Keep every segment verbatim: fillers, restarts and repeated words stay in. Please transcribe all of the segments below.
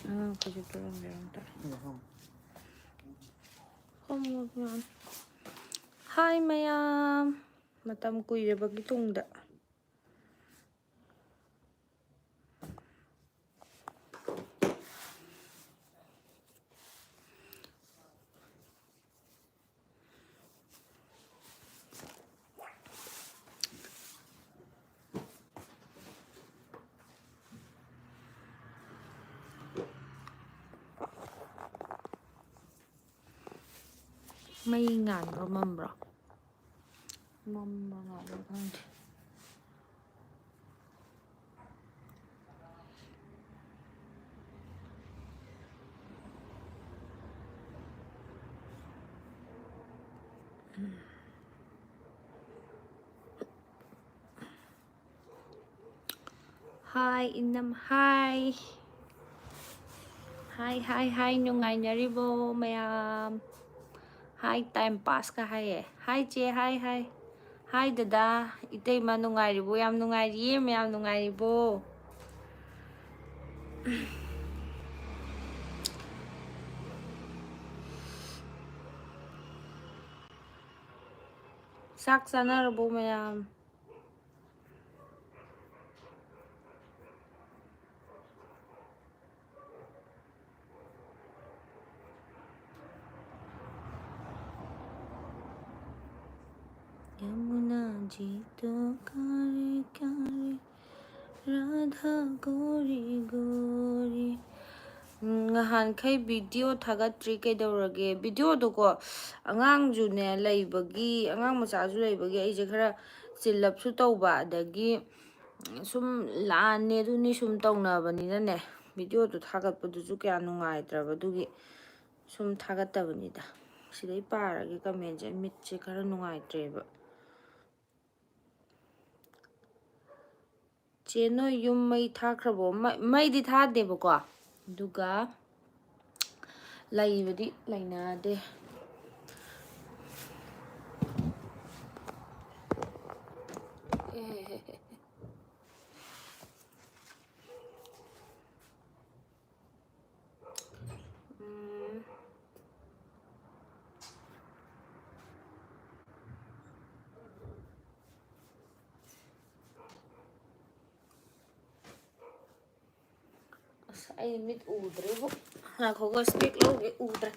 ꯑꯉꯥꯡꯈꯩꯁꯨ ꯇꯨꯝꯃꯝꯒꯤꯔꯣꯏ ꯑꯝꯇ꯫ Homework ꯃꯌꯥꯝ꯫ Hi ꯃꯌꯥꯝ, ꯃꯇꯝ ꯀꯨꯏꯔꯕꯒꯤ ꯇꯨꯡꯗ꯫ ꯃꯩ ꯉꯥꯟꯕ꯭ꯔꯣ, ꯃꯝꯕ꯭ꯔꯣ? ꯃꯝꯕ꯭ꯔꯣ ꯉꯥꯟꯕ꯭ꯔꯣ ꯈꯪꯗꯦ꯫ Hi ꯏꯅꯝ, hi꯫ Hi, hi, hi, ꯅꯨꯡꯉꯥꯏꯅꯔꯤꯕꯣ ꯃꯌꯥꯝ? Hi, time pass ꯀ ꯍꯥꯏꯌꯦ꯫ Hi ꯆꯦ, hi, hi꯫ Hi ꯗꯗꯥ, ꯏꯇꯩꯃ ꯅꯨꯡꯉꯥꯏꯔꯤꯕꯣ? ꯌꯥꯝ ꯅꯨꯡꯉꯥꯏꯔꯤꯌꯦ, ꯃꯌꯥꯝ ꯅꯨꯡꯉꯥꯏꯔꯤꯕꯣ? ꯆꯥꯛ ꯆꯥꯅꯔꯕꯣ ꯃꯌꯥꯝ? यमुना जी तो काली काली राधा गोरी गोरी। ꯎꯝ, ꯉꯍꯥꯟꯈꯩ video ꯊꯥꯒꯠꯇ꯭ꯔꯤ, ꯀꯩꯗꯧꯔꯒꯦ? Video ꯗꯣꯀꯣ, ꯑꯉꯥꯡꯁꯨꯅꯦ ꯂꯩꯕꯒꯤ, ꯑꯉꯥꯡ ꯃꯆꯥꯁꯨ ꯂꯩꯕꯒꯤ ꯑꯩꯁꯦ ꯈꯔ ꯆꯤꯜꯂꯞꯁꯨ ꯇꯧꯕ, ꯑꯗꯒꯤ ꯁꯨꯝ ꯂꯥꯟꯅꯦ ꯑꯗꯨꯅꯤ ꯁꯨꯝ ꯇꯧꯅꯕꯅꯤꯅꯅꯦ, video ꯗꯣ ꯊꯥꯒꯠꯄꯗꯨꯁꯨ ꯀꯌꯥ ꯅꯨꯡꯉꯥꯏꯇ꯭ꯔꯕ, ꯑꯗꯨꯒꯤ ꯁꯨꯝ ꯊꯥꯒꯠꯇꯕꯅꯤꯗ꯫ ꯁꯤꯗꯩ ꯄꯥꯔꯒꯦ comment ꯁꯦ, ꯃꯤꯠꯁꯦ ꯈꯔ ꯅꯨꯡꯉꯥꯏꯇ꯭ꯔꯦꯕ꯫ ꯆꯦ, ꯅꯣꯏ ꯌꯨꯝ ꯃꯩ ꯊꯥꯈ꯭ꯔꯕꯣ? ꯃ-, ꯃꯩꯗꯤ ꯊꯥꯗꯦꯕꯀꯣ, ꯑꯗꯨꯒ ꯂꯩꯕꯗꯤ ꯂꯩꯅꯗꯦ꯫ ꯑꯦ꯫ ꯑꯩ ꯃꯤꯠ ꯎꯗ꯭ꯔꯦꯕꯨ꯫ ꯉꯥꯏꯈꯣꯀꯣ, ꯏꯁꯄꯦꯛ ꯂꯧꯒꯦ, ꯎꯗ꯭ꯔꯦ꯫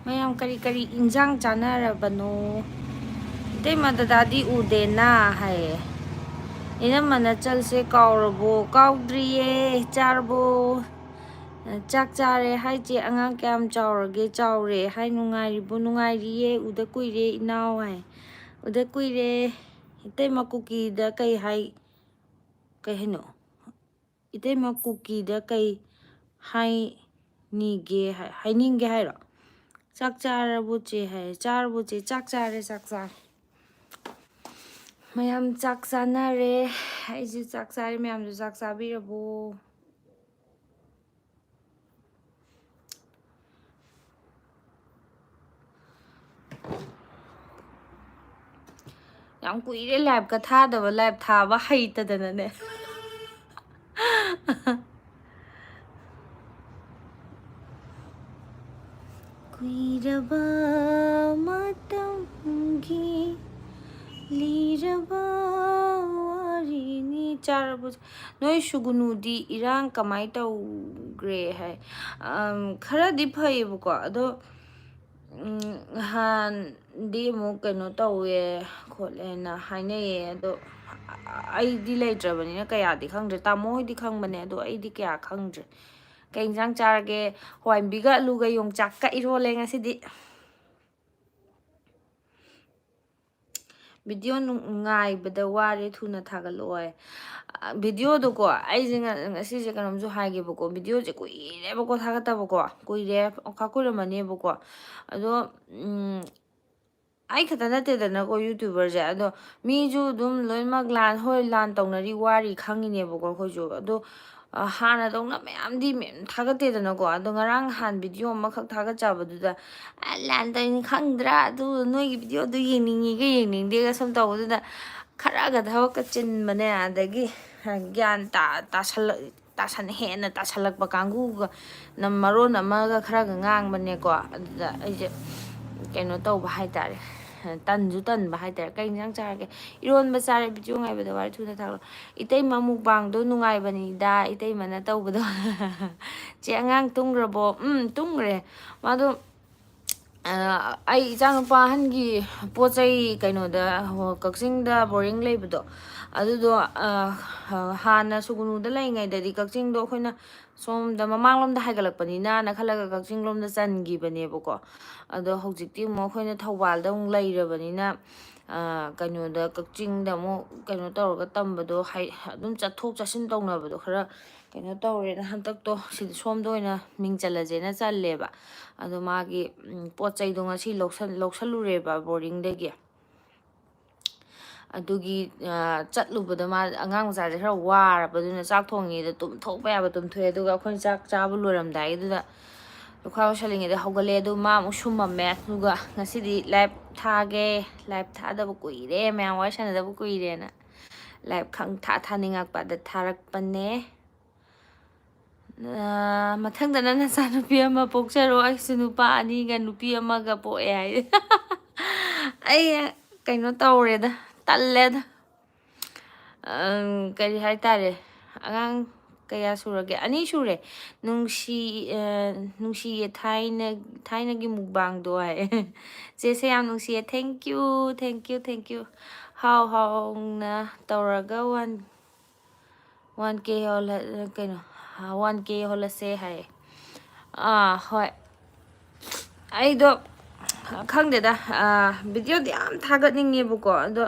ꯃꯌꯥꯝ ꯀꯔꯤ ꯀꯔꯤ ꯏꯟꯖꯥꯡ ꯆꯥꯅꯔꯕꯅꯣ? ꯏꯇꯩꯃ, ꯗꯗꯥꯗꯤ ꯎꯗꯦꯅ ꯍꯥꯏꯌꯦ꯫ ꯏꯅꯝꯃ, ꯅꯆꯜꯁꯦ ꯀꯥꯎꯔꯕꯣ? ꯀꯥꯎꯗ꯭ꯔꯤꯌꯦ꯫ ꯆꯥꯔꯕꯣ? ꯆꯥꯛ ꯆꯥꯔꯦ ꯍꯥꯏꯁꯦ ꯑꯉꯥꯡ ꯀꯌꯥꯝ ꯆꯥꯎꯔꯒꯦ? ꯆꯥꯎꯔꯦ ꯍꯥꯏ꯫ ꯅꯨꯡꯉꯥꯏꯔꯤꯕꯣ? ꯅꯨꯡꯉꯥꯏꯔꯤꯌꯦ꯫ ꯎꯗ ꯀꯨꯏꯔꯦ ꯏꯅꯥꯎ ꯍꯥꯏ꯫ ꯎꯗ ꯀꯨꯏꯔꯦ꯫ ꯏꯇꯩꯃ, ꯀꯨꯀꯤꯗ ꯀꯩ ꯍꯥꯏ? ꯀꯩ ꯍꯥꯏꯅꯣ? ꯏꯇꯩꯃ, ꯀꯨꯀꯤꯗ ꯀꯩ ꯍꯥꯏꯅꯤꯒꯦ ꯍꯥꯏ-, ꯍꯥꯏꯅꯤꯡꯒꯦ ꯍꯥꯏꯔꯣ? "ꯆꯥꯛ ꯆꯥꯔꯕꯣ ꯆꯦ?" ꯍꯥꯏ꯫ "ꯆꯥꯔꯕꯣ ꯆꯦ?" "ꯆꯥꯛ ꯆꯥꯔꯦ, ꯆꯥꯛ ꯆꯥꯔꯦ꯫" ꯃꯌꯥꯝ ꯆꯥꯛ ꯆꯥꯅꯔꯦ꯫ ꯑꯩꯁꯨ ꯆꯥꯛ ꯆꯥꯔꯦ꯫ ꯃꯌꯥꯝꯁꯨ ꯆꯥꯛ ꯆꯥꯕꯤꯔꯕꯣ? ꯌꯥꯝ ꯀꯨꯏꯔꯦ ꯂꯥꯏꯞꯀ ꯊꯥꯗꯕ, ꯂꯥꯏꯞ ꯊꯥꯕ ꯍꯩꯇꯗꯅꯅꯦ꯫ ꯀꯨꯏꯔꯕ ꯃꯇꯝꯒꯤ ꯂꯤꯔꯕ ꯋꯥꯔꯤꯅꯤ꯫ ꯆꯥꯔꯕꯣ? ꯅꯣꯏ ꯁꯨꯒꯨꯅꯨꯗꯤ ꯏꯔꯥꯡ ꯀꯃꯥꯏ ꯇꯧꯒ꯭ꯔꯦ ꯍꯥꯏ? ꯑꯝ, ꯈꯔꯗꯤ ꯐꯩꯌꯦꯕꯀꯣ, ꯑꯗꯣ, ꯎꯝ, ꯅꯍꯥꯟꯗꯤ ꯑꯃꯨꯛ ꯀꯩꯅꯣ ꯇꯧꯋꯦ ꯈꯣꯠꯂꯦꯅ ꯍꯥꯏꯅꯩꯌꯦ꯫ ꯑꯗꯣ ꯑꯩꯗꯤ ꯂꯩꯇ꯭ꯔꯕꯅꯤꯅ ꯀꯌꯥꯗꯤ ꯈꯪꯗ꯭ꯔꯦ꯫ ꯇꯥꯃꯣ ꯍꯣꯏꯗꯤ ꯈꯪꯕꯅꯦ, ꯑꯗꯣ ꯑꯩꯗꯤ ꯀꯌꯥ ꯈꯪꯗ꯭ꯔꯦ꯫ ꯀꯩ ꯏꯟꯁꯥꯡ ꯆꯥꯔꯒꯦ? ꯍꯋꯥꯏꯟꯕꯤꯒ ꯑꯂꯨꯒ ꯌꯣꯡꯆꯥꯛꯀ ꯏꯔꯣꯜꯂꯦ ꯉꯁꯤꯗꯤ꯫ ꯚꯤꯗꯤꯑꯣ ꯅꯨꯡ-, ꯉꯥꯏꯕꯗ ꯋꯥꯔꯦ, ꯊꯨꯅ ꯊꯥꯒꯠꯂꯛꯑꯣ ꯍꯥꯏ꯫ ꯑ, ꯚꯤꯗꯤꯑꯣꯗꯣꯀꯣ, ꯑꯩꯁꯦ ꯉ-, ꯉꯁꯤꯁꯦ ꯀꯩꯅꯣꯝꯁꯨ ꯍꯥꯏꯒꯦꯕꯀꯣ, ꯚꯤꯗꯤꯑꯣꯁꯦ ꯀꯨꯏꯔꯦꯕꯀꯣ ꯊꯥꯒꯠꯇꯕꯀꯣ, ꯀꯨꯏꯔꯦ, ꯑꯣꯈꯥ ꯀꯨꯏꯔꯝꯃꯅꯦꯕꯀꯣ꯫ ꯑꯗꯣ, ꯎꯝ, ꯑꯩ ꯈꯛꯇ ꯅꯠꯇꯦꯗꯅꯀꯣ YouTuberꯁꯦ, ꯑꯗꯣ ꯃꯤꯁꯨ ꯑꯗꯨꯝ ꯂꯣꯏꯅꯃꯛ ꯂꯥꯟ, ꯍꯣꯏ, ꯂꯥꯟ ꯇꯧꯅꯔꯤ, ꯋꯥꯔꯤ ꯈꯪꯉꯤꯅꯦꯕꯀꯣ ꯑꯩꯈꯣꯏꯁꯨ꯫ ꯑꯗꯣ, ꯑ, ꯍꯥꯟꯅꯗꯧꯅ ꯃꯌꯥꯝꯗꯤ ꯃꯌꯥꯝ ꯊꯥꯒꯠꯇꯦꯗꯅꯀꯣ꯫ ꯑꯗꯣ ꯉꯔꯥꯡ ꯅꯍꯥꯟ ꯚꯤꯗꯤꯑꯣ ꯑꯃꯈꯛ ꯊꯥꯒꯠꯆꯕꯗꯨꯗ, "ꯑ, ꯂꯥꯟ ꯇꯧꯔꯤꯅꯤ ꯈꯪꯗ꯭ꯔꯥ? ꯑꯗꯨ ꯅꯣꯏꯒꯤ ꯚꯤꯗꯤꯑꯣꯗꯨ ꯌꯦꯡꯅꯤꯡꯉꯤꯒ ꯌꯦꯡꯅꯤꯡꯗꯦꯒ ꯁꯨꯝ ꯇꯧꯕꯗꯨꯗ ꯈꯔꯒ ꯊꯕꯛꯀ ꯆꯤꯟꯕꯅꯦ, ꯑꯗꯒꯤ ꯒ꯭ꯌꯥꯟ ꯇꯥ-, ꯇꯥꯁꯜꯂꯛ-, ꯇꯥꯁꯟ-, ꯍꯦꯟꯅ ꯇꯥꯁꯜꯂꯛꯄ ꯀꯥꯡꯒꯨꯒ ꯅ ꯃꯔꯣꯟ ꯑꯃꯒ ꯈꯔꯒ ꯉꯥꯡꯕꯅꯦꯀꯣ꯫ ꯑꯗꯨꯗ ꯑꯩꯁꯦ ꯀꯩꯅꯣ ꯇꯧꯕ ꯍꯥꯏꯇꯥꯔꯦ, ꯇꯟꯁꯨ ꯇꯟꯕ ꯍꯥꯏꯇꯥꯔꯦ꯫ "ꯀꯩ ꯏꯟꯁꯥꯡ ꯆꯥꯔꯒꯦ?" "ꯏꯔꯣꯟꯕ ꯆꯥꯔꯦ, ꯚꯤꯗꯤꯑꯣ ꯉꯥꯏꯕꯗ ꯋꯥꯔꯦ, ꯊꯨꯅ ꯊꯥꯒꯠꯂꯣ꯫" ꯏꯇꯩꯃ ꯃꯨꯛꯕꯥꯡꯗꯣ ꯅꯨꯡꯉꯥꯏꯕꯅꯤꯗ, ꯏꯇꯩꯃꯅ ꯇꯧꯕꯗꯣ꯫ "ꯆꯦ, ꯑꯉꯥꯡ ꯇꯨꯝꯈ꯭ꯔꯕꯣ?" "ꯎꯝ, ꯇꯨꯝꯈ꯭ꯔꯦ ꯃꯥꯗꯣ꯫ ꯑ, ꯑꯩ ꯏꯆꯥꯅꯨꯄꯥ ꯑꯍꯟꯒꯤ ꯄꯣꯠ ꯆꯩ ꯀꯩꯅꯣꯗ, ꯍꯣ, ꯀꯛꯆꯤꯡꯗ ꯕꯣꯔꯗꯤꯡ ꯂꯩꯕꯗꯣ, ꯑꯗꯨꯗꯣ, ꯑ, ꯍꯥꯟꯅ ꯁꯨꯒꯨꯅꯨꯗ ꯂꯩꯔꯤꯉꯩꯗꯗꯤ ꯀꯛꯆꯤꯡꯗꯣ ꯑꯩꯈꯣꯏꯅ ꯁꯣꯝꯗ ꯃꯃꯥꯡꯂꯣꯝꯗ ꯍꯥꯏꯒꯠꯂꯛꯄꯅꯤꯅꯅ ꯈꯜꯂꯒ ꯀꯛꯆꯤꯡꯂꯣꯝꯗ ꯆꯟꯈꯤꯕꯅꯦꯕꯀꯣ꯫ ꯑꯗꯣ ꯍꯧꯖꯤꯛꯇꯤ ꯑꯃꯨꯛ ꯑꯩꯈꯣꯏꯅ ꯊꯧꯕꯥꯜꯗ ꯑꯃꯨꯛ ꯂꯩꯔꯕꯅꯤꯅ, ꯑ, ꯀꯩꯅꯣꯗ, ꯀꯛꯆꯤꯡꯗ ꯑꯃꯨꯛ ꯀꯩꯅꯣ ꯇꯧꯔꯒ ꯇꯝꯕꯗꯣ ꯍꯥꯏ-, ꯑꯗꯨꯝ ꯆꯠꯊꯣꯛ ꯆꯠꯁꯤꯟ ꯇꯧꯅꯕꯗꯣ ꯈꯔ ꯀꯩꯅꯣ ꯇꯧꯔꯦꯅ ꯍꯟꯗꯛꯇꯣ ꯁꯤꯗ ꯁꯣꯝꯗ ꯑꯣꯏꯅ ꯃꯤꯡ ꯆꯜꯂꯁꯦꯅ ꯆꯜꯂꯦꯕ꯫ ꯑꯗꯣ ꯃꯥꯒꯤ, ꯎꯝ, ꯄꯣꯠ ꯆꯩꯗꯣ ꯉꯁꯤ ꯂꯧꯁꯜ-, ꯂꯧꯁꯜꯂꯨꯔꯦꯕ ꯕꯣꯔꯗꯤꯡꯗꯒꯤ꯫ ꯑꯗꯨꯒꯤ, ꯑ, ꯆꯠꯂꯨꯕꯗ ꯃꯥ, ꯑꯉꯥꯡ ꯃꯆꯥꯁꯦ ꯈꯔ ꯋꯥꯔꯕ, ꯑꯗꯨꯅ ꯆꯥꯛ ꯊꯣꯡꯉꯤꯉꯩꯗ ꯇꯨꯝꯊꯣꯛꯄ ꯌꯥꯕ ꯇꯨꯝꯊꯣꯛꯑꯦ꯫ ꯑꯗꯨꯒ ꯑꯩꯈꯣꯏꯅ ꯆꯥꯛ ꯆꯥꯕ ꯂꯣꯏꯔꯝꯗꯥꯏꯒꯤꯗꯨꯗ ꯂꯨꯈꯥ ꯂꯣꯏꯁꯜꯂꯤꯉꯩꯗ ꯍꯧꯒꯠꯂꯦ꯫ ꯑꯗꯨ ꯃꯥ ꯑꯃꯨꯛ ꯁꯨꯝꯃꯝꯃꯦ꯫ ꯑꯗꯨꯒ ꯉꯁꯤꯗꯤ live ꯊꯥꯒꯦ, live ꯊꯥꯗꯕ ꯀꯨꯏꯔꯦ, ꯃꯌꯥꯝ ꯋꯥꯔꯤ ꯁꯥꯟꯅꯗꯕ ꯀꯨꯏꯔꯦꯅ live ꯈꯪꯊꯥ ꯊꯥꯅꯤꯡꯉꯛꯄ ꯑꯗ ꯊꯥꯔꯛꯄꯅꯦ꯫ ꯑ, ꯃꯊꯪꯗꯅ ꯅꯆꯥꯅꯨꯄꯤ ꯑꯃ ꯄꯣꯛꯆꯔꯣ꯫ ꯑꯩꯁꯨ ꯅꯨꯄꯥ ꯑꯅꯤꯒ ꯅꯨꯄꯤ ꯑꯃꯒ ꯄꯣꯛꯑꯦ ꯍꯥꯏ꯫ ꯑꯩ ꯀꯩꯅꯣ ꯇꯧꯔꯦꯗ, ꯇꯜꯂꯦꯗ꯫ ꯑꯪ, ꯀꯔꯤ ꯍꯥꯏꯇꯥꯔꯦ, ꯑꯉꯥꯡ ꯀꯌꯥ ꯁꯨꯔꯒꯦ? ꯑꯅꯤ ꯁꯨꯔꯦ꯫ ꯅꯨꯡꯁꯤ, ꯑ, ꯅꯨꯡꯁꯤꯌꯦ ꯊꯥꯏꯅ, ꯊꯥꯏꯅꯒꯤ ꯃꯨꯛꯕꯥꯡꯗꯣ ꯍꯥꯏ꯫ ꯆꯦꯁꯦ ꯌꯥꯝ ꯅꯨꯡꯁꯤꯌꯦ꯫ Thank you, thank you, thank you꯫ ꯍꯥꯎ ꯍꯥꯎꯅ ꯇꯧꯔꯒ ꯋꯥꯟ, ꯋꯥꯟ ꯀꯦ ꯌꯧꯍꯜꯂ-, ꯀꯩꯅꯣ, ꯋꯥꯟ ꯀꯦ ꯌꯧꯍꯜꯂꯁꯦ ꯍꯥꯏꯌꯦ꯫ ꯑꯥ, ꯍꯣꯏ꯫ ꯑꯩꯗꯣ ꯈꯪꯗꯦꯗ, ꯑ, videoꯗꯤ ꯌꯥꯝ ꯊꯥꯒꯠꯅꯤꯡꯉꯦꯕꯀꯣ꯫ ꯑꯗꯣ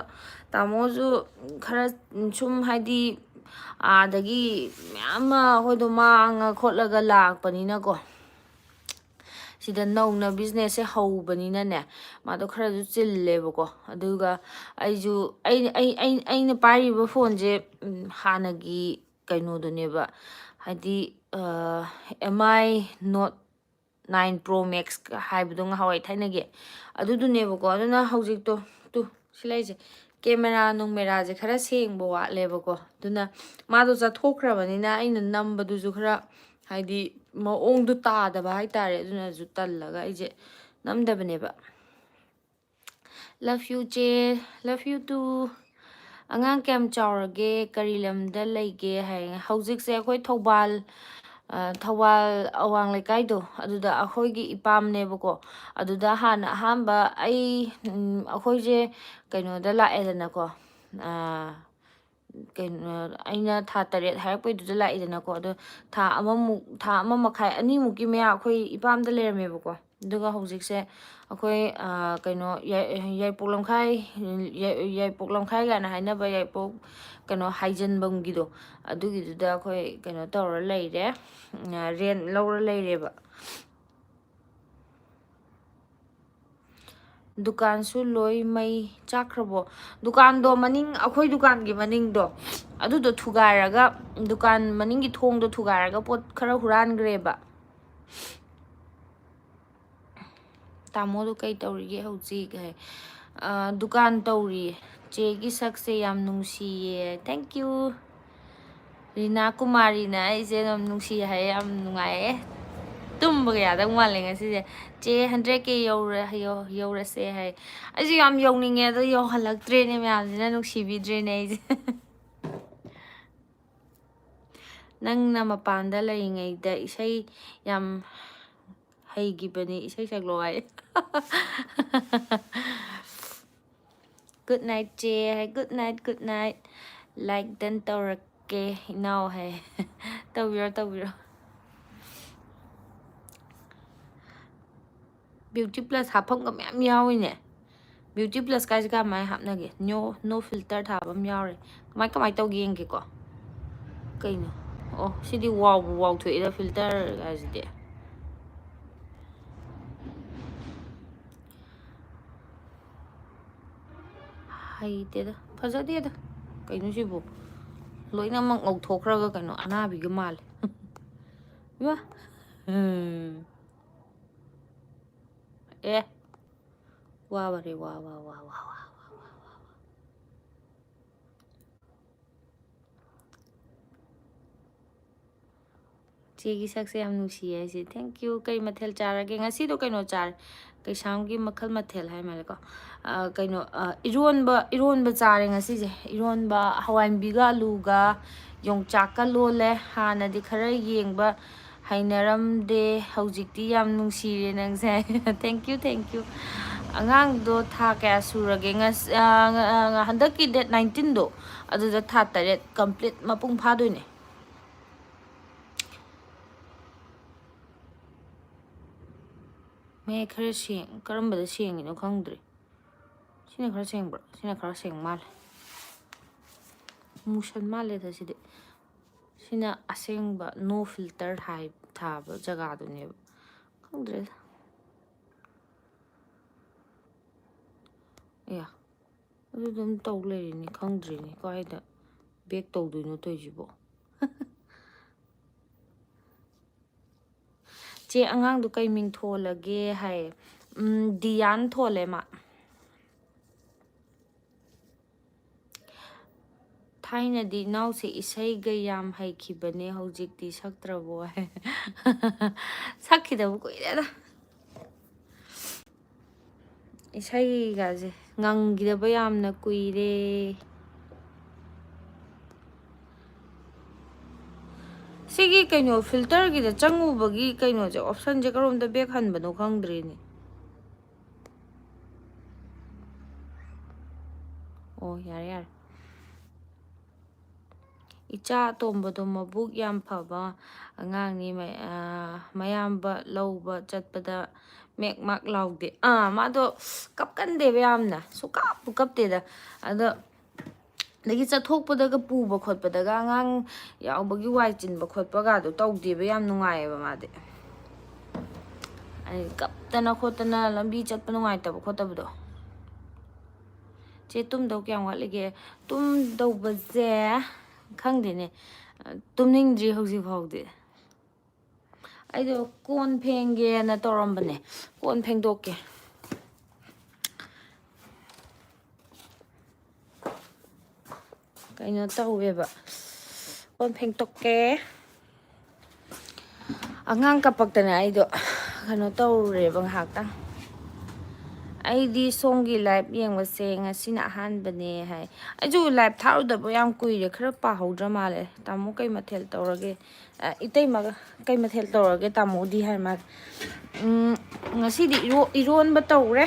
ꯇꯥꯃꯣꯁꯨ ꯈꯔ ꯁꯨꯝ ꯍꯥꯏꯗꯤ ꯑꯥꯗꯒꯤ ꯃꯌꯥꯝ ꯑꯃ ꯑꯩꯈꯣꯏꯗꯣ ꯃꯥꯡꯉ ꯈꯣꯠꯂꯒ ꯂꯥꯛꯄꯅꯤꯅꯀꯣ꯫ ꯁꯤꯗ ꯅꯧꯅ businessꯁꯦ ꯍꯧꯕꯅꯤꯅꯅꯦ, ꯃꯥꯗꯣ ꯈꯔꯁꯨ ꯆꯤꯜꯂꯦꯕꯀꯣ꯫ ꯑꯗꯨꯒ ꯑꯩꯁꯨ, ꯑꯩ, ꯑꯩ, ꯑꯩ, ꯑꯩꯅ ꯄꯥꯏꯔꯤꯕ phoneꯁꯦ, ꯎꯝ, ꯍꯥꯟꯅꯒꯤ ꯀꯩꯅꯣꯗꯨꯅꯦꯕ, ꯍꯥꯏꯗꯤ, ꯑ, M I Note nine Pro Max ꯍꯥꯏꯕꯗꯣ ꯉꯍꯥꯟꯋꯥꯏ ꯊꯥꯏꯅꯒꯤ ꯑꯗꯨꯗꯨꯅꯦꯕꯀꯣ꯫ ꯑꯗꯨꯅ ꯍꯧꯖꯤꯛꯇꯣ, ꯇꯨ, ꯁꯤ ꯂꯩꯁꯦ, camera ꯅꯨꯡꯃꯦꯔꯥꯁꯦ ꯈꯔ ꯁꯦꯡꯕ ꯋꯥꯠꯂꯦꯕꯀꯣ꯫ ꯑꯗꯨꯅ ꯃꯥꯗꯣ ꯆꯠꯊꯣꯛꯈ꯭ꯔꯕꯅꯤꯅ ꯑꯩꯅ ꯅꯝꯕꯗꯨꯁꯨ ꯈꯔ ꯍꯥꯏꯗꯤ ꯃꯑꯣꯡꯗꯣ ꯇꯥꯗꯕ ꯍꯥꯏꯇꯥꯔꯦ꯫ ꯑꯗꯨꯅꯁꯨ ꯇꯜꯂꯒ ꯑꯩꯁꯦ ꯅꯝꯗꯕꯅꯦꯕ꯫ Love you, ꯆꯦ꯫ Love you too꯫ ꯑꯉꯥꯡ ꯀꯌꯥꯝ ꯆꯥꯎꯔꯒꯦ? ꯀꯔꯤ ꯂꯝꯗ ꯂꯩꯒꯦ? ꯍꯥꯏ꯫ ꯍꯧꯖꯤꯛꯁꯦ ꯑꯩꯈꯣꯏ ꯊꯧꯕꯥꯜ, ꯑ, ꯊꯧꯕꯥꯜ ꯑꯋꯥꯡ ꯂꯩꯀꯥꯏꯗꯣ, ꯑꯗꯨꯗ ꯑꯩꯈꯣꯏꯒꯤ ꯏꯄꯥꯝꯅꯦꯕꯀꯣ꯫ ꯑꯗꯨꯗ ꯍꯥꯟꯅ ꯑꯍꯥꯟꯕ ꯑꯩ, ꯎꯝ, ꯑꯩꯈꯣꯏꯁꯦ ꯀꯩꯅꯣꯗ ꯂꯥꯛꯑꯦꯗꯅꯀꯣ, ꯑ, ꯀꯩꯅꯣ, ꯑꯩꯅ ꯊꯥ ꯇꯔꯦꯠ ꯍꯥꯏꯔꯛꯄꯩꯗꯨꯗ ꯂꯥꯛꯏꯗꯅꯀꯣ꯫ ꯑꯗꯣ ꯊꯥ ꯑꯃꯃꯨꯛ, ꯊꯥ ꯑꯃ ꯃꯈꯥꯏ, ꯑꯅꯤꯃꯨꯛꯀꯤ ꯃꯌꯥ ꯑꯩꯈꯣꯏ ꯏꯄꯥꯝꯗ ꯂꯩꯔꯝꯃꯦꯕꯀꯣ꯫ ꯑꯗꯨꯒ ꯍꯧꯖꯤꯛꯁꯦ ꯑꯩꯈꯣꯏ, ꯑ, ꯀꯩꯅꯣ, ꯌꯥꯏ-, ꯌꯥꯏꯄꯣꯛ ꯂꯝꯈꯥꯏ, ꯌꯥꯏ-, ꯌꯥꯏꯄꯣꯛ ꯂꯝꯈꯥꯏ ꯀꯥꯏꯅ ꯍꯥꯏꯅꯕ ꯌꯥꯏꯄꯣꯛ, ꯀꯩꯅꯣ, ꯍꯥꯏꯖꯟꯕꯝꯒꯤꯗꯣ, ꯑꯗꯨꯒꯤꯗꯨꯗ ꯑꯩꯈꯣꯏ ꯀꯩꯅꯣ ꯇꯧꯔ ꯂꯩꯔꯦ, ꯑ, rent ꯂꯧꯔ ꯂꯩꯔꯦꯕ꯫ ꯗꯨꯀꯥꯟꯁꯨ ꯂꯣꯏ ꯃꯩ ꯆꯥꯛꯈ꯭ꯔꯕꯣ? ꯗꯨꯀꯥꯟꯗꯣ ꯃꯅꯤꯡ, ꯑꯩꯈꯣꯏ ꯗꯨꯀꯥꯟꯒꯤ ꯃꯅꯤꯡꯗꯣ, ꯑꯗꯨꯗꯣ ꯊꯨꯒꯥꯏꯔꯒ, ꯗꯨꯀꯥꯟ ꯃꯅꯤꯡꯒꯤ ꯊꯣꯡꯗꯣ ꯊꯨꯒꯥꯏꯔꯒ ꯄꯣꯠ ꯈꯔ ꯍꯨꯔꯥꯟꯈ꯭ꯔꯦꯕ꯫ ꯇꯥꯃꯣꯗꯣ ꯀꯩ ꯇꯧꯔꯤꯒꯦ ꯍꯧꯖꯤꯛ? ꯍꯥꯏ꯫ ꯑ, ꯗꯨꯀꯥꯟ ꯇꯧꯔꯤꯌꯦ꯫ ꯆꯦꯒꯤ ꯁꯛꯁꯦ ꯌꯥꯝ ꯅꯨꯡꯁꯤꯌꯦ꯫ Thank you꯫ ꯔꯤꯅꯥ ꯀꯨꯃꯥꯔꯤꯅ ꯑꯩꯁꯦ ꯑꯗꯨꯝ ꯅꯨꯡꯁꯤ ꯍꯥꯏꯌꯦ, ꯌꯥꯝ ꯅꯨꯡꯉꯥꯏꯌꯦ꯫ ꯇꯨꯝꯕꯒ ꯌꯥꯗꯧ ꯃꯥꯜꯂꯦ ꯉꯁꯤꯁꯦ꯫ "ꯆꯦ, hundred K ꯌꯧꯔ-, ꯌꯧ-, ꯌꯧꯔꯁꯦ" ꯍꯥꯏ꯫ ꯑꯩꯁꯨ ꯌꯥꯝ ꯌꯧꯅꯤꯡꯉꯦ, ꯑꯗꯣ ꯌꯧꯍꯜꯂꯛꯇ꯭ꯔꯦꯅꯦ, ꯃꯌꯥꯝꯁꯤꯅ ꯅꯨꯡꯁꯤꯕꯤꯗ꯭ꯔꯦꯅꯦ ꯑꯩꯁꯦ꯫ ꯅꯪꯅ ꯃꯄꯥꯟꯗ ꯂꯩꯔꯤꯉꯩꯗ ꯏꯁꯩ ꯌꯥꯝ ꯍꯩꯈꯤꯕꯅꯤ, ꯏꯁꯩ ꯁꯛꯂꯣ ꯍꯥꯏ꯫ Good night, ꯆꯦ ꯍꯥꯏ꯫ Good night, good night. Like done ꯇꯧꯔꯛꯀꯦ, ꯏꯅꯥꯎ ꯍꯥꯏ꯫ ꯇꯧꯕꯤꯔꯣ, ꯇꯧꯕꯤꯔꯣ꯫ Beauty Plus ꯍꯥꯞꯐꯝꯒ ꯃꯌꯥꯝ ꯌꯥꯎꯏꯅꯦ꯫ Beauty Plus ꯀꯥꯏꯁꯦ ꯀꯃꯥꯏꯅ ꯍꯥꯞꯅꯒꯦ? No, no filter ꯊꯥꯕ ꯑꯃ ꯌꯥꯎꯔꯦ꯫ ꯀꯃꯥꯏ, ꯀꯃꯥꯏ ꯇꯧꯒꯦ ꯌꯦꯡꯒꯦꯀꯣ꯫ ꯀꯩꯅꯣ? ꯑꯣ, ꯁꯤꯗꯤ ꯋꯥꯎꯕꯨ ꯋꯥꯎꯊꯣꯛꯏꯗ, filter ꯀꯥꯏꯁꯤꯗꯤ꯫ ꯍꯩꯇꯦꯗ, ꯐꯖꯗꯦꯗ꯫ ꯀꯩꯅꯣ ꯁꯤꯕꯨ? ꯂꯣꯏꯅꯃꯛ ꯉꯧꯊꯣꯛꯈ꯭ꯔꯒ ꯀꯩꯅꯣ ꯑꯅꯥꯕꯤꯒ ꯃꯥꯜꯂꯦ꯫ ꯏꯃꯥ꯫ ꯎꯝ꯫ ꯑꯦ꯫ ꯋꯥꯕꯔꯦ, ꯋꯥ, ꯋꯥ, ꯋꯥ꯫ ꯆꯦꯒꯤ ꯁꯛꯁꯦ ꯌꯥꯝ ꯅꯨꯡꯁꯤꯌꯦ ꯍꯥꯏꯁꯦ꯫ Thank you꯫ ꯀꯩ ꯃꯊꯦꯜ ꯆꯥꯔꯒꯦ? ꯉꯁꯤꯗꯣ ꯀꯩꯅꯣ ꯆꯥꯔꯦ꯫ ꯀꯩꯁꯥꯝꯒꯤ ꯃꯈꯜ ꯃꯊꯦꯜ ꯍꯥꯏ ꯃꯥꯜꯂꯦꯀꯣ꯫ ꯑ, ꯀꯩꯅꯣ, ꯑ, ꯏꯔꯣꯟꯕ, ꯏꯔꯣꯟꯕ ꯆꯥꯔꯦ ꯉꯁꯤꯁꯦ꯫ ꯏꯔꯣꯟꯕ ꯍꯋꯥꯏꯟꯕꯤꯒ ꯑꯂꯨꯒ ꯌꯣꯡꯆꯥꯛꯀ ꯂꯣꯜꯂꯦ꯫ ꯍꯥꯟꯅꯗꯤ ꯈꯔ ꯌꯦꯡꯕ ꯍꯩꯅꯔꯝꯗꯦ, ꯍꯧꯖꯤꯛꯇꯤ ꯌꯥꯝ ꯅꯨꯡꯁꯤꯔꯦ ꯅꯪꯁꯦ꯫ Thank you, thank you꯫ ꯑꯉꯥꯡꯗꯣ ꯊꯥ ꯀꯌꯥ ꯁꯨꯔꯒꯦ? ꯉꯁ-, ꯑ, ꯉ-, ꯑ, ꯉ-, ꯍꯟꯗꯛꯀꯤ date nineteenꯗꯣ, ꯑꯗꯨꯗ ꯊꯥ ꯇꯔꯦꯠ complete ꯃꯄꯨꯡ ꯐꯥꯗꯣꯏꯅꯦ꯫ ꯃꯌꯦꯛ ꯈꯔ ꯁꯦꯡ-, ꯀꯔꯝꯕꯗ ꯁꯦꯡꯉꯤꯅꯣ ꯈꯪꯗ꯭ꯔꯦ꯫ ꯁꯤꯅ ꯈꯔ ꯁꯦꯡꯕ꯭ꯔꯣ? ꯁꯤꯅ ꯈꯔ ꯁꯦꯡ ꯃꯥꯜꯂꯦ꯫ ꯃꯨꯁꯟ ꯃꯥꯜꯂꯦꯗ ꯁꯤꯗꯤ꯫ ꯁꯤꯅ ꯑꯁꯦꯡꯕ no filter ꯍꯥꯏ-, ꯊꯥꯕ ꯖꯒꯥꯗꯨꯅꯦꯕ꯫ ꯈꯪꯗ꯭ꯔꯦꯗ꯫ ꯑꯌꯥ꯫ ꯑꯗꯨ ꯑꯗꯨꯝ ꯇꯧ ꯂꯩꯔꯤꯅꯤ, ꯈꯪꯗ꯭ꯔꯤꯅꯤ ꯀꯥꯏꯗ back ꯇꯧꯗꯣꯏꯅꯣ ꯇꯧꯔꯤꯁꯤꯕꯣ꯫ ꯆꯦ, ꯑꯉꯥꯡꯗꯣ ꯀꯩ ꯃꯤꯡ ꯊꯣꯜꯂꯒꯦ ꯍꯥꯏ꯫ ꯎꯝ, ꯗꯤꯌꯥꯟ ꯊꯣꯜꯂꯦ ꯃꯥ꯫ ꯊꯥꯏꯅꯗꯤ ꯏꯅꯥꯎꯁꯦ ꯏꯁꯩꯒ ꯌꯥꯝ ꯍꯩꯈꯤꯕꯅꯦ, ꯍꯧꯖꯤꯛꯇꯤ ꯁꯛꯇ꯭ꯔꯕꯣ ꯍꯥꯏ꯫ ꯁꯛꯈꯤꯗꯕ ꯀꯨꯏꯔꯦꯗ꯫ ꯏꯁꯩꯒꯁꯦ ꯉꯪꯈꯤꯗꯕ ꯌꯥꯝꯅ ꯀꯨꯏꯔꯦ꯫ ꯀꯩꯅꯣ, ꯐꯤꯜꯇꯔꯒꯤꯗ ꯆꯪꯉꯨꯕꯒꯤ ꯀꯩꯅꯣꯁꯦ, ꯑꯣꯞꯁꯟꯁꯦ ꯀꯔꯣꯝꯗ ꯕꯦꯛ ꯍꯟꯕꯅꯣ ꯈꯪꯗ꯭ꯔꯦꯅꯦ꯫ ꯑꯣ, ꯌꯥꯔꯦ, ꯌꯥꯔꯦ꯫ ꯏꯆꯥ ꯑꯇꯣꯝꯕꯗꯣ ꯃꯕꯨꯛ ꯌꯥꯝ ꯐꯕ ꯑꯉꯥꯡꯅꯤ꯫ ꯃ-, ꯑ, ꯃꯌꯥꯝꯕ ꯂꯧꯕ ꯆꯠꯄꯗ ꯃꯦꯛ ꯃꯥꯛ ꯂꯥꯎꯗꯦ꯫ ꯑꯥ, ꯃꯥꯗꯣ ꯀꯞꯀꯟꯗꯦꯕ ꯌꯥꯝꯅ, ꯁꯨꯀꯞꯄꯨ ꯀꯞꯇꯦꯗ꯫ ꯑꯗꯣ, ꯑꯗꯒꯤ ꯆꯠꯊꯣꯛꯄꯗꯒ ꯄꯨꯕ ꯈꯣꯠꯄꯗꯒ, ꯑꯉꯥꯡ ꯌꯥꯎꯕꯒꯤ ꯋꯥꯏ ꯆꯤꯟꯕ ꯈꯣꯠꯄꯒꯗꯣ ꯇꯧꯗꯦꯕ, ꯌꯥꯝ ꯅꯨꯡꯉꯥꯏꯌꯦꯕ ꯃꯥꯗꯤ꯫ ꯑꯩ ꯀꯞꯇꯅ ꯈꯣꯠꯇꯅ ꯂꯝꯕꯤ ꯆꯠꯄ ꯅꯨꯡꯉꯥꯏꯇꯕ ꯈꯣꯠꯇꯕꯗꯣ꯫ ꯆꯦ, ꯇꯨꯝꯗꯧ ꯀꯌꯥꯝ ꯋꯥꯠꯂꯤꯒꯦ? ꯇꯨꯝꯗꯧꯕꯁꯦ ꯈꯪꯗꯦꯅꯦ, ꯇꯨꯝꯅꯤꯡꯗ꯭ꯔꯤ ꯍꯧꯖꯤꯛ ꯐꯥꯎꯗꯤ꯫ ꯑꯩꯗꯣ ꯀꯣꯟ ꯐꯦꯡꯒꯦꯅ ꯇꯧꯔꯝꯕꯅꯦ, ꯀꯣꯟ ꯐꯦꯡꯗꯣꯛꯀꯦ꯫ ꯀꯩꯅꯣ ꯇꯧꯋꯦꯕ, ꯀꯣꯟ ꯐꯦꯡꯗꯣꯛꯀꯦ꯫ ꯑꯉꯥꯡ ꯀꯞꯄꯛꯇꯅ ꯑꯩꯗꯣ ꯀꯩꯅꯣ ꯇꯧꯔꯨꯔꯦꯕ ꯉꯥꯏꯍꯥꯛꯇꯪ꯫ ꯑꯩꯗꯤ ꯁꯣꯝꯒꯤ ꯂꯥꯏꯚ ꯌꯦꯡꯕꯁꯦ ꯉꯁꯤꯅ ꯑꯍꯥꯟꯕꯅꯦ ꯍꯥꯏ꯫ ꯑꯩꯁꯨ ꯂꯥꯏꯚ ꯊꯥꯔꯨꯗꯕ ꯌꯥꯝ ꯀꯨꯏꯔꯦ, ꯈꯔ ꯄꯥꯍꯧꯗ꯭ꯔ ꯃꯥꯜꯂꯦ꯫ ꯇꯥꯃꯣ ꯀꯩ ꯃꯊꯦꯜ ꯇꯧꯔꯒꯦ? ꯑ, ꯏꯇꯩꯃꯒ ꯀꯩ ꯃꯊꯦꯜ ꯇꯧꯔꯒꯦ ꯇꯥꯃꯣꯗꯤ ꯍꯥꯏ ꯃꯥꯜꯂꯦ꯫ ꯎꯝ, ꯉꯁꯤꯗꯤ ꯏꯔꯣ-, ꯏꯔꯣꯟꯕ ꯇꯧꯔꯦ꯫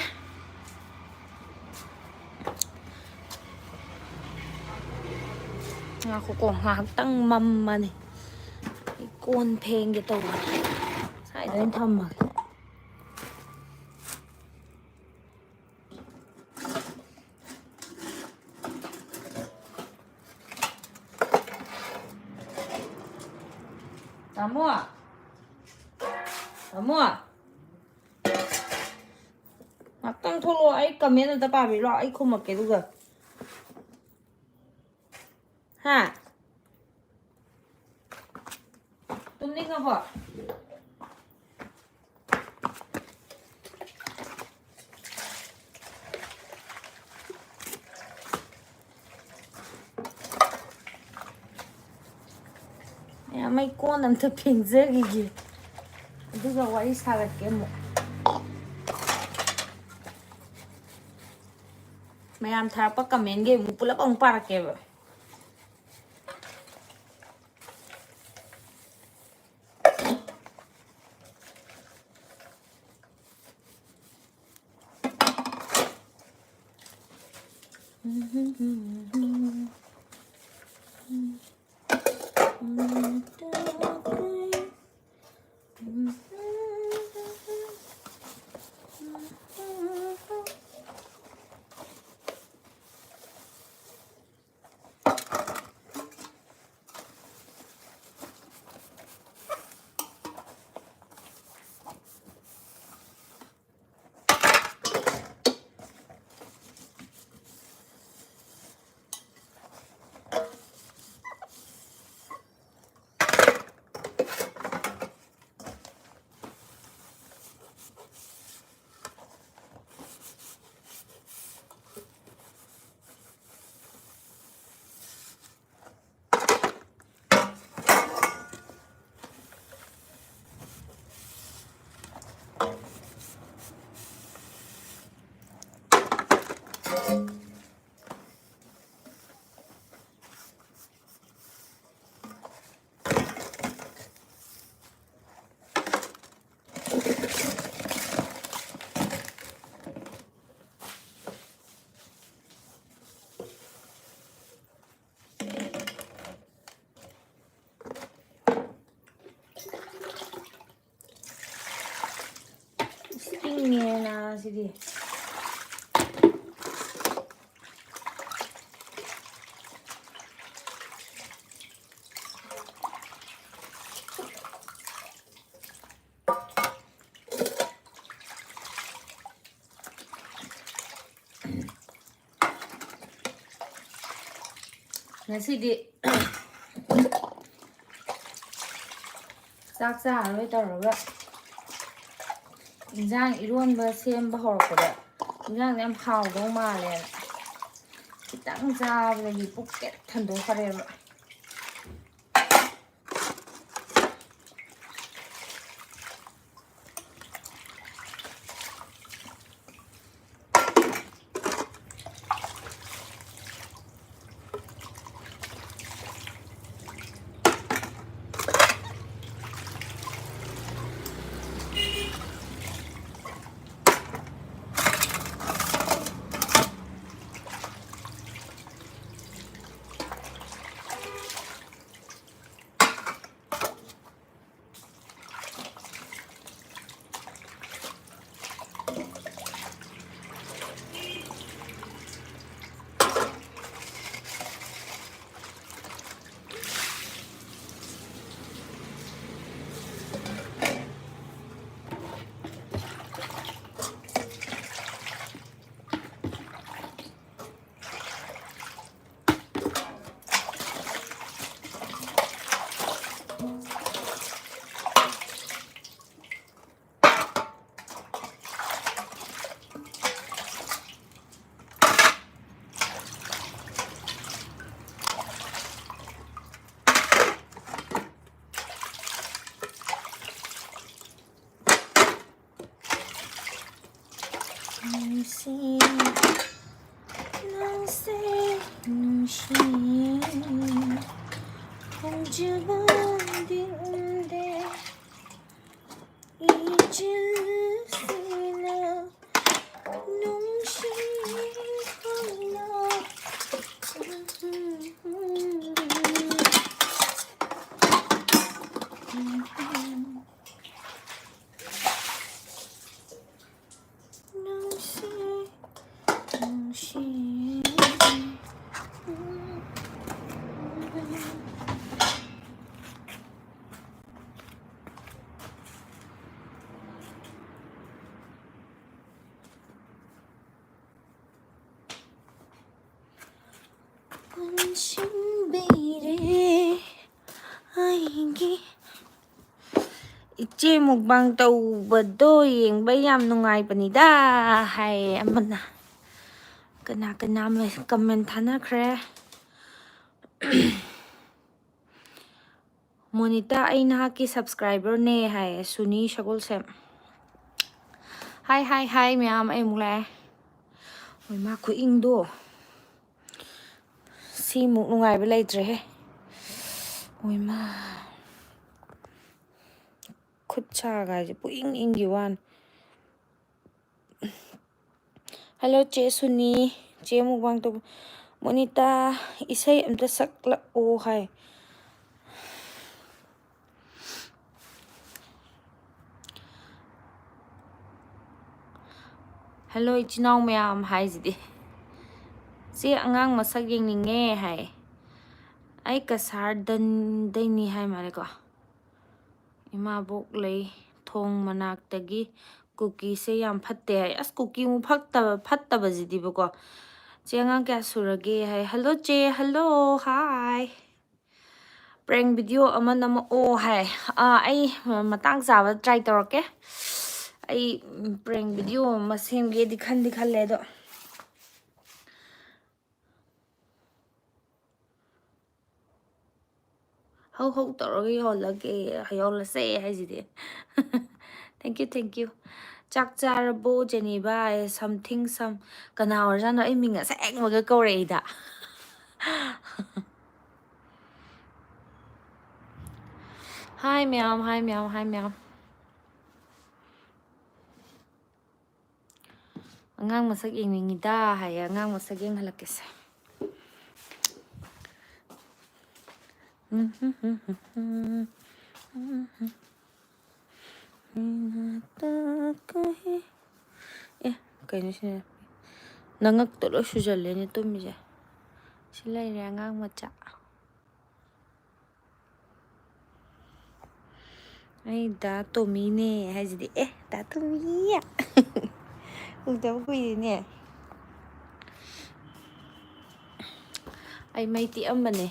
ꯉꯥꯏꯈꯣꯀꯣ, ꯉꯥꯏꯍꯥꯛꯇꯪ ꯃꯝꯃꯅꯤ꯫ ꯑꯩ ꯀꯣꯟ ꯐꯦꯡꯒꯦ ꯇꯧꯕꯅꯦ꯫ ꯁ꯭ꯋꯥꯏꯗ ꯑꯣꯏꯅ ꯊꯝꯃꯒꯦ꯫ ꯇꯥꯃꯣ! ꯇꯥꯃꯣ! ꯉꯥꯛꯇꯪ ꯊꯣꯛꯂꯛꯑꯣ, ꯑꯩ ꯀꯃꯦꯟ ꯑꯝꯇ ꯄꯥꯕꯤꯔꯣ, ꯑꯩ ꯈꯨꯝꯃꯛꯀꯦ ꯑꯗꯨꯒ꯫ ꯍꯥ? ꯇꯨꯝꯅꯤꯡꯉꯕꯣ? ꯃꯌꯥꯝ, ꯑꯩ ꯀꯣꯟ ꯑꯝꯇ ꯐꯦꯡꯖꯈꯤꯒꯦ, ꯑꯗꯨꯒ ꯋꯥꯔꯤ ꯁꯥꯔꯛꯀꯦ ꯑꯃꯨꯛ꯫ ꯃꯌꯥꯝ ꯊꯥꯔꯛꯄ ꯀꯃꯦꯟꯒꯤ ꯑꯃꯨꯛ ꯄꯨꯂꯞ ꯑꯃꯨꯛ ꯄꯥꯔꯛꯀꯦꯕ꯫ ꯏꯁ, ꯏꯪꯉꯦꯅ ꯁꯤꯗꯤ꯫ ꯉꯁꯤꯗꯤ ꯆꯥꯛ ꯆꯥꯔꯔꯣꯏ ꯇꯧꯔꯒ ꯏꯟꯖꯥꯡ ꯏꯔꯣꯟꯕ ꯁꯦꯝꯕ ꯍꯧꯔꯛꯄꯗ ꯏꯟꯖꯥꯡꯗꯣ ꯌꯥꯝ ꯍꯥꯎꯗꯧ ꯃꯥꯜꯂꯦꯅ ꯈꯤꯇꯪ ꯆꯥꯕꯗꯒꯤ ꯄꯨꯛ ꯄꯦꯛ ꯊꯟꯗꯣꯛꯈ꯭ꯔꯦꯕ꯫ ꯅꯪꯁꯦ ꯅꯨꯡꯁꯤꯌꯦ, ꯈꯣꯡꯖꯕꯗꯤ ꯎꯝꯗꯦ, ꯏꯆꯤꯜꯁꯤꯅ ꯅꯨꯡꯁꯤ ꯈꯣꯏꯅ꯫ ꯅꯨꯡꯁꯤ, ꯅꯨꯡꯁꯤ꯫ ꯄꯨꯟꯁꯤꯟꯕꯤꯔꯦ ꯑꯩꯒꯤ꯫ ꯏꯆꯦ ꯃꯨꯛꯕꯥꯡ ꯇꯧꯕꯗꯣ ꯌꯦꯡꯕ ꯌꯥꯝ ꯅꯨꯡꯉꯥꯏꯕꯅꯤꯗ ꯍꯥꯏ ꯑꯃꯅ꯫ ꯀꯅꯥ ꯀꯅꯥ ꯃꯦ-, comment ꯊꯥꯅꯈ꯭ꯔꯦ? ꯃꯣꯅꯤꯇꯥ, ꯑꯩ ꯅꯍꯥꯛꯀꯤ subscriberꯅꯦ ꯍꯥꯏ ꯁꯨꯅꯤ ꯁꯒꯣꯜꯁꯦꯝ꯫ ꯍꯥꯏ, ꯍꯥꯏ, ꯍꯥꯏ ꯃꯌꯥꯝ, ꯑꯩ ꯑꯃꯨꯛ ꯂꯥꯛꯑꯦ꯫ ꯍꯣꯏ, ꯃꯥ ꯈꯨꯏꯪꯗꯣ꯫ ꯁꯤꯃꯨꯛ ꯅꯨꯡꯉꯥꯏꯕ ꯂꯩꯇ꯭ꯔꯦꯍꯦ꯫ ꯍꯣꯏ, ꯃꯥ꯫ ꯈꯨꯠ ꯁꯥꯒꯥꯏꯁꯦ ꯄꯨꯏꯪ ꯏꯪꯒꯤ ꯋꯥꯅꯤ꯫ Hello, ꯆꯦ ꯁꯨꯅꯤ, ꯆꯦ ꯃꯨꯛꯕꯥꯡ ꯇꯧꯕ꯫ ꯃꯣꯅꯤꯇꯥ, ꯏꯁꯩ ꯑꯝꯇ ꯁꯛꯂꯛꯑꯣ ꯍꯥꯏ꯫ Hello, ꯏꯆꯤꯟ ꯏꯅꯥꯎ ꯃꯌꯥꯝ ꯍꯥꯏꯁꯤꯗꯤ꯫ ꯆꯦ, ꯑꯉꯥꯡ ꯃꯁꯛ ꯌꯦꯡꯅꯤꯡꯉꯦ ꯍꯥꯏ꯫ ꯑꯩ ꯀꯁꯥꯔꯗꯟꯗꯩꯅꯤ ꯍꯥꯏ ꯃꯥꯜꯂꯦꯀꯣ꯫ ꯏꯃꯥꯕꯣꯛ ꯂꯩ ꯊꯣꯡ ꯃꯅꯥꯛꯇꯒꯤ ꯀꯨꯀꯤꯁꯦ ꯌꯥꯝ ꯐꯠꯇꯦ ꯍꯥꯏ꯫ ꯑꯁ, ꯀꯨꯀꯤꯃꯨꯛ ꯐꯠꯇꯕ, ꯐꯠꯇꯕꯁꯤꯗꯤꯕꯀꯣ꯫ ꯆꯦ, ꯑꯉꯥꯡ ꯀꯌꯥ ꯁꯨꯔꯒꯦ ꯍꯥꯏ꯫ Hello ꯆꯦ, hello, hi꯫ Prank video ꯑꯃ ꯅꯝꯃꯛꯑꯣ ꯍꯥꯏ꯫ ꯑꯥ, ꯑꯩ ꯃꯇꯥꯡ ꯆꯥꯕ try ꯇꯧꯔꯛꯀꯦ꯫ ꯑꯩ, ꯎꯝ, prank video ꯑꯃ ꯁꯦꯝꯒꯦꯗꯤ ꯈꯟꯗꯤ ꯈꯜꯂꯦ, ꯑꯗꯣ ꯍꯧ ꯍꯧ ꯇꯧꯔꯒ ꯌꯣꯜꯂꯒꯦ, ꯌꯣꯜꯂꯁꯦ ꯍꯥꯏꯁꯤꯗꯤ꯫ Thank you, thank you꯫ "ꯆꯥꯛ ꯆꯥꯔꯕꯣ, ꯖꯦꯅꯤꯕꯥ?" ꯍꯥꯏ, "Something some", ꯀꯅꯥ ꯑꯣꯏꯔꯖꯥꯠꯅꯣ? ꯑꯩ ꯃꯤꯡ ꯑꯁꯦꯡꯕꯒ ꯀꯧꯔꯛꯏꯗ꯫ Hi ꯃꯌꯥꯝ, hi ꯃꯌꯥꯝ, hi ꯃꯌꯥꯝ꯫ "ꯑꯉꯥꯡ ꯃꯁꯛ ꯌꯦꯡꯅꯤꯡꯉꯤꯗ" ꯍꯥꯏꯌꯦ, ꯑꯉꯥꯡ ꯃꯁꯛ ꯌꯦꯡꯍꯜꯂꯛꯀꯦꯁꯦ꯫ ꯑꯦ, ꯀꯩꯅꯣ ꯁꯤꯅ? ꯅꯉꯛꯇ ꯂꯣꯏ ꯁꯨꯖꯜꯂꯦꯅꯦ ꯇꯨꯝꯃꯤꯁꯦ꯫ ꯁꯤ ꯂꯩꯔꯦ ꯑꯉꯥꯡ ꯃꯆꯥ꯫ ꯑꯩ ꯗꯥ ꯇꯣꯃꯤꯅꯦ ꯍꯥꯏꯁꯤꯗꯤ꯫ ꯑꯦ, ꯗꯥ ꯇꯣꯃꯤ! ꯎꯗꯕ ꯀꯨꯏꯔꯦꯅꯦ꯫ ꯑꯩ ꯃꯩ ꯇꯤꯛꯑꯝꯕꯅꯦ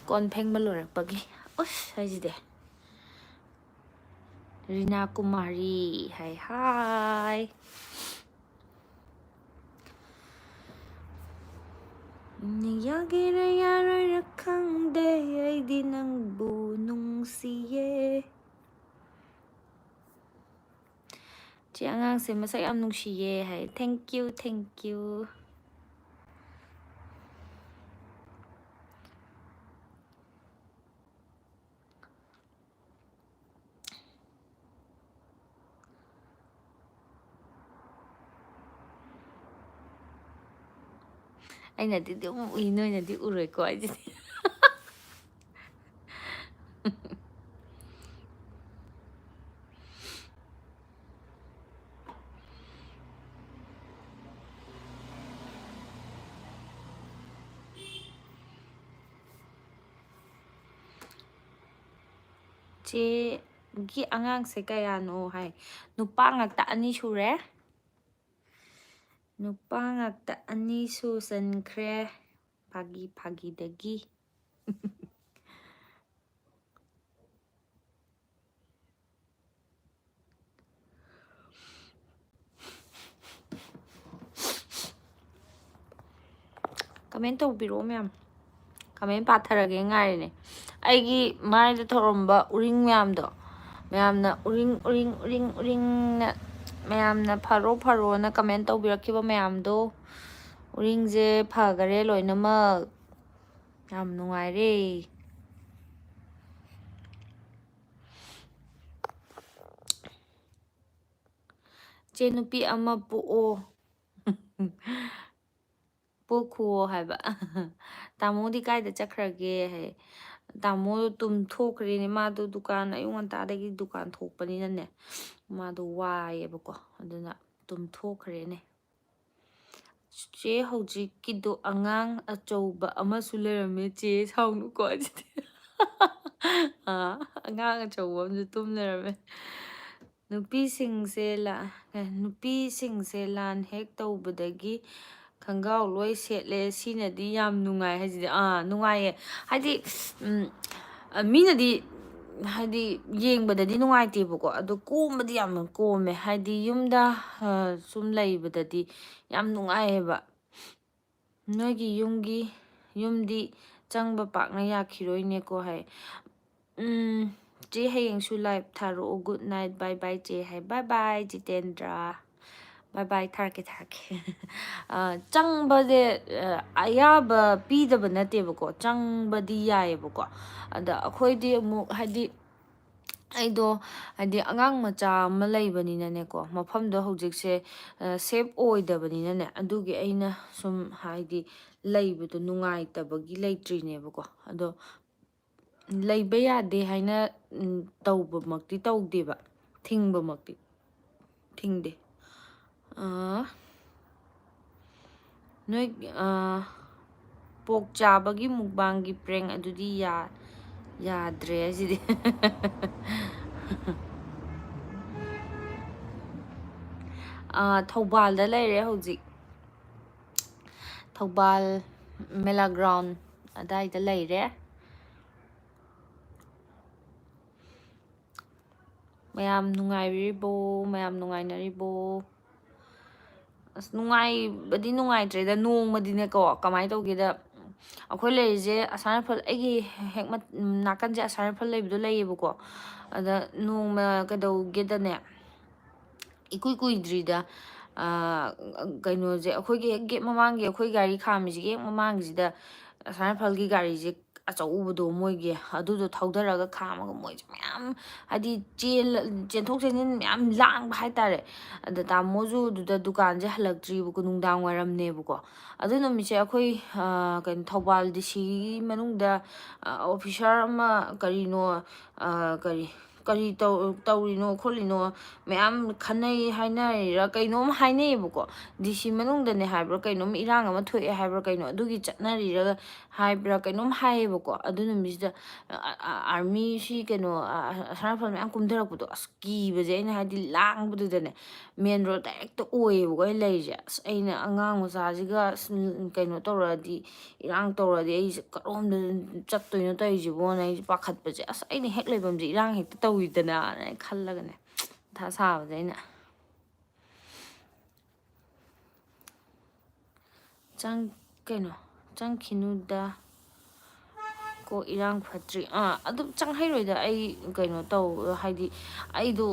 ꯀꯣꯟ ꯐꯦꯡꯕ ꯂꯣꯏꯔꯛꯄꯒꯤ꯫ ꯎꯁ ꯍꯥꯏꯁꯤꯗꯤ꯫ ꯔꯤꯅꯥ ꯀꯨꯃꯥꯔꯤ ꯍꯥꯏ, ꯍꯥꯏ꯫ ꯌꯥꯒꯦꯔꯥ ꯌꯥꯔꯣꯏꯔꯥ ꯈꯪꯗꯦ, ꯑꯩꯗꯤ ꯅꯪꯕꯨ ꯅꯨꯡꯁꯤꯌꯦ꯫ ꯆꯦ, ꯑꯉꯥꯡꯁꯦ ꯃꯁꯛ ꯌꯥꯝ ꯅꯨꯡꯁꯤꯌꯦ ꯍꯥꯏ꯫ Thank you, thank you꯫ ꯑꯩꯅꯗꯤ ꯑꯗꯨꯝ ꯎꯏ, ꯅꯣꯏꯅꯗꯤ ꯎꯔꯣꯏꯀꯣ ꯑꯩꯁꯤꯗꯤ꯫ ꯆꯦꯒꯤ ꯑꯉꯥꯡꯁꯦ ꯀꯌꯥꯅꯣ ꯍꯥꯏ꯫ ꯅꯨꯄꯥ ꯉꯥꯛꯇ ꯑꯅꯤ ꯁꯨꯔꯦ꯫ ꯅꯨꯄꯥ ꯉꯥꯛꯇ ꯑꯅꯤ ꯁꯨꯁꯟꯈ꯭ꯔꯦ꯫ ꯐꯥꯒꯤ ꯐꯥꯒꯤꯗꯒꯤ꯫ Comment ꯇꯧꯕꯤꯔꯛꯑꯣ ꯃꯌꯥꯝ꯫ Comment ꯄꯥꯊꯔꯒꯦ ꯉꯥꯏꯔꯤꯅꯦ꯫ ꯑꯩꯒꯤ ꯃꯥꯏꯗ ꯊꯧꯔꯝꯕ ꯎꯔꯤꯡ ꯃꯌꯥꯝꯗꯣ ꯃꯌꯥꯝꯅ ꯎꯔꯤꯡ ꯎꯔꯤꯡ ꯎꯔꯤꯡ ꯎꯔꯤꯡꯅ, ꯃꯌꯥꯝꯅ ꯐꯔꯣ ꯐꯔꯣꯅ ꯀꯃꯦꯟ ꯇꯧꯕꯤꯔꯛꯈꯤꯕ ꯃꯌꯥꯝꯗꯣ, ꯎꯔꯤꯡꯁꯦ ꯐꯈꯔꯦ ꯂꯣꯏꯅꯃꯛ꯫ ꯌꯥꯝ ꯅꯨꯡꯉꯥꯏꯔꯦ꯫ ꯆꯦ, ꯅꯨꯄꯤ ꯑꯃ ꯄꯣꯛꯑꯣ꯫ ꯄꯣꯛꯈꯨꯑꯣ ꯍꯥꯏꯕ꯫ "ꯇꯥꯃꯣꯗꯤ ꯀꯥꯏꯗ ꯆꯠꯈ꯭ꯔꯒꯦ?" ꯍꯥꯏ꯫ "ꯇꯥꯃꯣ ꯇꯨꯝꯊꯣꯛꯈ꯭ꯔꯦꯅꯦ, ꯃꯥꯗꯣ ꯗꯨꯀꯥꯟ ꯑꯌꯨꯛ ꯉꯟꯇꯥꯗꯒꯤ ꯗꯨꯀꯥꯟ ꯊꯣꯛꯄꯅꯤꯅꯅꯦ, ꯃꯥꯗꯣ ꯋꯥꯏꯌꯦꯕꯀꯣ, ꯑꯗꯨꯅ ꯇꯨꯝꯊꯣꯛꯈ꯭ꯔꯦꯅꯦ꯫" "ꯆꯦ, ꯍꯧꯖꯤꯛꯀꯤꯗꯣ ꯑꯉꯥꯡ ꯑꯆꯧꯕ ꯑꯃꯁꯨ ꯂꯩꯔꯝꯃꯦ ꯆꯦ, ꯁꯥꯎꯅꯨꯀꯣ ꯑꯗꯨꯗꯤ꯫" ꯑꯥ, ꯑꯉꯥꯡ ꯑꯆꯧꯕ ꯑꯃꯁꯨ ꯇꯨꯝ ꯂꯩꯔꯝꯃꯦ꯫ "ꯅꯨꯄꯤꯁꯤꯡꯁꯦ ꯂꯥ-, ꯑꯦ, ꯅꯨꯄꯤꯁꯤꯡꯁꯦ ꯂꯥꯟ ꯍꯦꯛ ꯇꯧꯕꯗꯒꯤ ꯈꯣꯡꯒ꯭ꯔꯥꯎ ꯂꯣꯏ ꯁꯦꯠꯂꯦ, ꯁꯤꯅꯗꯤ ꯌꯥꯝ ꯅꯨꯡꯉꯥꯏ" ꯍꯥꯏꯁꯤꯗꯤ꯫ ꯑꯥ, ꯅꯨꯡꯉꯥꯏꯌꯦ꯫ ꯍꯥꯏꯗꯤ, ꯎꯝ, ꯑ, ꯃꯤꯅꯗꯤ, ꯍꯥꯏꯗꯤ, ꯌꯦꯡꯕꯗꯗꯤ ꯅꯨꯡꯉꯥꯏꯇꯦꯕꯀꯣ, ꯑꯗꯣ ꯀꯣꯝꯕꯗꯤ ꯌꯥꯝꯅ ꯀꯣꯝꯃꯦ꯫ ꯍꯥꯏꯗꯤ, ꯌꯨꯝꯗ, ꯑ, ꯁꯨꯝ ꯂꯩꯕꯗꯗꯤ ꯌꯥꯝ ꯅꯨꯡꯉꯥꯏꯌꯦꯕ꯫ "ꯅꯣꯏꯒꯤ ꯌꯨꯝꯒꯤ, ꯌꯨꯝꯗꯤ ꯆꯪꯕ ꯄꯥꯛꯅ ꯌꯥꯈꯤꯔꯣꯏꯅꯦꯀꯣ" ꯍꯥꯏ꯫ ꯎꯝ, "ꯆꯦ, ꯍꯌꯦꯡꯁꯨ ꯂꯥꯏꯚ ꯊꯥꯔꯛꯑꯣ꯫ Good night, bye bye ꯆꯦ" ꯍꯥꯏ꯫ Bye bye Jitendra. Bye bye, ꯊꯥꯔꯛꯀꯦ, ꯊꯥꯔꯛꯀꯦ꯫ ꯑ, ꯆꯪꯕꯁꯦ, ꯑ, ꯑꯌꯥꯕ ꯄꯤꯗꯕ ꯅꯠꯇꯦꯕꯀꯣ, ꯆꯪꯕꯗꯤ ꯌꯥꯏꯌꯦꯕꯀꯣ꯫ ꯑꯗ ꯑꯩꯈꯣꯏꯗꯤ ꯑꯃꯨꯛ, ꯍꯥꯏꯗꯤ, ꯑꯩꯗꯣ, ꯍꯥꯏꯗꯤ, ꯑꯉꯥꯡ ꯃꯆꯥ ꯑꯃ ꯂꯩꯕꯅꯤꯅꯅꯦꯀꯣ, ꯃꯐꯝꯗꯣ ꯍꯧꯖꯤꯛꯁꯦ, ꯑ, ꯁꯦꯐ ꯑꯣꯏꯗꯕꯅꯤꯅꯅꯦ, ꯑꯗꯨꯒꯤ ꯑꯩꯅ ꯁꯨꯝ, ꯍꯥꯏꯗꯤ, ꯂꯩꯕꯗꯣ ꯅꯨꯡꯉꯥꯏꯇꯕꯒꯤ ꯂꯩꯇ꯭ꯔꯤꯅꯦꯕꯀꯣ꯫ ꯑꯗꯣ ꯂꯩꯕ ꯌꯥꯗꯦ ꯍꯥꯏꯅ, ꯎꯝ, ꯇꯧꯕꯃꯛꯇꯤ ꯇꯧꯗꯦꯕ, ꯊꯤꯡꯕꯃꯛꯇꯤ ꯊꯤꯡꯗꯦ꯫ ꯑꯥ, ꯅꯣꯏ, ꯑꯥ, ꯄꯣꯛ ꯆꯥꯕꯒꯤ ꯃꯨꯛꯕꯥꯡꯒꯤ ꯄ꯭ꯔꯦꯡ ꯑꯗꯨꯗꯤ ꯌꯥ-, ꯌꯥꯗ꯭ꯔꯦ ꯍꯥꯏꯁꯤꯗꯤ꯫ ꯑꯥ, ꯊꯧꯕꯥꯜꯗ ꯂꯩꯔꯦ ꯍꯧꯖꯤꯛ꯫ ꯊꯧꯕꯥꯜ ꯃꯦꯂꯥ ꯒ꯭ꯔꯥꯎꯟ ꯑꯗꯥꯏꯗ ꯂꯩꯔꯦ꯫ ꯃꯌꯥꯝ ꯅꯨꯡꯉꯥꯏꯕꯤꯔꯤꯕꯣ? ꯃꯌꯥꯝ ꯅꯨꯡꯉꯥꯏꯅꯔꯤꯕꯣ? ꯑꯁ, ꯅꯨꯡꯉꯥꯏꯕꯗꯤ ꯅꯨꯡꯉꯥꯏꯇ꯭ꯔꯦꯗ꯫ ꯅꯣꯡꯃꯗꯤꯅꯦꯀꯣ, ꯀꯃꯥꯏꯅ ꯇꯧꯒꯦꯗ, ꯑꯩꯈꯣꯏ ꯂꯩꯔꯤꯁꯦ ꯑꯁꯥꯝ ꯔꯥꯏꯐꯜ, ꯑꯩꯒꯤ ꯍꯦꯛ ꯃꯠ-, ꯅꯥꯀꯟꯁꯦ ꯑꯁꯥꯝ ꯔꯥꯏꯐꯜ ꯂꯩꯕꯗꯣ ꯂꯩꯌꯦꯕꯀꯣ꯫ ꯑꯗ ꯅꯣꯡꯃ ꯀꯩꯗꯧꯒꯦꯗꯅꯦ, ꯏꯀꯨꯏ ꯀꯨꯏꯗ꯭ꯔꯤꯗ, ꯑꯥ, ꯀꯩꯅꯣꯁꯦ, ꯑꯩꯈꯣꯏꯒꯤ ꯍꯦꯛ ꯒꯦꯠ ꯃꯃꯥꯡꯒꯤ, ꯑꯩꯈꯣꯏ ꯒꯥꯔꯤ ꯈꯥꯝꯃꯤꯁꯤꯒꯤ ꯍꯦꯛ ꯃꯃꯥꯡꯁꯤꯗ ꯑꯁꯥꯝ ꯔꯥꯏꯐꯜꯒꯤ ꯒꯥꯔꯤꯁꯦ ꯑꯆꯧꯕꯗꯣ ꯃꯣꯏꯒꯤ, ꯑꯗꯨꯗꯣ ꯊꯧꯗꯔꯒ ꯈꯥꯝꯃꯒ ꯃꯣꯏꯁꯦ ꯃꯌꯥꯝ, ꯍꯥꯏꯗꯤ, ꯆꯦꯜ-, ꯆꯦꯟꯊꯣꯛ ꯆꯦꯟꯁꯤꯟ ꯃꯌꯥꯝ ꯂꯥꯡꯕ ꯍꯥꯏꯇꯥꯔꯦ꯫ ꯑꯗ ꯇꯥꯃꯣꯁꯨ ꯑꯗꯨꯗ ꯗꯨꯀꯥꯟꯁꯦ ꯍꯜꯂꯛꯇ꯭ꯔꯤꯕꯀꯣ, ꯅꯨꯡꯗꯥꯡ ꯋꯥꯏꯔꯝꯅꯦꯕꯀꯣ꯫ ꯑꯗꯨ ꯅꯨꯃꯤꯠꯁꯦ ꯑꯩꯈꯣꯏ, ꯑꯥ, ꯀꯩꯅꯣ, ꯊꯧꯕꯥꯜ ꯗꯤ ꯁꯤꯒꯤ ꯃꯅꯨꯡꯗ, ꯑꯥ, ꯑꯣꯐꯤꯁꯥꯔ ꯑꯃ ꯀꯔꯤꯅꯣ, ꯑꯥ, ꯀꯔꯤ, ꯀꯔꯤ ꯇꯧ-, ꯇꯧꯔꯤꯅꯣ ꯈꯣꯠꯂꯤꯅꯣ ꯃꯌꯥꯝ ꯈꯟꯅꯩ ꯍꯥꯏꯅꯔꯤꯔꯥ ꯀꯩꯅꯣꯝ ꯍꯥꯏꯅꯩꯌꯦꯕꯀꯣ꯫ ꯗꯤ ꯁꯤ ꯃꯅꯨꯡꯗꯅꯦ ꯍꯥꯏꯕ꯭ꯔꯥ ꯀꯩꯅꯣꯝ, ꯏꯔꯥꯡ ꯑꯃ ꯊꯣꯛꯑꯦ ꯍꯥꯏꯕ꯭ꯔꯥ ꯀꯩꯅꯣ, ꯑꯗꯨꯒꯤ ꯆꯠꯅꯔꯤꯔꯥ ꯍꯥꯏꯕ꯭ꯔꯥ ꯀꯩꯅꯣꯝ ꯍꯥꯏꯌꯦꯕꯀꯣ꯫ ꯑꯗꯨ ꯅꯨꯃꯤꯠꯁꯤꯗ, ꯑ-, ꯑ-, ꯑꯥꯔꯃꯤꯁꯤ ꯀꯩꯅꯣ, ꯑ-, ꯑ-, ꯑꯁꯥꯝ ꯔꯥꯏꯐꯜ ꯃꯌꯥꯝ ꯀꯨꯝꯊꯔꯛꯄꯗꯣ, ꯑꯁ, ꯀꯤꯕꯁꯦ ꯑꯩꯅ, ꯍꯥꯏꯗꯤ, ꯂꯥꯡꯕꯗꯨꯗꯅꯦ, ꯃꯦꯟ ꯔꯣꯗ ꯗꯥꯏꯔꯦꯛꯇ ꯑꯣꯏꯌꯦꯕꯀꯣ ꯑꯩ ꯂꯩꯔꯤꯁꯦ꯫ ꯑꯁ, ꯑꯩꯅ ꯑꯉꯥꯡ ꯃꯆꯥꯁꯤꯒ, ꯑꯁ, ꯀꯩꯅꯣ ꯇꯧꯔꯗꯤ, ꯏꯔꯥꯡ ꯇꯧꯔꯗꯤ ꯑꯩꯁꯦ ꯀꯔꯣꯝꯗ ꯆꯠꯇꯣꯏꯅꯣ ꯇꯧꯔꯤꯁꯤꯕꯣꯅ ꯑꯩꯁꯦ ꯄꯥꯈꯠꯄꯁꯦ꯫ ꯑꯁ, ꯑꯩꯅ ꯍꯦꯛ ꯂꯩꯐꯝꯁꯦ ꯏꯔꯥꯡ ꯍꯦꯛꯇ ꯇꯧꯋꯤꯗꯅ ꯑꯩ ꯈꯜꯂꯒꯅꯦ, ꯃꯊꯥ ꯁꯥꯕꯁꯦ ꯑꯩꯅ꯫ ꯆꯪ-, ꯀꯩꯅꯣ, ꯆꯪꯈꯤꯅꯨꯗ꯫ ꯀꯣ, ꯏꯔꯥꯡ ꯐꯠꯇ꯭ꯔꯤ꯫ ꯑꯥ, ꯑꯗꯨꯝ ꯆꯪꯍꯩꯔꯣꯏꯗ꯫ ꯑꯩ ꯀꯩꯅꯣ ꯇꯧ-, ꯍꯥꯏꯗꯤ, ꯑꯩꯗꯣ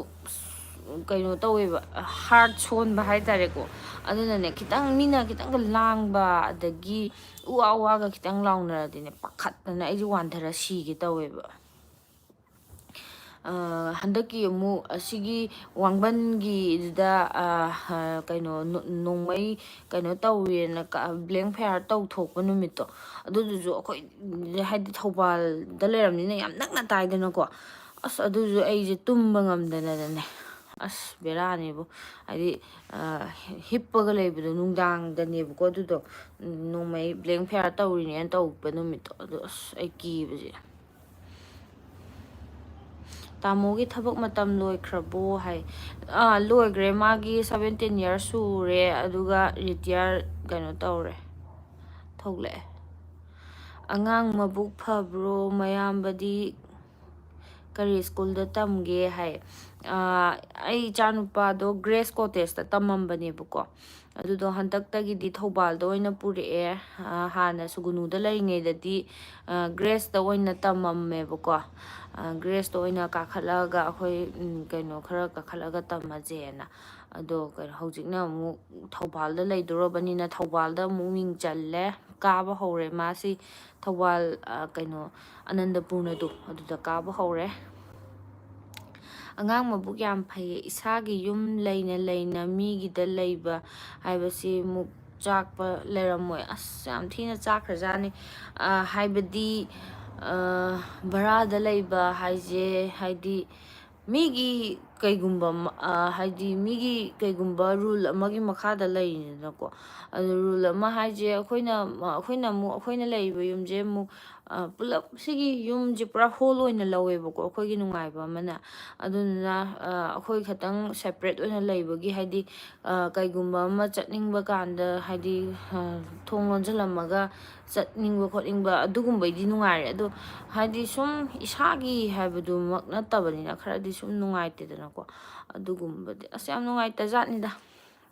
ꯀꯩꯅꯣ ꯇꯧꯋꯦꯕ, ꯍꯥꯔꯠ ꯁꯣꯟꯕ ꯍꯥꯏꯇꯥꯔꯦꯀꯣ꯫ ꯑꯗꯨꯅꯅꯦ, ꯈꯤꯇꯪ ꯃꯤꯅ ꯈꯤꯇꯪꯒ ꯂꯥꯡꯕ, ꯑꯗꯒꯤ ꯎ ꯋꯥ ꯋꯥꯒ ꯈꯤꯇꯪ ꯂꯥꯎꯅꯔꯗꯤꯅꯦ, ꯄꯥꯈꯠꯇꯅ ꯑꯩꯁꯦ ꯋꯥꯟꯊꯔ ꯁꯤꯒꯦ ꯇꯧꯋꯦꯕ꯫ ꯑ, ꯍꯟꯗꯛꯀꯤ ꯑꯃꯨꯛ ꯑꯁꯤꯒꯤ ꯋꯥꯡꯕꯟꯒꯤꯗꯨꯗ, ꯑ, ꯀꯩꯅꯣ, ꯅꯣ-, ꯅꯣꯡꯃꯩ ꯀꯩꯅꯣ ꯇꯧꯋꯦꯅ ꯀ-, ꯕ꯭ꯂꯦꯡ ꯐꯌꯥꯔ ꯇꯧꯊꯣꯛꯄ ꯅꯨꯃꯤꯠꯇꯣ, ꯑꯗꯨꯗꯨꯁꯨ ꯑꯩꯈꯣꯏ, ꯍꯥꯏꯗꯤ, ꯊꯧꯕꯥꯜꯗ ꯂꯩꯔꯕꯅꯤꯅ ꯌꯥꯝ ꯅꯛꯅ ꯇꯥꯏꯗꯅꯀꯣ꯫ ꯑꯁ, ꯑꯗꯨꯁꯨ ꯑꯩꯁꯦ ꯇꯨꯝꯕ ꯉꯝꯗꯅꯅꯦ, ꯑꯁ, ꯕꯦꯔꯥꯅꯦꯕꯨ, ꯍꯥꯏꯗꯤ, ꯑ, ꯍꯤꯞꯄꯒ ꯂꯩꯕꯗꯣ ꯅꯨꯡꯗꯥꯡꯗꯅꯦꯕꯀꯣ ꯑꯗꯨꯗꯣ, ꯅꯣꯡꯃꯩ ꯕ꯭ꯂꯦꯡ ꯐꯌꯥꯔ ꯇꯧꯔꯤꯅꯦꯅ ꯇꯧꯕ ꯅꯨꯃꯤꯠꯇꯣ꯫ ꯑꯗꯣ, ꯑꯁ, ꯑꯩ ꯀꯤꯕꯁꯦ꯫ "ꯇꯥꯃꯣꯒꯤ ꯊꯕꯛ ꯃꯇꯝ ꯂꯣꯏꯈ꯭ꯔꯕꯣ?" ꯍꯥꯏ꯫ "ꯑꯥ, ꯂꯣꯏꯈ꯭ꯔꯦ꯫ ꯃꯥꯒꯤ seventeen years ꯁꯨꯔꯦ, ꯑꯗꯨꯒ retire ꯀꯩꯅꯣ ꯇꯧꯔꯦ, ꯊꯣꯛꯂꯛꯑꯦ꯫" "ꯑꯉꯥꯡ ꯃꯕꯨꯛ ꯐꯕ꯭ꯔꯣ? ꯃꯌꯥꯝꯕꯗꯤ ꯀꯔꯤ ꯁ꯭ꯀꯨꯜꯗ ꯇꯝꯒꯦ ꯍꯥꯏ꯫ ꯑꯥ, ꯑꯩ ꯏꯆꯥꯅꯨꯄꯥꯗꯣ ꯒ꯭ꯔꯦꯁ ꯀꯣꯇꯦꯖꯇ ꯇꯝꯃꯝꯕꯅꯦꯕꯀꯣ꯫ ꯑꯗꯨꯗꯣ ꯍꯟꯗꯛꯇꯒꯤꯗꯤ ꯊꯧꯕꯥꯜꯗ ꯑꯣꯏꯅ ꯄꯨꯔꯛꯑꯦ꯫ ꯑꯥ, ꯍꯥꯟꯅ ꯁꯨꯒꯨꯅꯨꯗ ꯂꯩꯔꯤꯉꯩꯗꯗꯤ, ꯑꯥ, ꯒ꯭ꯔꯦꯁꯇ ꯑꯣꯏꯅ ꯇꯝꯃꯝꯃꯦꯕꯀꯣ꯫ ꯑꯥ, ꯒ꯭ꯔꯦꯁꯇ ꯑꯣꯏꯅ ꯀꯥꯈꯠꯂꯛꯑꯒ ꯑꯩꯈꯣꯏ, ꯎꯝ, ꯀꯩꯅꯣ ꯈꯔ ꯀꯥꯈꯠꯂꯒ ꯇꯝꯃꯁꯦꯅ꯫ ꯑꯗꯣ ꯀꯩꯅꯣ, ꯍꯧꯖꯤꯛꯅ ꯑꯃꯨꯛ ꯊꯧꯕꯥꯜꯗ ꯂꯩꯗꯣꯔꯕꯅꯤꯅ ꯊꯧꯕꯥꯜꯗ ꯑꯃꯨꯛ ꯃꯤꯡ ꯆꯜꯂꯦ꯫ ꯀꯥꯕ ꯍꯧꯔꯦ ꯃꯥꯁꯤ ꯊꯧꯕꯥꯜ, ꯑ, ꯀꯩꯅꯣ, ꯑꯅꯟꯗꯄꯨꯔꯅꯗꯣ ꯑꯗꯨꯗ ꯀꯥꯕ ꯍꯧꯔꯦ꯫ ꯑꯉꯥꯡ ꯃꯕꯨꯛ ꯌꯥꯝ ꯐꯩꯌꯦ꯫ ꯏꯁꯥꯒꯤ ꯌꯨꯝ ꯂꯩꯅ ꯂꯩꯅ ꯃꯤꯒꯤꯗ ꯂꯩꯕ ꯍꯥꯏꯕꯁꯤ ꯑꯃꯨꯛ ꯆꯥꯛꯄ ꯂꯩꯔꯝꯃꯣꯏ꯫ ꯑꯁ, ꯌꯥꯝ ꯊꯤꯅ ꯆꯥꯛꯈ꯭ꯔꯖꯥꯠꯅꯤ꯫ ꯑ, ꯍꯥꯏꯕꯗꯤ, ꯑ, ꯚꯔꯥꯗ ꯂꯩꯕ ꯍꯥꯏꯁꯦ, ꯍꯥꯏꯗꯤ, ꯃꯤꯒꯤ ꯀꯩꯒꯨꯝꯕ ꯑꯃ, ꯑ, ꯍꯥꯏꯗꯤ, ꯃꯤꯒꯤ ꯀꯩꯒꯨꯝꯕ ꯔꯨꯜ ꯑꯃꯒꯤ ꯃꯈꯥꯗ ꯂꯩꯔꯤꯅꯤꯗꯅꯀꯣ꯫ ꯑꯗꯨ ꯔꯨꯜ ꯑꯃ ꯍꯥꯏꯁꯦ, ꯑꯩꯈꯣꯏꯅ, ꯑꯩꯈꯣꯏꯅ ꯑꯃꯨꯛ, ꯑꯩꯈꯣꯏꯅ ꯂꯩꯔꯤꯕ ꯌꯨꯝꯁꯦ ꯑꯃꯨꯛ, ꯑ, ꯄꯨꯂꯞ ꯁꯤꯒꯤ ꯌꯨꯝꯁꯦ ꯄꯨꯔꯥ ꯍꯣꯜ ꯑꯣꯏꯅ ꯂꯧꯋꯦꯕꯀꯣ, ꯑꯩꯈꯣꯏꯒꯤ ꯅꯨꯡꯉꯥꯏꯕ ꯑꯃꯅ꯫ ꯑꯗꯨꯗꯨꯅ, ꯑ, ꯑꯩꯈꯣꯏ ꯈꯇꯪ ꯁꯦꯄꯔꯦꯠ ꯑꯣꯏꯅ ꯂꯩꯕꯒꯤ, ꯍꯥꯏꯗꯤ, ꯑ, ꯀꯩꯒꯨꯝꯕ ꯑꯃ ꯆꯠꯅꯤꯡꯕ ꯀꯥꯟꯗ, ꯍꯥꯏꯗꯤ, ꯑ, ꯊꯣꯡ ꯂꯣꯟꯁꯤꯜꯂꯝꯃꯒ ꯆꯠꯅꯤꯡꯕ ꯈꯣꯠꯅꯤꯡꯕ ꯑꯗꯨꯒꯨꯝꯕꯩꯗꯤ ꯅꯨꯡꯉꯥꯏꯔꯦ꯫ ꯑꯗꯣ ꯍꯥꯏꯗꯤ ꯁꯨꯝ ꯏꯁꯥꯒꯤ ꯍꯥꯏꯕꯗꯨꯃꯛ ꯅꯠꯇꯕꯅꯤꯅ ꯈꯔꯗꯤ ꯁꯨꯝ ꯅꯨꯡꯉꯥꯏꯇꯦꯗꯅꯀꯣ꯫ ꯑꯗꯨꯒꯨꯝꯕꯗꯤ ꯑꯁ ꯌꯥꯝ ꯅꯨꯡꯉꯥꯏꯇꯖꯥꯠꯅꯤꯗ꯫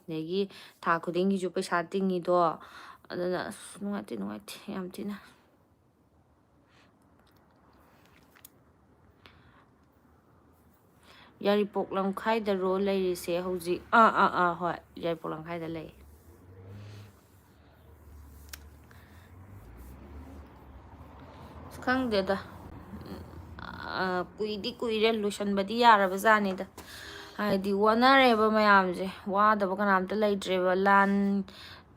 ꯑꯗꯒꯤ ꯊꯥ ꯈꯨꯗꯤꯡꯒꯤꯁꯨ ꯄꯩꯁꯥ ꯇꯤꯡꯉꯤꯗꯣ꯫ ꯑꯗꯨꯅ ꯑꯁ ꯅꯨꯡꯉꯥꯏꯇꯦ, ꯅꯨꯡꯉꯥꯏꯇꯦ ꯌꯥꯝ ꯊꯤꯅ꯫ ꯌꯥꯏꯔꯤꯄꯣꯛ ꯂꯝꯈꯥꯏꯗꯔꯣ ꯂꯩꯔꯤꯁꯦ ꯍꯧꯖꯤꯛ? ꯑꯥ, ꯑꯥ, ꯑꯥ, ꯍꯣꯏ, ꯌꯥꯏꯔꯤꯄꯣꯛ ꯂꯝꯈꯥꯏꯗ ꯂꯩ꯫ ꯑꯁ, ꯈꯪꯗꯦꯗ꯫ ꯑ, ꯀꯨꯏꯗꯤ ꯀꯨꯏꯔꯦ, ꯂꯣꯏꯁꯟꯕꯗꯤ ꯌꯥꯔꯕ ꯖꯥꯠꯅꯤꯗ꯫ ꯍꯥꯏꯗꯤ ꯋꯥꯅꯔꯦꯕ ꯃꯌꯥꯝꯁꯦ, ꯋꯥꯗꯕ ꯀꯅꯥꯝꯇ ꯂꯩꯇ꯭ꯔꯦꯕ꯫ ꯂꯥꯟ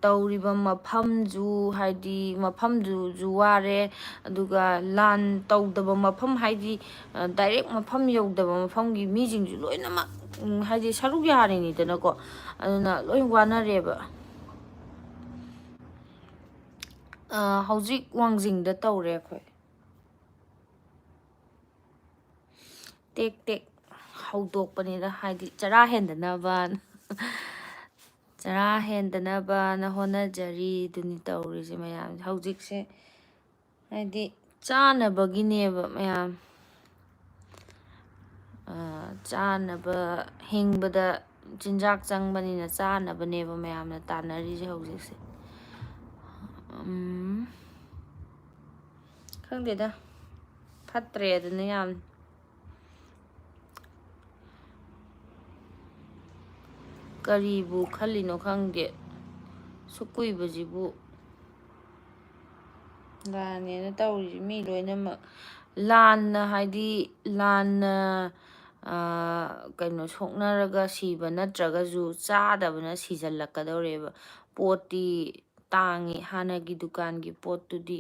ꯇꯧꯔꯤꯕ ꯃꯐꯝꯁꯨ, ꯍꯥꯏꯗꯤ ꯃꯐꯝꯗꯨꯁꯨ ꯋꯥꯔꯦ, ꯑꯗꯨꯒ ꯂꯥꯟ ꯇꯧꯗꯕ ꯃꯐꯝ, ꯍꯥꯏꯗꯤ, ꯑ, ꯗꯥꯏꯔꯦꯛ ꯃꯐꯝ ꯌꯧꯗꯕ ꯃꯐꯝꯒꯤ ꯃꯤꯁꯤꯡꯁꯨ ꯂꯣꯏꯅꯃꯛ, ꯎꯝ, ꯍꯥꯏꯗꯤ ꯁꯔꯨꯛ ꯌꯥꯔꯤꯅꯤꯗꯅꯀꯣ, ꯑꯗꯨꯅ ꯂꯣꯏ ꯋꯥꯅꯔꯦꯕ꯫ ꯑ, ꯍꯧꯖꯤꯛ ꯋꯥꯡꯖꯤꯡꯗ ꯇꯧꯔꯦ ꯑꯩꯈꯣꯏ꯫ ꯇꯦꯛ ꯇꯦꯛ ꯍꯧꯗꯣꯛꯄꯅꯤꯗ, ꯍꯥꯏꯗꯤ ꯆꯔꯥ ꯍꯦꯟꯗꯅꯕꯅ꯫ ꯆꯔꯥ ꯍꯦꯟꯗꯅꯕꯅ ꯍꯣꯠꯅꯖꯔꯤ꯫ ꯑꯗꯨꯅꯤ ꯇꯧꯔꯤꯁꯦ ꯃꯌꯥꯝꯁꯦ꯫ ꯍꯧꯖꯤꯛꯁꯦ ꯍꯥꯏꯗꯤ ꯆꯥꯅꯕꯒꯤꯅꯦꯕ ꯃꯌꯥꯝ꯫ ꯑ, ꯆꯥꯅꯕ, ꯍꯤꯡꯕꯗ ꯆꯤꯟꯖꯥꯛ ꯆꯪꯕꯅꯤꯅ ꯆꯥꯅꯕꯅꯦꯕ ꯃꯌꯥꯝꯅ ꯇꯥꯟꯅꯔꯤꯁꯦ ꯍꯧꯖꯤꯛꯁꯦ꯫ ꯎꯝ, ꯈꯪꯗꯦꯗ, ꯐꯠꯇ꯭ꯔꯦ ꯑꯗꯨꯅ ꯌꯥꯝ꯫ ꯀꯔꯤꯕꯨ ꯈꯜꯂꯤꯅꯣ ꯈꯪꯗꯦ, ꯁꯨꯛ ꯀꯨꯏꯕꯁꯤꯕꯨ꯫ ꯂꯥꯟꯅꯦꯅ ꯇꯧꯔꯤꯁꯤ ꯃꯤ ꯂꯣꯏꯅꯃꯛ꯫ ꯂꯥꯟꯅ ꯍꯥꯏꯗꯤ, ꯂꯥꯟꯅ, ꯑꯥ, ꯀꯩꯅꯣ, ꯁꯣꯛꯅꯔꯒ ꯁꯤꯕ ꯅꯠꯇ꯭ꯔꯒꯁꯨ ꯆꯥꯗꯕꯅ ꯁꯤꯖꯜꯂꯛꯀꯗꯧꯔꯦꯕ꯫ ꯄꯣꯠꯇꯤ ꯇꯥꯡꯉꯤ, ꯍꯥꯟꯅꯒꯤ ꯗꯨꯀꯥꯟꯒꯤ ꯄꯣꯠꯇꯨꯗꯤ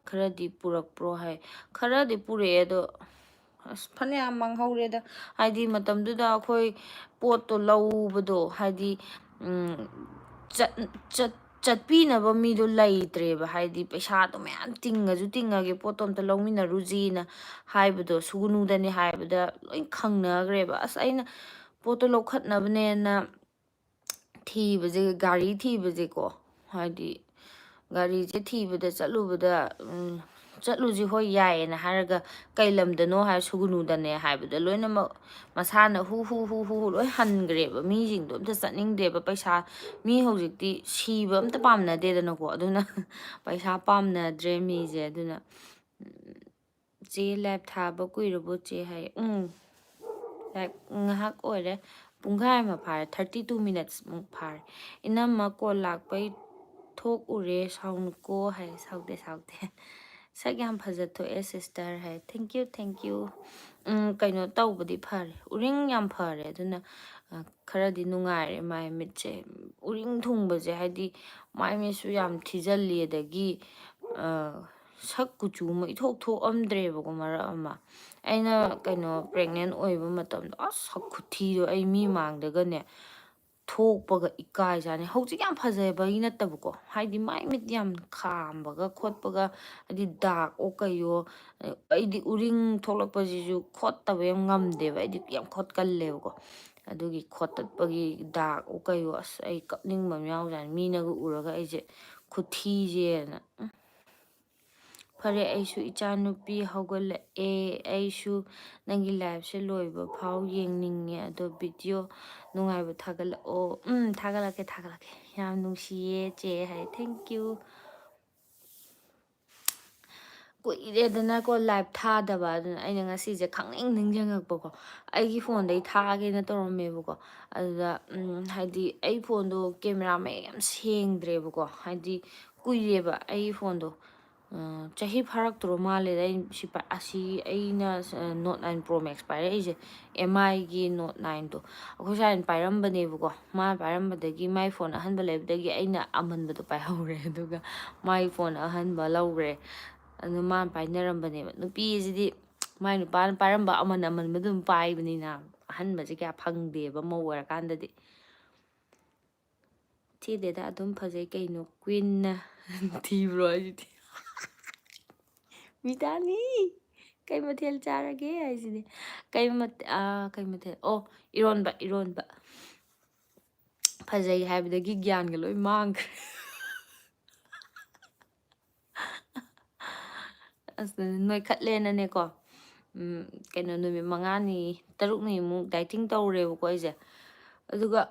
ꯈꯔꯗꯤ ꯄꯨꯔꯛꯄ꯭ꯔꯣ ꯍꯥꯏ꯫ ꯈꯔꯗꯤ ꯄꯨꯔꯛꯑꯦ, ꯑꯗꯣ ꯑꯁ, ꯐꯅꯌꯥꯝ ꯃꯥꯡꯍꯧꯔꯦꯗ꯫ ꯍꯥꯏꯗꯤ, ꯃꯇꯝꯗꯨꯗ ꯑꯩꯈꯣꯏ ꯄꯣꯠꯇꯣ ꯂꯧꯕꯗꯣ, ꯍꯥꯏꯗꯤ, ꯎꯝ, ꯆꯠ-, ꯆꯠ-, ꯆꯠꯄꯤꯅꯕ ꯃꯤꯗꯣ ꯂꯩꯇ꯭ꯔꯦꯕ꯫ ꯍꯥꯏꯗꯤ, ꯄꯩꯁꯥꯗꯣ ꯃꯌꯥꯝ ꯇꯤꯡꯉꯁꯨ ꯇꯤꯡꯉꯒꯦ, ꯄꯣꯠꯇꯣ ꯑꯝꯇ ꯂꯧꯃꯤꯟꯅꯔꯨꯁꯤꯅ ꯍꯥꯏꯕꯗꯣ, ꯁꯨꯒꯅꯨꯗꯅꯤ ꯍꯥꯏꯕꯗ ꯂꯣꯏ ꯈꯪꯅꯈ꯭ꯔꯦꯕ꯫ ꯑꯁ, ꯑꯩꯅ ꯄꯣꯠꯇꯣ ꯂꯧꯈꯠꯅꯕꯅꯦꯅ ꯊꯤꯕꯁꯦ, ꯒꯥꯔꯤ ꯊꯤꯕꯁꯦꯀꯣ, ꯍꯥꯏꯗꯤ, ꯒꯥꯔꯤꯁꯦ ꯊꯤꯕꯗ ꯆꯠꯂꯨꯕꯗ, ꯎꯝ, ꯆꯠꯂꯨꯁꯤ, ꯍꯣꯏ, ꯌꯥꯏꯌꯦꯅ ꯍꯥꯏꯔꯒ, "ꯀꯩ ꯂꯝꯗꯅꯣ?" ꯍꯥꯏꯔ, "ꯁꯨꯒꯅꯨꯗꯅꯦ" ꯍꯥꯏꯕꯗ, ꯂꯣꯏꯅꯃꯛ ꯃꯁꯥꯅ ꯍꯨ ꯍꯨ ꯍꯨ ꯍꯨ ꯂꯣꯏ ꯍꯟꯈ꯭ꯔꯦꯕ꯫ ꯃꯤꯁꯤꯡꯗꯣ ꯑꯝꯇ ꯆꯠꯅꯤꯡꯗꯦꯕ꯫ ꯄꯩꯁꯥ, ꯃꯤ ꯍꯧꯖꯤꯛꯇꯤ ꯁꯤꯕ ꯑꯝꯇ ꯄꯥꯝꯅꯗꯦꯗꯅꯀꯣ, ꯑꯗꯨꯅ ꯄꯩꯁꯥ ꯄꯥꯝꯅꯗ꯭ꯔꯦ ꯃꯤꯁꯦ꯫ ꯑꯗꯨꯅ, ꯎꯝ, "ꯆꯦ, ꯂꯥꯏꯚ ꯊꯥꯕ ꯀꯨꯏꯔꯕꯣ, ꯆꯦ?" ꯍꯥꯏ꯫ ꯎꯝ, ꯂꯥꯏꯚ ꯉꯥꯏꯍꯥꯛ ꯑꯣꯏꯔꯦ, ꯄꯨꯡꯈꯥꯏ ꯑꯃ ꯐꯥꯔꯦ, thirty two minutes ꯃꯨꯛ ꯐꯥꯔꯦ꯫ "ꯏꯅꯝꯃ, ꯀꯣꯜ ꯂꯥꯛꯄꯩ ꯊꯣꯛꯎꯔꯦ, ꯁꯥꯎꯅꯨꯀꯣ" ꯍꯥꯏ꯫ "ꯁꯥꯎꯗꯦ, ꯁꯥꯎꯗꯦ"꯫ "ꯁꯛ ꯌꯥꯝ ꯐꯖꯊꯣꯛꯑꯦ, sister" high. "Thank you, thank you"꯫ ꯎꯝ, ꯀꯩꯅꯣ ꯇꯧꯕꯗꯤ ꯐꯔꯦ, ꯎꯔꯤꯡ ꯌꯥꯝ ꯐꯔꯦ, ꯑꯗꯨꯅ, ꯑ, ꯈꯔꯗꯤ ꯅꯨꯡꯉꯥꯏꯔꯦ ꯃꯥꯏ ꯃꯤꯠꯁꯦ꯫ ꯎꯔꯤꯡ ꯊꯨꯡꯕꯁꯦ, ꯍꯥꯏꯗꯤ, ꯃꯥꯏ ꯃꯤꯠꯁꯨ ꯌꯥꯝ ꯊꯤꯖꯜꯂꯤ, ꯑꯗꯒꯤ, ꯑ, ꯁꯛ ꯀꯨꯆꯨ ꯑꯃ ꯏꯊꯣꯛ ꯊꯣꯛꯑꯝꯗ꯭ꯔꯦꯕꯀꯣ, ꯃꯔꯛ ꯑꯃ꯫ ꯑꯩꯅ, ꯀꯩꯅꯣ, pregnant ꯑꯣꯏꯕ ꯃꯇꯝꯗꯣ, ꯑꯁ, ꯁꯛ ꯈꯨꯊꯤꯗꯣ ꯑꯩ ꯃꯤ ꯃꯥꯡꯗꯒꯅꯦ ꯊꯣꯛꯄꯒ ꯏꯀꯥꯏꯖꯥꯅꯤ꯫ ꯍꯧꯖꯤꯛ ꯌꯥꯝ ꯐꯖꯕꯒꯤ ꯅꯠꯇꯕꯀꯣ, ꯍꯥꯏꯗꯤ, ꯃꯥꯏ ꯃꯤꯠ ꯌꯥꯝ ꯈꯥꯝꯕꯒ ꯈꯣꯠꯄꯒ, ꯍꯥꯏꯗꯤ, ꯗꯥꯛꯑꯣ ꯀꯩꯌꯣ, ꯑꯩꯗꯤ ꯎꯔꯤꯡ ꯊꯣꯛꯂꯛꯄꯁꯤꯁꯨ ꯈꯣꯠꯇꯕ ꯌꯥꯝ ꯉꯝꯗꯦꯕ, ꯑꯩꯗꯤ ꯌꯥꯝ ꯈꯣꯠꯀꯜꯂꯦꯕꯀꯣ꯫ ꯑꯗꯨꯒꯤ ꯈꯣꯠꯇꯠꯄꯒꯤ ꯗꯥꯛꯑꯣ ꯀꯩꯌꯣ, ꯑꯁ, ꯑꯩ ꯀꯞꯅꯤꯡꯕ ꯑꯃ ꯌꯥꯎꯖꯥꯅꯤ, ꯃꯤꯅꯒ ꯎꯔꯒ ꯑꯩꯁꯦ ꯈꯨꯊꯤꯁꯦꯅ꯫ ꯎꯝ꯫ ꯐꯔꯦ, ꯑꯩꯁꯨ ꯏꯆꯥꯅꯨꯄꯤ ꯍꯧꯒꯠꯂꯛꯑꯦ꯫ ꯑꯩꯁꯨ ꯅꯪꯒꯤ liveꯁꯦ ꯂꯣꯏꯕ ꯐꯥꯎ ꯌꯦꯡꯅꯤꯡꯉꯦ꯫ ꯑꯗꯣ video ꯅꯨꯡꯉꯥꯏꯕ ꯊꯥꯒꯠꯂꯛꯑꯣ꯫ ꯎꯝ, ꯊꯥꯒꯠꯂꯛꯀꯦ, ꯊꯥꯒꯠꯂꯛꯀꯦ꯫ ꯌꯥꯝ ꯅꯨꯡꯁꯤꯌꯦ ꯆꯦ ꯍꯥꯏ꯫ Thank you꯫ ꯀꯨꯏꯔꯦꯗꯅꯀꯣ live ꯊꯥꯗꯕ, ꯑꯗꯨꯅ ꯑꯩꯅ ꯉꯁꯤꯁꯦ ꯈꯪꯅꯤꯡ ꯅꯤꯡꯁꯤꯡꯉꯛꯄꯀꯣ꯫ ꯑꯩꯒꯤ phoneꯗꯩ ꯊꯥꯒꯦꯅ ꯇꯧꯔꯝꯃꯦꯕꯀꯣ꯫ ꯑꯗꯨꯗ, ꯎꯝ, ꯍꯥꯏꯗꯤ ꯑꯩ phoneꯗꯣ camera ꯃꯌꯦꯛ ꯌꯥꯝ ꯁꯦꯡꯗ꯭ꯔꯦꯕꯀꯣ꯫ ꯍꯥꯏꯗꯤ ꯀꯨꯏꯔꯦꯕ ꯑꯩ phoneꯗꯣ꯫ ꯎꯝ, ꯆꯍꯤ ꯐꯥꯔꯛꯇ꯭ꯔꯣ ꯃꯥꯜꯂꯦꯗ ꯑꯩ ꯁꯤ ꯄꯥꯏ-, ꯑꯁꯤ ꯑꯩꯅ, ꯑ, Note nine Pro Max ꯄꯥꯏꯔꯛꯏꯁꯦ꯫ MIꯒꯤ Note nineꯗꯣ꯫ ꯑꯩꯈꯣꯏ ꯁꯥꯏꯅ ꯄꯥꯏꯔꯝꯕꯅꯦꯕꯀꯣ꯫ ꯃꯥꯅ ꯄꯥꯏꯔꯝꯕꯗꯒꯤ ꯃꯥꯏ phone ꯑꯍꯟꯕ ꯂꯩꯕꯗꯒꯤ ꯑꯩꯅ ꯑꯃꯟꯕꯗꯣ ꯄꯥꯏꯍꯧꯔꯦ꯫ ꯑꯗꯨꯒ ꯃꯥꯏ phone ꯑꯍꯟꯕ ꯂꯧꯈ꯭ꯔꯦ꯫ ꯑꯗꯨ ꯃꯥꯅ ꯄꯥꯏꯅꯔꯝꯕꯅꯦꯕ꯫ ꯅꯨꯄꯤꯁꯤꯗꯤ ꯃꯥꯏ ꯅꯨꯄꯥꯅ ꯄꯥꯏꯔꯝꯕ ꯑꯃꯟ ꯑꯃꯟꯕ ꯑꯗꯨꯝ ꯄꯥꯏꯕꯅꯤꯅ ꯑꯍꯟꯕꯁꯦ ꯀꯌꯥ ꯐꯪꯗꯦꯕ ꯃꯧ ꯑꯣꯏꯔꯀꯥꯟꯗꯗꯤ꯫ ꯊꯤꯗꯦꯗ, ꯑꯗꯨꯝ ꯐꯖꯩ ꯀꯩꯅꯣ꯫ Queenꯅ ꯊꯤꯕ꯭ꯔꯣ ꯍꯥꯏꯁꯤꯗꯤ꯫ ꯃꯤꯇꯥꯅꯤ, ꯀꯩ ꯃꯊꯦꯜ ꯆꯥꯔꯒꯦ ꯍꯥꯏꯁꯤꯗꯤ꯫ ꯀꯩ ꯃꯊ-, ꯑꯥ, ꯀꯩ ꯃꯊꯦꯜ? ꯑꯣ, ꯏꯔꯣꯟꯕ, ꯏꯔꯣꯟꯕ꯫ ꯐꯖꯩ ꯍꯥꯏꯕꯗꯒꯤ ꯒ꯭ꯌꯥꯟꯒ ꯂꯣꯏ ꯃꯥꯡꯈ꯭ꯔꯦ꯫ ꯑꯁ, ꯅꯣꯏꯈꯠꯂꯦꯅꯅꯦꯀꯣ, ꯎꯝ, ꯀꯩꯅꯣ, ꯅꯨꯃꯤꯠ ꯃꯉꯥꯅꯤ, ꯇꯔꯨꯛꯅꯤꯃꯨꯛ dieting ꯇꯧꯔꯦꯕꯀꯣ ꯑꯩꯁꯦ꯫ ꯑꯗꯨꯒ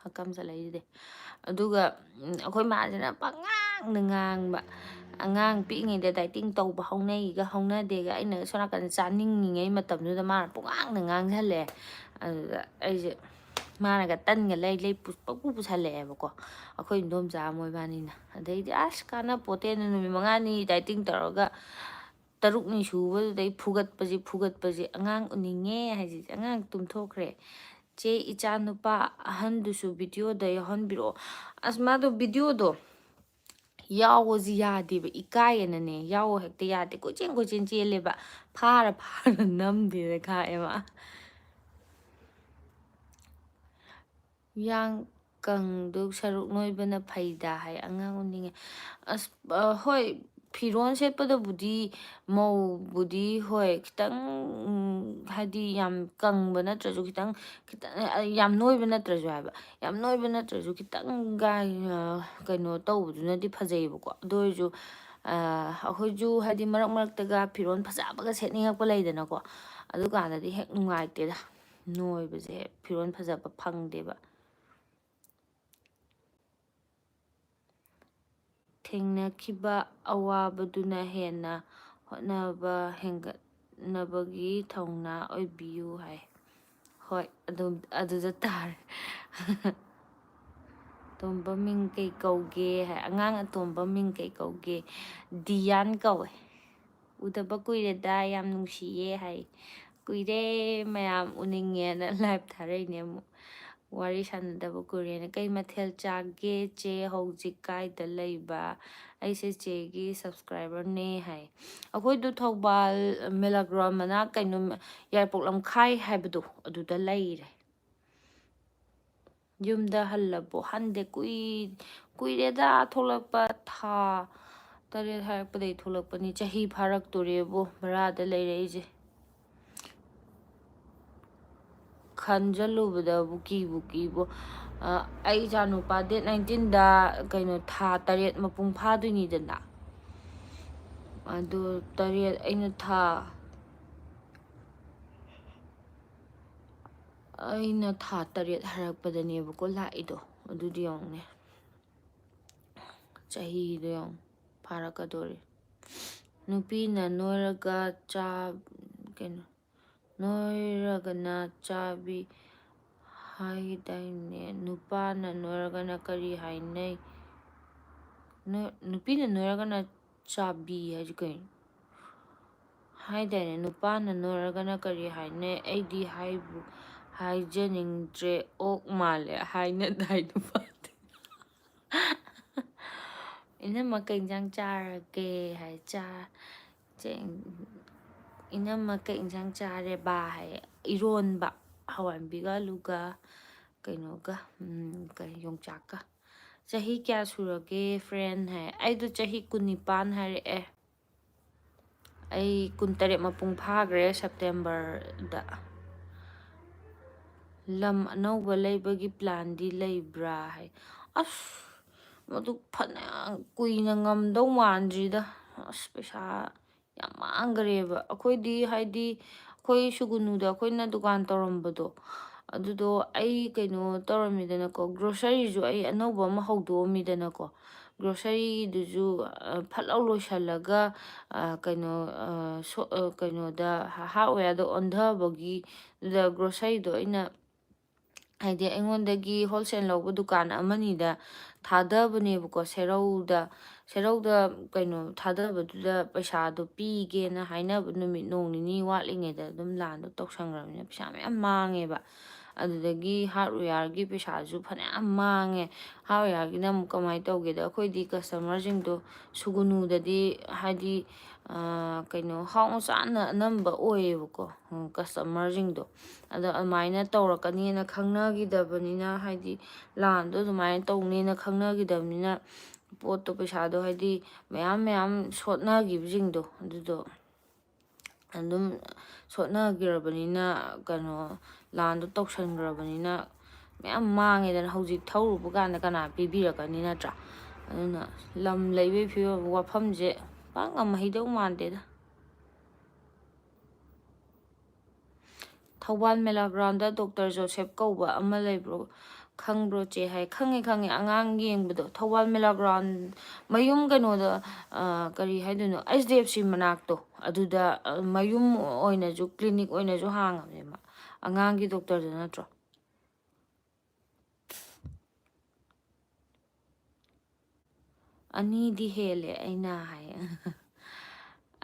ꯍꯛꯀꯝ ꯆꯠꯂꯛꯏꯁꯤꯗꯤ꯫ ꯑꯗꯨꯒ, ꯎꯝ, ꯑꯩꯈꯣꯏ ꯃꯥꯁꯤꯅ ꯄꯉꯥꯡꯗ ꯉꯥꯡꯕ꯫ ꯑꯉꯥꯡ ꯄꯤꯛꯏꯉꯩꯗ dieting ꯇꯧꯕ ꯍꯧꯅꯩꯒ ꯍꯧꯅꯗꯦꯒ, ꯑꯩꯅ ꯁꯣꯝ ꯅꯥꯀꯟꯗ ꯆꯥꯅꯤꯡꯉꯤꯉꯩ ꯃꯇꯝꯗꯨꯗ ꯃꯥꯅ ꯄꯉꯥꯡꯗ ꯉꯥꯡꯁꯜꯂꯛꯑꯦ꯫ ꯑꯗꯨꯗ ꯑꯩꯁꯦ, ꯃꯥꯅꯒ ꯇꯟꯒ ꯂꯩ ꯂꯩ ꯄꯨ-, ꯄꯪꯄꯨ ꯄꯨꯁꯜꯂꯛꯑꯦꯕꯀꯣ, ꯑꯩꯈꯣꯏ ꯏꯟꯗꯣꯝꯆꯥ ꯃꯣꯏꯕꯥꯅꯤꯅ꯫ ꯑꯗꯩꯗꯤ, "ꯑꯁ, ꯀꯥꯟꯅꯄꯣꯠꯇꯦꯅ, ꯅꯨꯃꯤꯠ ꯃꯉꯥꯅꯤ dieting ꯇꯧꯔꯒ ꯇꯔꯨꯛꯅꯤ ꯁꯨꯕꯗꯨꯗꯩ ꯐꯨꯒꯠꯄꯁꯤ, ꯐꯨꯒꯠꯄꯁꯤ, ꯑꯉꯥꯡ ꯎꯅꯤꯡꯉꯦ ꯍꯥꯏꯁꯤꯗꯤ, ꯑꯉꯥꯡ ꯇꯨꯝꯊꯣꯛꯈ꯭ꯔꯦ꯫ ꯆꯦ, ꯏꯆꯥ ꯅꯨꯄꯥ ꯑꯍꯟꯗꯨꯁꯨ videoꯗ ꯌꯥꯎꯍꯟꯕꯤꯔꯛꯑꯣ꯫" ꯑꯁ, ꯃꯥꯗꯣ videoꯗꯣ ꯌꯥꯎꯑꯣꯁꯤ ꯌꯥꯗꯦꯕ, ꯏꯀꯥꯏꯌꯦꯅꯅꯦ, ꯌꯥꯎꯑꯣ ꯍꯦꯛꯇ ꯌꯥꯗꯦ꯫ ꯀꯣꯏꯆꯦꯟ ꯀꯣꯏꯆꯦꯟ ꯆꯦꯜꯂꯦꯕ, ꯐꯥꯔ ꯐꯥꯔ ꯅꯝꯗꯦꯅ ꯈꯥꯛꯑꯦ ꯃꯥ꯫ ꯌꯥꯡ ꯀꯪꯗꯨ ꯁꯔꯨꯛ ꯅꯣꯏꯕꯅ ꯐꯩꯗ ꯍꯥꯏ, ꯑꯉꯥꯡ ꯎꯅꯤꯡꯉꯦ꯫ ꯑꯁ, ꯑ, ꯍꯣꯏ, ꯐꯤꯔꯣꯟ ꯁꯦꯠꯄꯗꯕꯨꯗꯤ ꯃꯧꯕꯨꯗꯤ ꯍꯣꯏ ꯈꯤꯇꯪ, ꯎꯝ, ꯍꯥꯏꯗꯤ ꯌꯥꯝ ꯀꯪꯕ ꯅꯠꯇ꯭ꯔꯁꯨ ꯈꯤꯇꯪ, ꯈꯤꯇꯪ, ꯑ, ꯌꯥꯝ ꯅꯣꯏꯕ ꯅꯠꯇ꯭ꯔꯁꯨ ꯍꯥꯏꯕ, ꯌꯥꯝ ꯅꯣꯏꯕ ꯅꯠꯇ꯭ꯔꯁꯨ ꯈꯤꯇꯪꯒ, ꯑ, ꯀꯩꯅꯣ ꯇꯧꯕꯗꯨꯅꯗꯤ ꯐꯖꯩꯌꯦꯕꯀꯣ꯫ ꯑꯗꯨ ꯑꯣꯏꯔꯁꯨ, ꯑ, ꯑꯩꯈꯣꯏꯁꯨ ꯍꯥꯏꯗꯤ ꯃꯔꯛ ꯃꯔꯛꯇꯒ ꯐꯤꯔꯣꯟ ꯐꯖꯕꯒ ꯁꯦꯠꯅꯤꯡꯉꯛꯄ ꯂꯩꯗꯅꯀꯣ, ꯑꯗꯨꯀꯥꯟꯗꯗꯤ ꯍꯦꯛ ꯅꯨꯡꯉꯥꯏꯇꯦꯗ꯫ ꯅꯣꯏꯕꯁꯦ ꯐꯤꯔꯣꯟ ꯐꯖꯕ ꯐꯪꯗꯦꯕ꯫ ꯊꯦꯡꯅꯈꯤꯕ ꯑꯋꯥꯕꯗꯨꯅ ꯍꯦꯟꯅ ꯍꯣꯠꯅꯕ ꯍꯦꯟꯒꯠꯅꯕꯒꯤ ꯊꯧꯅꯥ ꯑꯣꯏꯕꯤꯌꯨ ꯍꯥꯏ꯫ ꯍꯣꯏ, ꯑꯗꯨꯝ ꯑꯗꯨꯗ ꯇꯥꯔꯦ꯫ ꯑꯇꯣꯝꯕ ꯃꯤꯡ ꯀꯩ ꯀꯧꯒꯦ ꯍꯥꯏ꯫ ꯑꯉꯥꯡ ꯑꯇꯣꯝꯕ ꯃꯤꯡ ꯀꯩ ꯀꯧꯒꯦ? ꯗꯤꯌꯥꯟ ꯀꯧꯋꯦ꯫ "ꯎꯗꯕ ꯀꯨꯏꯔꯦꯗ, ꯌꯥꯝ ꯅꯨꯡꯁꯤꯌꯦ" ꯍꯥꯏ꯫ ꯀꯨꯏꯔꯦ ꯃꯌꯥꯝ, ꯎꯅꯤꯡꯉꯦꯅ ꯂꯥꯏꯚ ꯊꯥꯔꯛꯏꯅꯦ ꯑꯃꯨꯛ꯫ ꯋꯥꯔꯤ ꯁꯥꯟꯅꯗꯕ ꯀꯨꯏꯔꯦꯅ꯫ "ꯀꯩ ꯃꯊꯦꯜ ꯆꯥꯒꯦ ꯆꯦ? ꯍꯧꯖꯤꯛ ꯀꯥꯏꯗ ꯂꯩꯕ?" ꯑꯩꯁꯦ ꯆꯦꯒꯤ ꯁꯕꯁꯀ꯭ꯔꯥꯏꯕꯔꯅꯦ ꯍꯥꯏ꯫ ꯑꯩꯈꯣꯏꯗꯣ ꯊꯧꯕꯥꯜ ꯃꯦꯂꯥꯒ꯭ꯔꯥꯎꯟ ꯃꯅꯥꯛ, ꯀꯩꯅꯣ, ꯌꯥꯏꯔꯤꯄꯣꯛ ꯂꯝꯈꯥꯏ ꯍꯥꯏꯕꯗꯣ ꯑꯗꯨꯗ ꯂꯩꯔꯦ꯫ ꯌꯨꯝꯗ ꯍꯜꯂꯕꯣ? ꯍꯟꯗꯦ꯫ ꯀꯨꯏ-, ꯀꯨꯏꯔꯦꯗ ꯊꯣꯛꯂꯛꯄ꯫ ꯊꯥ ꯇꯔꯦꯠ ꯍꯥꯏꯔꯛꯄꯗꯒꯤ ꯊꯣꯛꯂꯛꯄꯅꯤ꯫ ꯆꯍꯤ ꯐꯥꯔꯛꯇꯣꯔꯦꯕꯣ ꯚꯔꯥꯗ ꯂꯩꯔꯛꯏꯁꯦ꯫ ꯈꯟꯖꯜꯂꯨꯕꯗꯕꯨ ꯀꯤꯕꯨ ꯀꯤꯕꯨ꯫ ꯑ, ꯑꯩ ꯏꯆꯥꯅꯨꯄꯥ ꯗꯦꯠ ꯅꯥꯏꯟꯇꯤꯟꯗ, ꯀꯩꯅꯣ, ꯊꯥ ꯇꯔꯦꯠ ꯃꯄꯨꯡ ꯐꯥꯗꯣꯏꯅꯤꯗꯅ꯫ ꯑꯗꯨ ꯇꯔꯦꯠ, ꯑꯩꯅ ꯊꯥ, ꯑꯩꯅ ꯊꯥ ꯇꯔꯦꯠ ꯍꯥꯏꯔꯛꯄꯗꯅꯦꯕꯀꯣ ꯂꯥꯛꯏꯗꯣ꯫ ꯑꯗꯨꯗꯤ ꯌꯦꯡꯉꯨꯅꯦ, ꯆꯍꯤꯗꯣ ꯌꯦꯡꯉꯨ, ꯐꯥꯔꯛꯀꯗꯣꯔꯦ꯫ "ꯅꯨꯄꯤꯅ ꯅꯣꯏꯔꯒ ꯆꯥ-, ꯀꯩꯅꯣ, ꯅꯣꯏꯔꯒꯅ ꯆꯥꯕꯤ ꯍꯥꯏꯗꯥꯏꯅꯦ? ꯅꯨꯄꯥꯅ ꯅꯣꯏꯔꯒꯅ ꯀꯔꯤ ꯍꯥꯏꯅꯩ?" ꯅꯣꯏ-, ꯅꯨꯄꯤꯅ ꯅꯣꯏꯔꯒꯅ ꯆꯥꯕꯤ ꯍꯥꯏꯁꯦ ꯀꯩꯅꯣ? ꯍꯥꯏꯗꯥꯏꯅꯦ, ꯅꯨꯄꯥꯅ ꯅꯣꯏꯔꯒꯅ ꯀꯔꯤ ꯍꯥꯏꯅꯩ? ꯑꯩꯗꯤ ꯍꯥꯏꯕꯨ ꯍꯥꯏꯖꯅꯤꯡꯗ꯭ꯔꯦ, ꯑꯣꯛ ꯃꯥꯜꯂꯦ ꯍꯥꯏꯅꯗꯥꯏ ꯅꯨꯄꯥꯗꯤ꯫ "ꯏꯅꯝꯃ, ꯀꯩ ꯏꯟꯖꯥꯡ ꯆꯥꯔꯒꯦ?" ꯍꯥꯏ꯫ "ꯆꯥ-, ꯆꯦ-, ꯏꯅꯝꯃ, ꯀꯩ ꯏꯟꯖꯥꯡ ꯆꯥꯔꯦꯕ?" ꯍꯥꯏ꯫ "ꯏꯔꯣꯟꯕ, ꯍꯋꯥꯏꯟꯕꯤꯒ ꯑꯂꯨꯒ ꯀꯩꯅꯣꯒ, ꯎꯝ, ꯀꯔꯤ, ꯌꯣꯡꯆꯥꯛꯀ "ꯆꯍꯤ ꯀꯌꯥ ꯁꯨꯔꯒꯦ, friend?" ꯍꯥꯏ꯫ ꯑꯩꯗꯣ ꯆꯍꯤ ꯀꯨꯟꯅꯤꯄꯥꯟ ꯍꯥꯏꯔꯛꯑꯦ꯫ ꯑꯩ ꯀꯨꯟꯇꯔꯦꯠ ꯃꯄꯨꯡ ꯐꯥꯈ꯭ꯔꯦ ꯁꯦꯞꯇꯦꯝꯕꯔꯗ꯫ "ꯂꯝ ꯑꯅꯧꯕ ꯂꯩꯕꯒꯤ planꯗꯤ ꯂꯩꯕ꯭ꯔꯥ?" ꯍꯥꯏ꯫ ꯑꯁ, ꯃꯗꯨ ꯐꯅꯌꯥꯝ ꯀꯨꯏꯅ ꯉꯝꯗꯧ ꯃꯥꯟꯗ꯭ꯔꯤꯗ꯫ ꯑꯁ, ꯄꯩꯁꯥ ꯌꯥꯝ ꯃꯥꯡꯈ꯭ꯔꯦꯕ꯫ ꯑꯩꯈꯣꯏꯗꯤ, ꯍꯥꯏꯗꯤ, ꯑꯩꯈꯣꯏ ꯁꯨꯒꯨꯅꯨꯗ ꯑꯩꯈꯣꯏꯅ ꯗꯨꯀꯥꯟ ꯇꯧꯔꯝꯕꯗꯣ, ꯑꯗꯨꯗꯣ ꯑꯩ ꯀꯩꯅꯣ ꯇꯧꯔꯝꯃꯤꯗꯅꯀꯣ, groceryꯁꯨ ꯑꯩ ꯑꯅꯧꯕ ꯑꯃ ꯍꯧꯗꯣꯛꯑꯝꯃꯤꯗꯅꯀꯣ꯫ Groceryꯗꯨꯁꯨ, ꯑ, ꯐꯠ ꯂꯥꯎ ꯂꯣꯏꯁꯤꯜꯂꯒ, ꯑ, ꯀꯩꯅꯣ, ꯑ, ꯁꯣ-, ꯑ, ꯀꯩꯅꯣꯗ, hardwareꯗ ꯑꯣꯟꯊꯕꯒꯤ, ꯑꯗꯨꯗ groceryꯗꯣ ꯑꯩꯅ, ꯍꯥꯏꯗꯤ, ꯑꯩꯉꯣꯟꯗꯒꯤ wholesale ꯂꯧꯕ ꯗꯨꯀꯥꯟ ꯑꯃꯅꯤꯗ ꯊꯥꯗꯕꯅꯦꯕꯀꯣ, ꯁꯦꯔꯧꯗ꯫ ꯁꯦꯔꯧꯗ ꯀꯩꯅꯣ ꯊꯥꯗꯕꯗꯨꯗ ꯄꯩꯁꯥꯗꯣ ꯄꯤꯒꯦꯅ ꯍꯥꯏꯅꯕ ꯅꯨꯃꯤꯠ ꯅꯣꯡ ꯅꯤꯅꯤ ꯋꯥꯠꯂꯤꯉꯩꯗ ꯑꯗꯨꯝ ꯂꯥꯟꯗꯣ ꯇꯧꯁꯟꯈ꯭ꯔꯕꯅꯤꯅ ꯄꯩꯁꯥ ꯃꯌꯥꯝ ꯃꯥꯡꯉꯦꯕ꯫ ꯑꯗꯨꯗꯒꯤ hardwareꯒꯤ ꯄꯩꯁꯥꯁꯨ ꯐꯅꯌꯥꯝ ꯃꯥꯡꯉꯦ꯫ Hardwareꯒꯤꯅ ꯑꯃꯨꯛ ꯀꯃꯥꯏꯅ ꯇꯧꯒꯦꯗ, ꯑꯩꯈꯣꯏꯗꯤ customerꯁꯤꯡꯗꯣ ꯁꯨꯒꯨꯅꯨꯗꯗꯤ, ꯍꯥꯏꯗꯤ, ꯑ, ꯀꯩꯅꯣ, ꯍꯥꯎꯅ ꯆꯥꯅ ꯑꯅꯝꯕ ꯑꯣꯏꯌꯦꯕꯀꯣ, ꯎꯝ, customerꯁꯤꯡꯗꯣ꯫ ꯑꯗꯣ ꯑꯗꯨꯃꯥꯏꯅ ꯇꯧꯔꯛꯀꯅꯤꯅ ꯈꯪꯅꯈꯤꯗꯕꯅꯤꯅ, ꯍꯥꯏꯗꯤ, ꯂꯥꯟꯗꯣ ꯑꯗꯨꯃꯥꯏꯅ ꯇꯧꯅꯦꯅ ꯈꯪꯅꯈꯤꯗꯕꯅꯤꯅ, ꯄꯣꯠꯇꯣ, ꯄꯩꯁꯥꯗꯣ, ꯍꯥꯏꯗꯤ, ꯃꯌꯥꯝ ꯃꯌꯥꯝ ꯁꯣꯠꯅꯈꯤꯕꯁꯤꯡꯗꯣ, ꯑꯗꯨꯗꯣ ꯑꯗꯨꯝ ꯁꯣꯠꯅꯈ꯭ꯔꯕꯅꯤꯅ, ꯀꯩꯅꯣ, ꯂꯥꯟꯗꯣ ꯇꯧꯁꯟꯈ꯭ꯔꯕꯅꯤꯅ ꯃꯌꯥꯝ ꯃꯥꯡꯉꯦꯗꯅ꯫ ꯍꯧꯖꯤꯛ ꯊꯧꯔꯨꯕ ꯀꯥꯟꯗ ꯀꯅꯥ ꯄꯤꯕꯤꯔꯛꯀꯅꯤ, ꯅꯠꯇ꯭ꯔꯥ? ꯑꯗꯨꯅ ꯂꯝ ꯂꯩꯕꯒꯤ ꯐꯤꯕꯝ, ꯋꯥꯐꯝꯁꯦ ꯄꯥꯛ ꯉꯝꯍꯩꯗꯧ ꯃꯥꯟꯗꯦꯗ꯫ "ꯊꯧꯕꯥꯜ ꯃꯦꯂꯥ groundꯗ ꯗꯣꯛꯇꯔ ꯖꯣꯁꯦꯞ ꯀꯧꯕ ꯑꯃ ꯂꯩꯕ꯭ꯔꯣ, ꯈꯪꯕ꯭ꯔꯣ ꯆꯦ?" ꯍꯥꯏ꯫ "ꯈꯪꯉꯦ, ꯈꯪꯉꯦ, ꯑꯉꯥꯡ ꯌꯦꯡꯕꯗꯣ, ꯊꯧꯕꯥꯜ ꯃꯦꯂꯥ ground, ꯃꯌꯨꯝ ꯀꯩꯅꯣꯗ, ꯑ, ꯀꯔꯤ ꯍꯥꯏꯗꯣꯏꯅꯣ, ꯑꯩꯆ ꯗꯤ ꯑꯦꯐ ꯁꯤ ꯃꯅꯥꯛꯇꯣ, ꯑꯗꯨꯗ, ꯑ, ꯃꯌꯨꯝ ꯑꯣꯏꯅꯁꯨ, clinic ꯑꯣꯏꯅꯁꯨ ꯍꯥꯡꯉꯕꯅꯦ ꯃꯥ, ꯑꯉꯥꯡꯒꯤ ꯗꯣꯛꯇꯔꯗꯨ ꯅꯠꯇ꯭ꯔꯣ?" "ꯑꯅꯤꯗꯤ ꯍꯦꯜꯂꯦ ꯑꯩꯅ" ꯍꯥꯏ꯫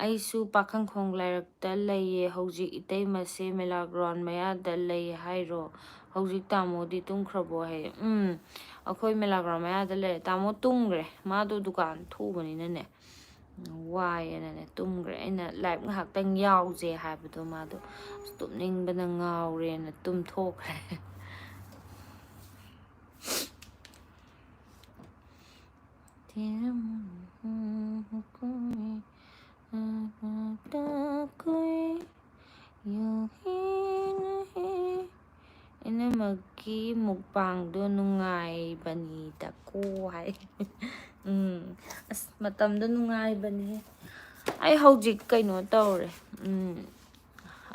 "ꯑꯩꯁꯨ ꯄꯥꯈꯪꯈꯣꯡ ꯂꯥꯏꯔꯛꯇ ꯂꯩꯌꯦ ꯍꯧꯖꯤꯛ, ꯏꯇꯩꯃꯁꯦ ꯃꯦꯂꯥ ground ꯃꯌꯥꯗ ꯂꯩ ꯍꯥꯏꯔꯣ? ꯍꯧꯖꯤꯛ ꯇꯥꯃꯣꯗꯤ ꯇꯨꯝꯈ꯭ꯔꯕꯣ?" ꯍꯥꯏ꯫ "ꯎꯝ, ꯑꯩꯈꯣꯏ ꯃꯦꯂꯥ ground ꯃꯌꯥꯗ ꯂꯩꯔꯦ, ꯇꯥꯃꯣ ꯇꯨꯝꯈ꯭ꯔꯦ, ꯃꯥꯗꯣ ꯗꯨꯀꯥꯟ ꯊꯣꯛꯎꯕꯅꯤꯅꯅꯦ, ꯋꯥꯏꯌꯦꯅꯅꯦ ꯇꯨꯝꯈ꯭ꯔꯦ꯫ ꯑꯩꯅ live ꯉꯥꯏꯍꯥꯛꯇꯪ ꯌꯥꯎꯁꯦ ꯍꯥꯏꯕꯗꯣ, ꯃꯥꯗꯣ ꯑꯁ ꯇꯨꯝꯅꯤꯡꯕꯅ ꯉꯥꯎꯔꯦꯅ ꯇꯨꯝꯊꯣꯛꯈ꯭ꯔꯦ"꯫ ꯏꯅꯝꯃꯒꯤ ꯃꯨꯛꯕꯥꯡꯗꯣ ꯅꯨꯡꯉꯥꯏꯕꯅꯤꯗꯀꯣ ꯍꯥꯏ꯫ ꯎꯝ, ꯑꯁ, ꯃꯇꯝꯗꯣ ꯅꯨꯡꯉꯥꯏꯕꯅꯦ꯫ ꯑꯩ ꯍꯧꯖꯤꯛ ꯀꯩꯅꯣ ꯇꯧꯔꯦ꯫ ꯎꯝ,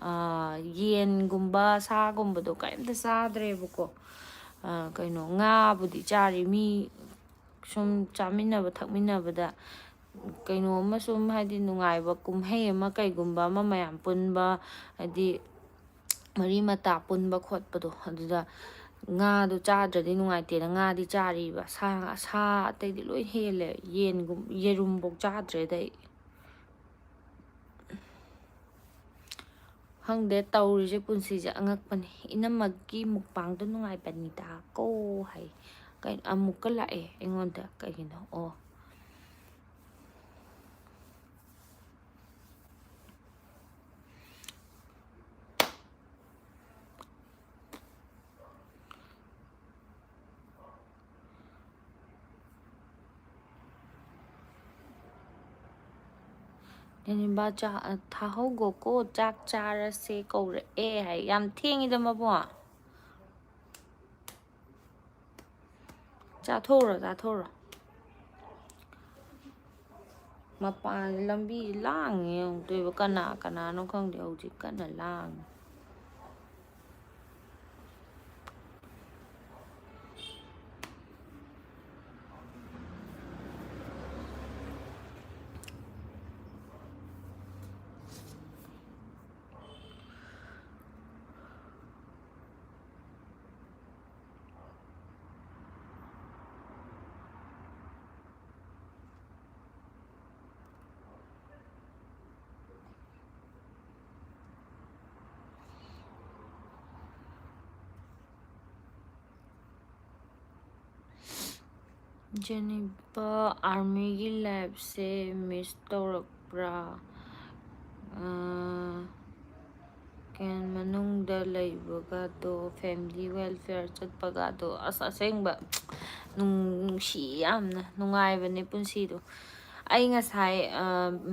ꯑꯥ, ꯌꯦꯟꯒꯨꯝꯕ, ꯁꯥꯒꯨꯝꯕꯗꯣ ꯀꯔꯤꯝꯇ ꯆꯥꯗ꯭ꯔꯦꯕꯀꯣ꯫ ꯑꯥ, ꯀꯩꯅꯣ, ꯉꯥꯕꯨꯗꯤ ꯆꯥꯔꯤ꯫ ꯃꯤ ꯁꯨꯝ ꯆꯥꯃꯤꯟꯅꯕ ꯊꯛꯃꯤꯟꯅꯕꯗ ꯀꯩꯅꯣꯝꯃ ꯁꯨꯝ, ꯍꯥꯏꯗꯤ, ꯅꯨꯡꯉꯥꯏꯕ ꯀꯨꯝꯍꯩ ꯑꯃ, ꯀꯩꯒꯨꯝꯕ ꯑꯃ, ꯃꯌꯥꯝ ꯄꯨꯟꯕ, ꯍꯥꯏꯗꯤ, ꯃꯔꯤ ꯃꯇꯥ ꯄꯨꯟꯕ ꯈꯣꯠꯄꯗꯣ, ꯑꯗꯨꯗ ꯉꯥꯗꯣ ꯆꯥꯗ꯭ꯔꯗꯤ ꯅꯨꯡꯉꯥꯏꯇꯦꯅ ꯉꯥꯗꯤ ꯆꯥꯔꯤꯕ꯫ ꯁꯥ, ꯁꯥ ꯑꯇꯩꯗꯤ ꯂꯣꯏ ꯍꯦꯜꯂꯦ꯫ ꯌꯦꯟꯒꯨꯝ-, ꯌꯦꯔꯨꯝꯐꯧ ꯆꯥꯗ꯭ꯔꯦꯗ ꯑꯩ꯫ ꯈꯪꯗꯦ, ꯇꯧꯔꯤꯁꯦ, ꯄꯨꯟꯁꯤꯁꯦ ꯑꯉꯛꯄꯅꯦ꯫ ꯏꯅꯝꯃꯒꯤ ꯃꯨꯛꯕꯥꯡꯗꯣ ꯅꯨꯡꯉꯥꯏꯕꯅꯤꯗ ꯀꯣ ꯍꯥꯏ꯫ ꯀꯩꯅꯣ, ꯑꯃꯨꯛꯀ ꯂꯥꯛꯑꯦ ꯑꯩꯉꯣꯟꯗ꯫ ꯀꯩꯒꯤꯅꯣ? ꯑꯣ꯫ ꯅꯦꯅꯦꯕꯥ, ꯆꯥ-, ꯊꯥꯍꯧꯒꯣꯀꯣ, ꯆꯥꯛ ꯆꯥꯔꯁꯦ ꯀꯧꯔꯛꯑꯦ ꯍꯥꯏ꯫ ꯌꯥꯝ ꯊꯦꯡꯉꯤꯗ ꯃꯕꯨꯡ꯫ ꯆꯥꯊꯣꯛꯎꯔꯣ, ꯆꯥꯊꯣꯛꯎꯔꯣ꯫ ꯃꯄꯥꯟ ꯂꯝꯕꯤ ꯂꯥꯡꯉꯦ ꯑꯃꯨꯛꯇꯣꯏꯕ꯫ ꯀꯅꯥ ꯀꯅꯥꯅꯣ ꯈꯪꯗꯦ, ꯍꯧꯖꯤꯛ ꯀꯟꯅ ꯂꯥꯡꯉꯦ꯫ ꯖꯦꯅꯤꯐꯔ, ꯑꯥꯔꯃꯤꯒꯤ ꯂꯥꯏꯐꯁꯦ ꯃꯤꯁ ꯇꯧꯔꯛꯄ꯭ꯔꯥ? ꯑꯥ, ꯀꯩ ꯃꯅꯨꯡꯗ ꯂꯩꯕꯒꯗꯣ, family welfare ꯆꯠꯄꯒꯗꯣ, ꯑꯁ, ꯑꯁꯦꯡꯕ ꯅꯨꯡ-, ꯅꯨꯡꯁꯤ ꯌꯥꯝꯅ, ꯅꯨꯡꯉꯥꯏꯕꯅꯦ ꯄꯨꯟꯁꯤꯗꯣ꯫ ꯑꯩ ꯉꯁꯥꯏ, ꯑ,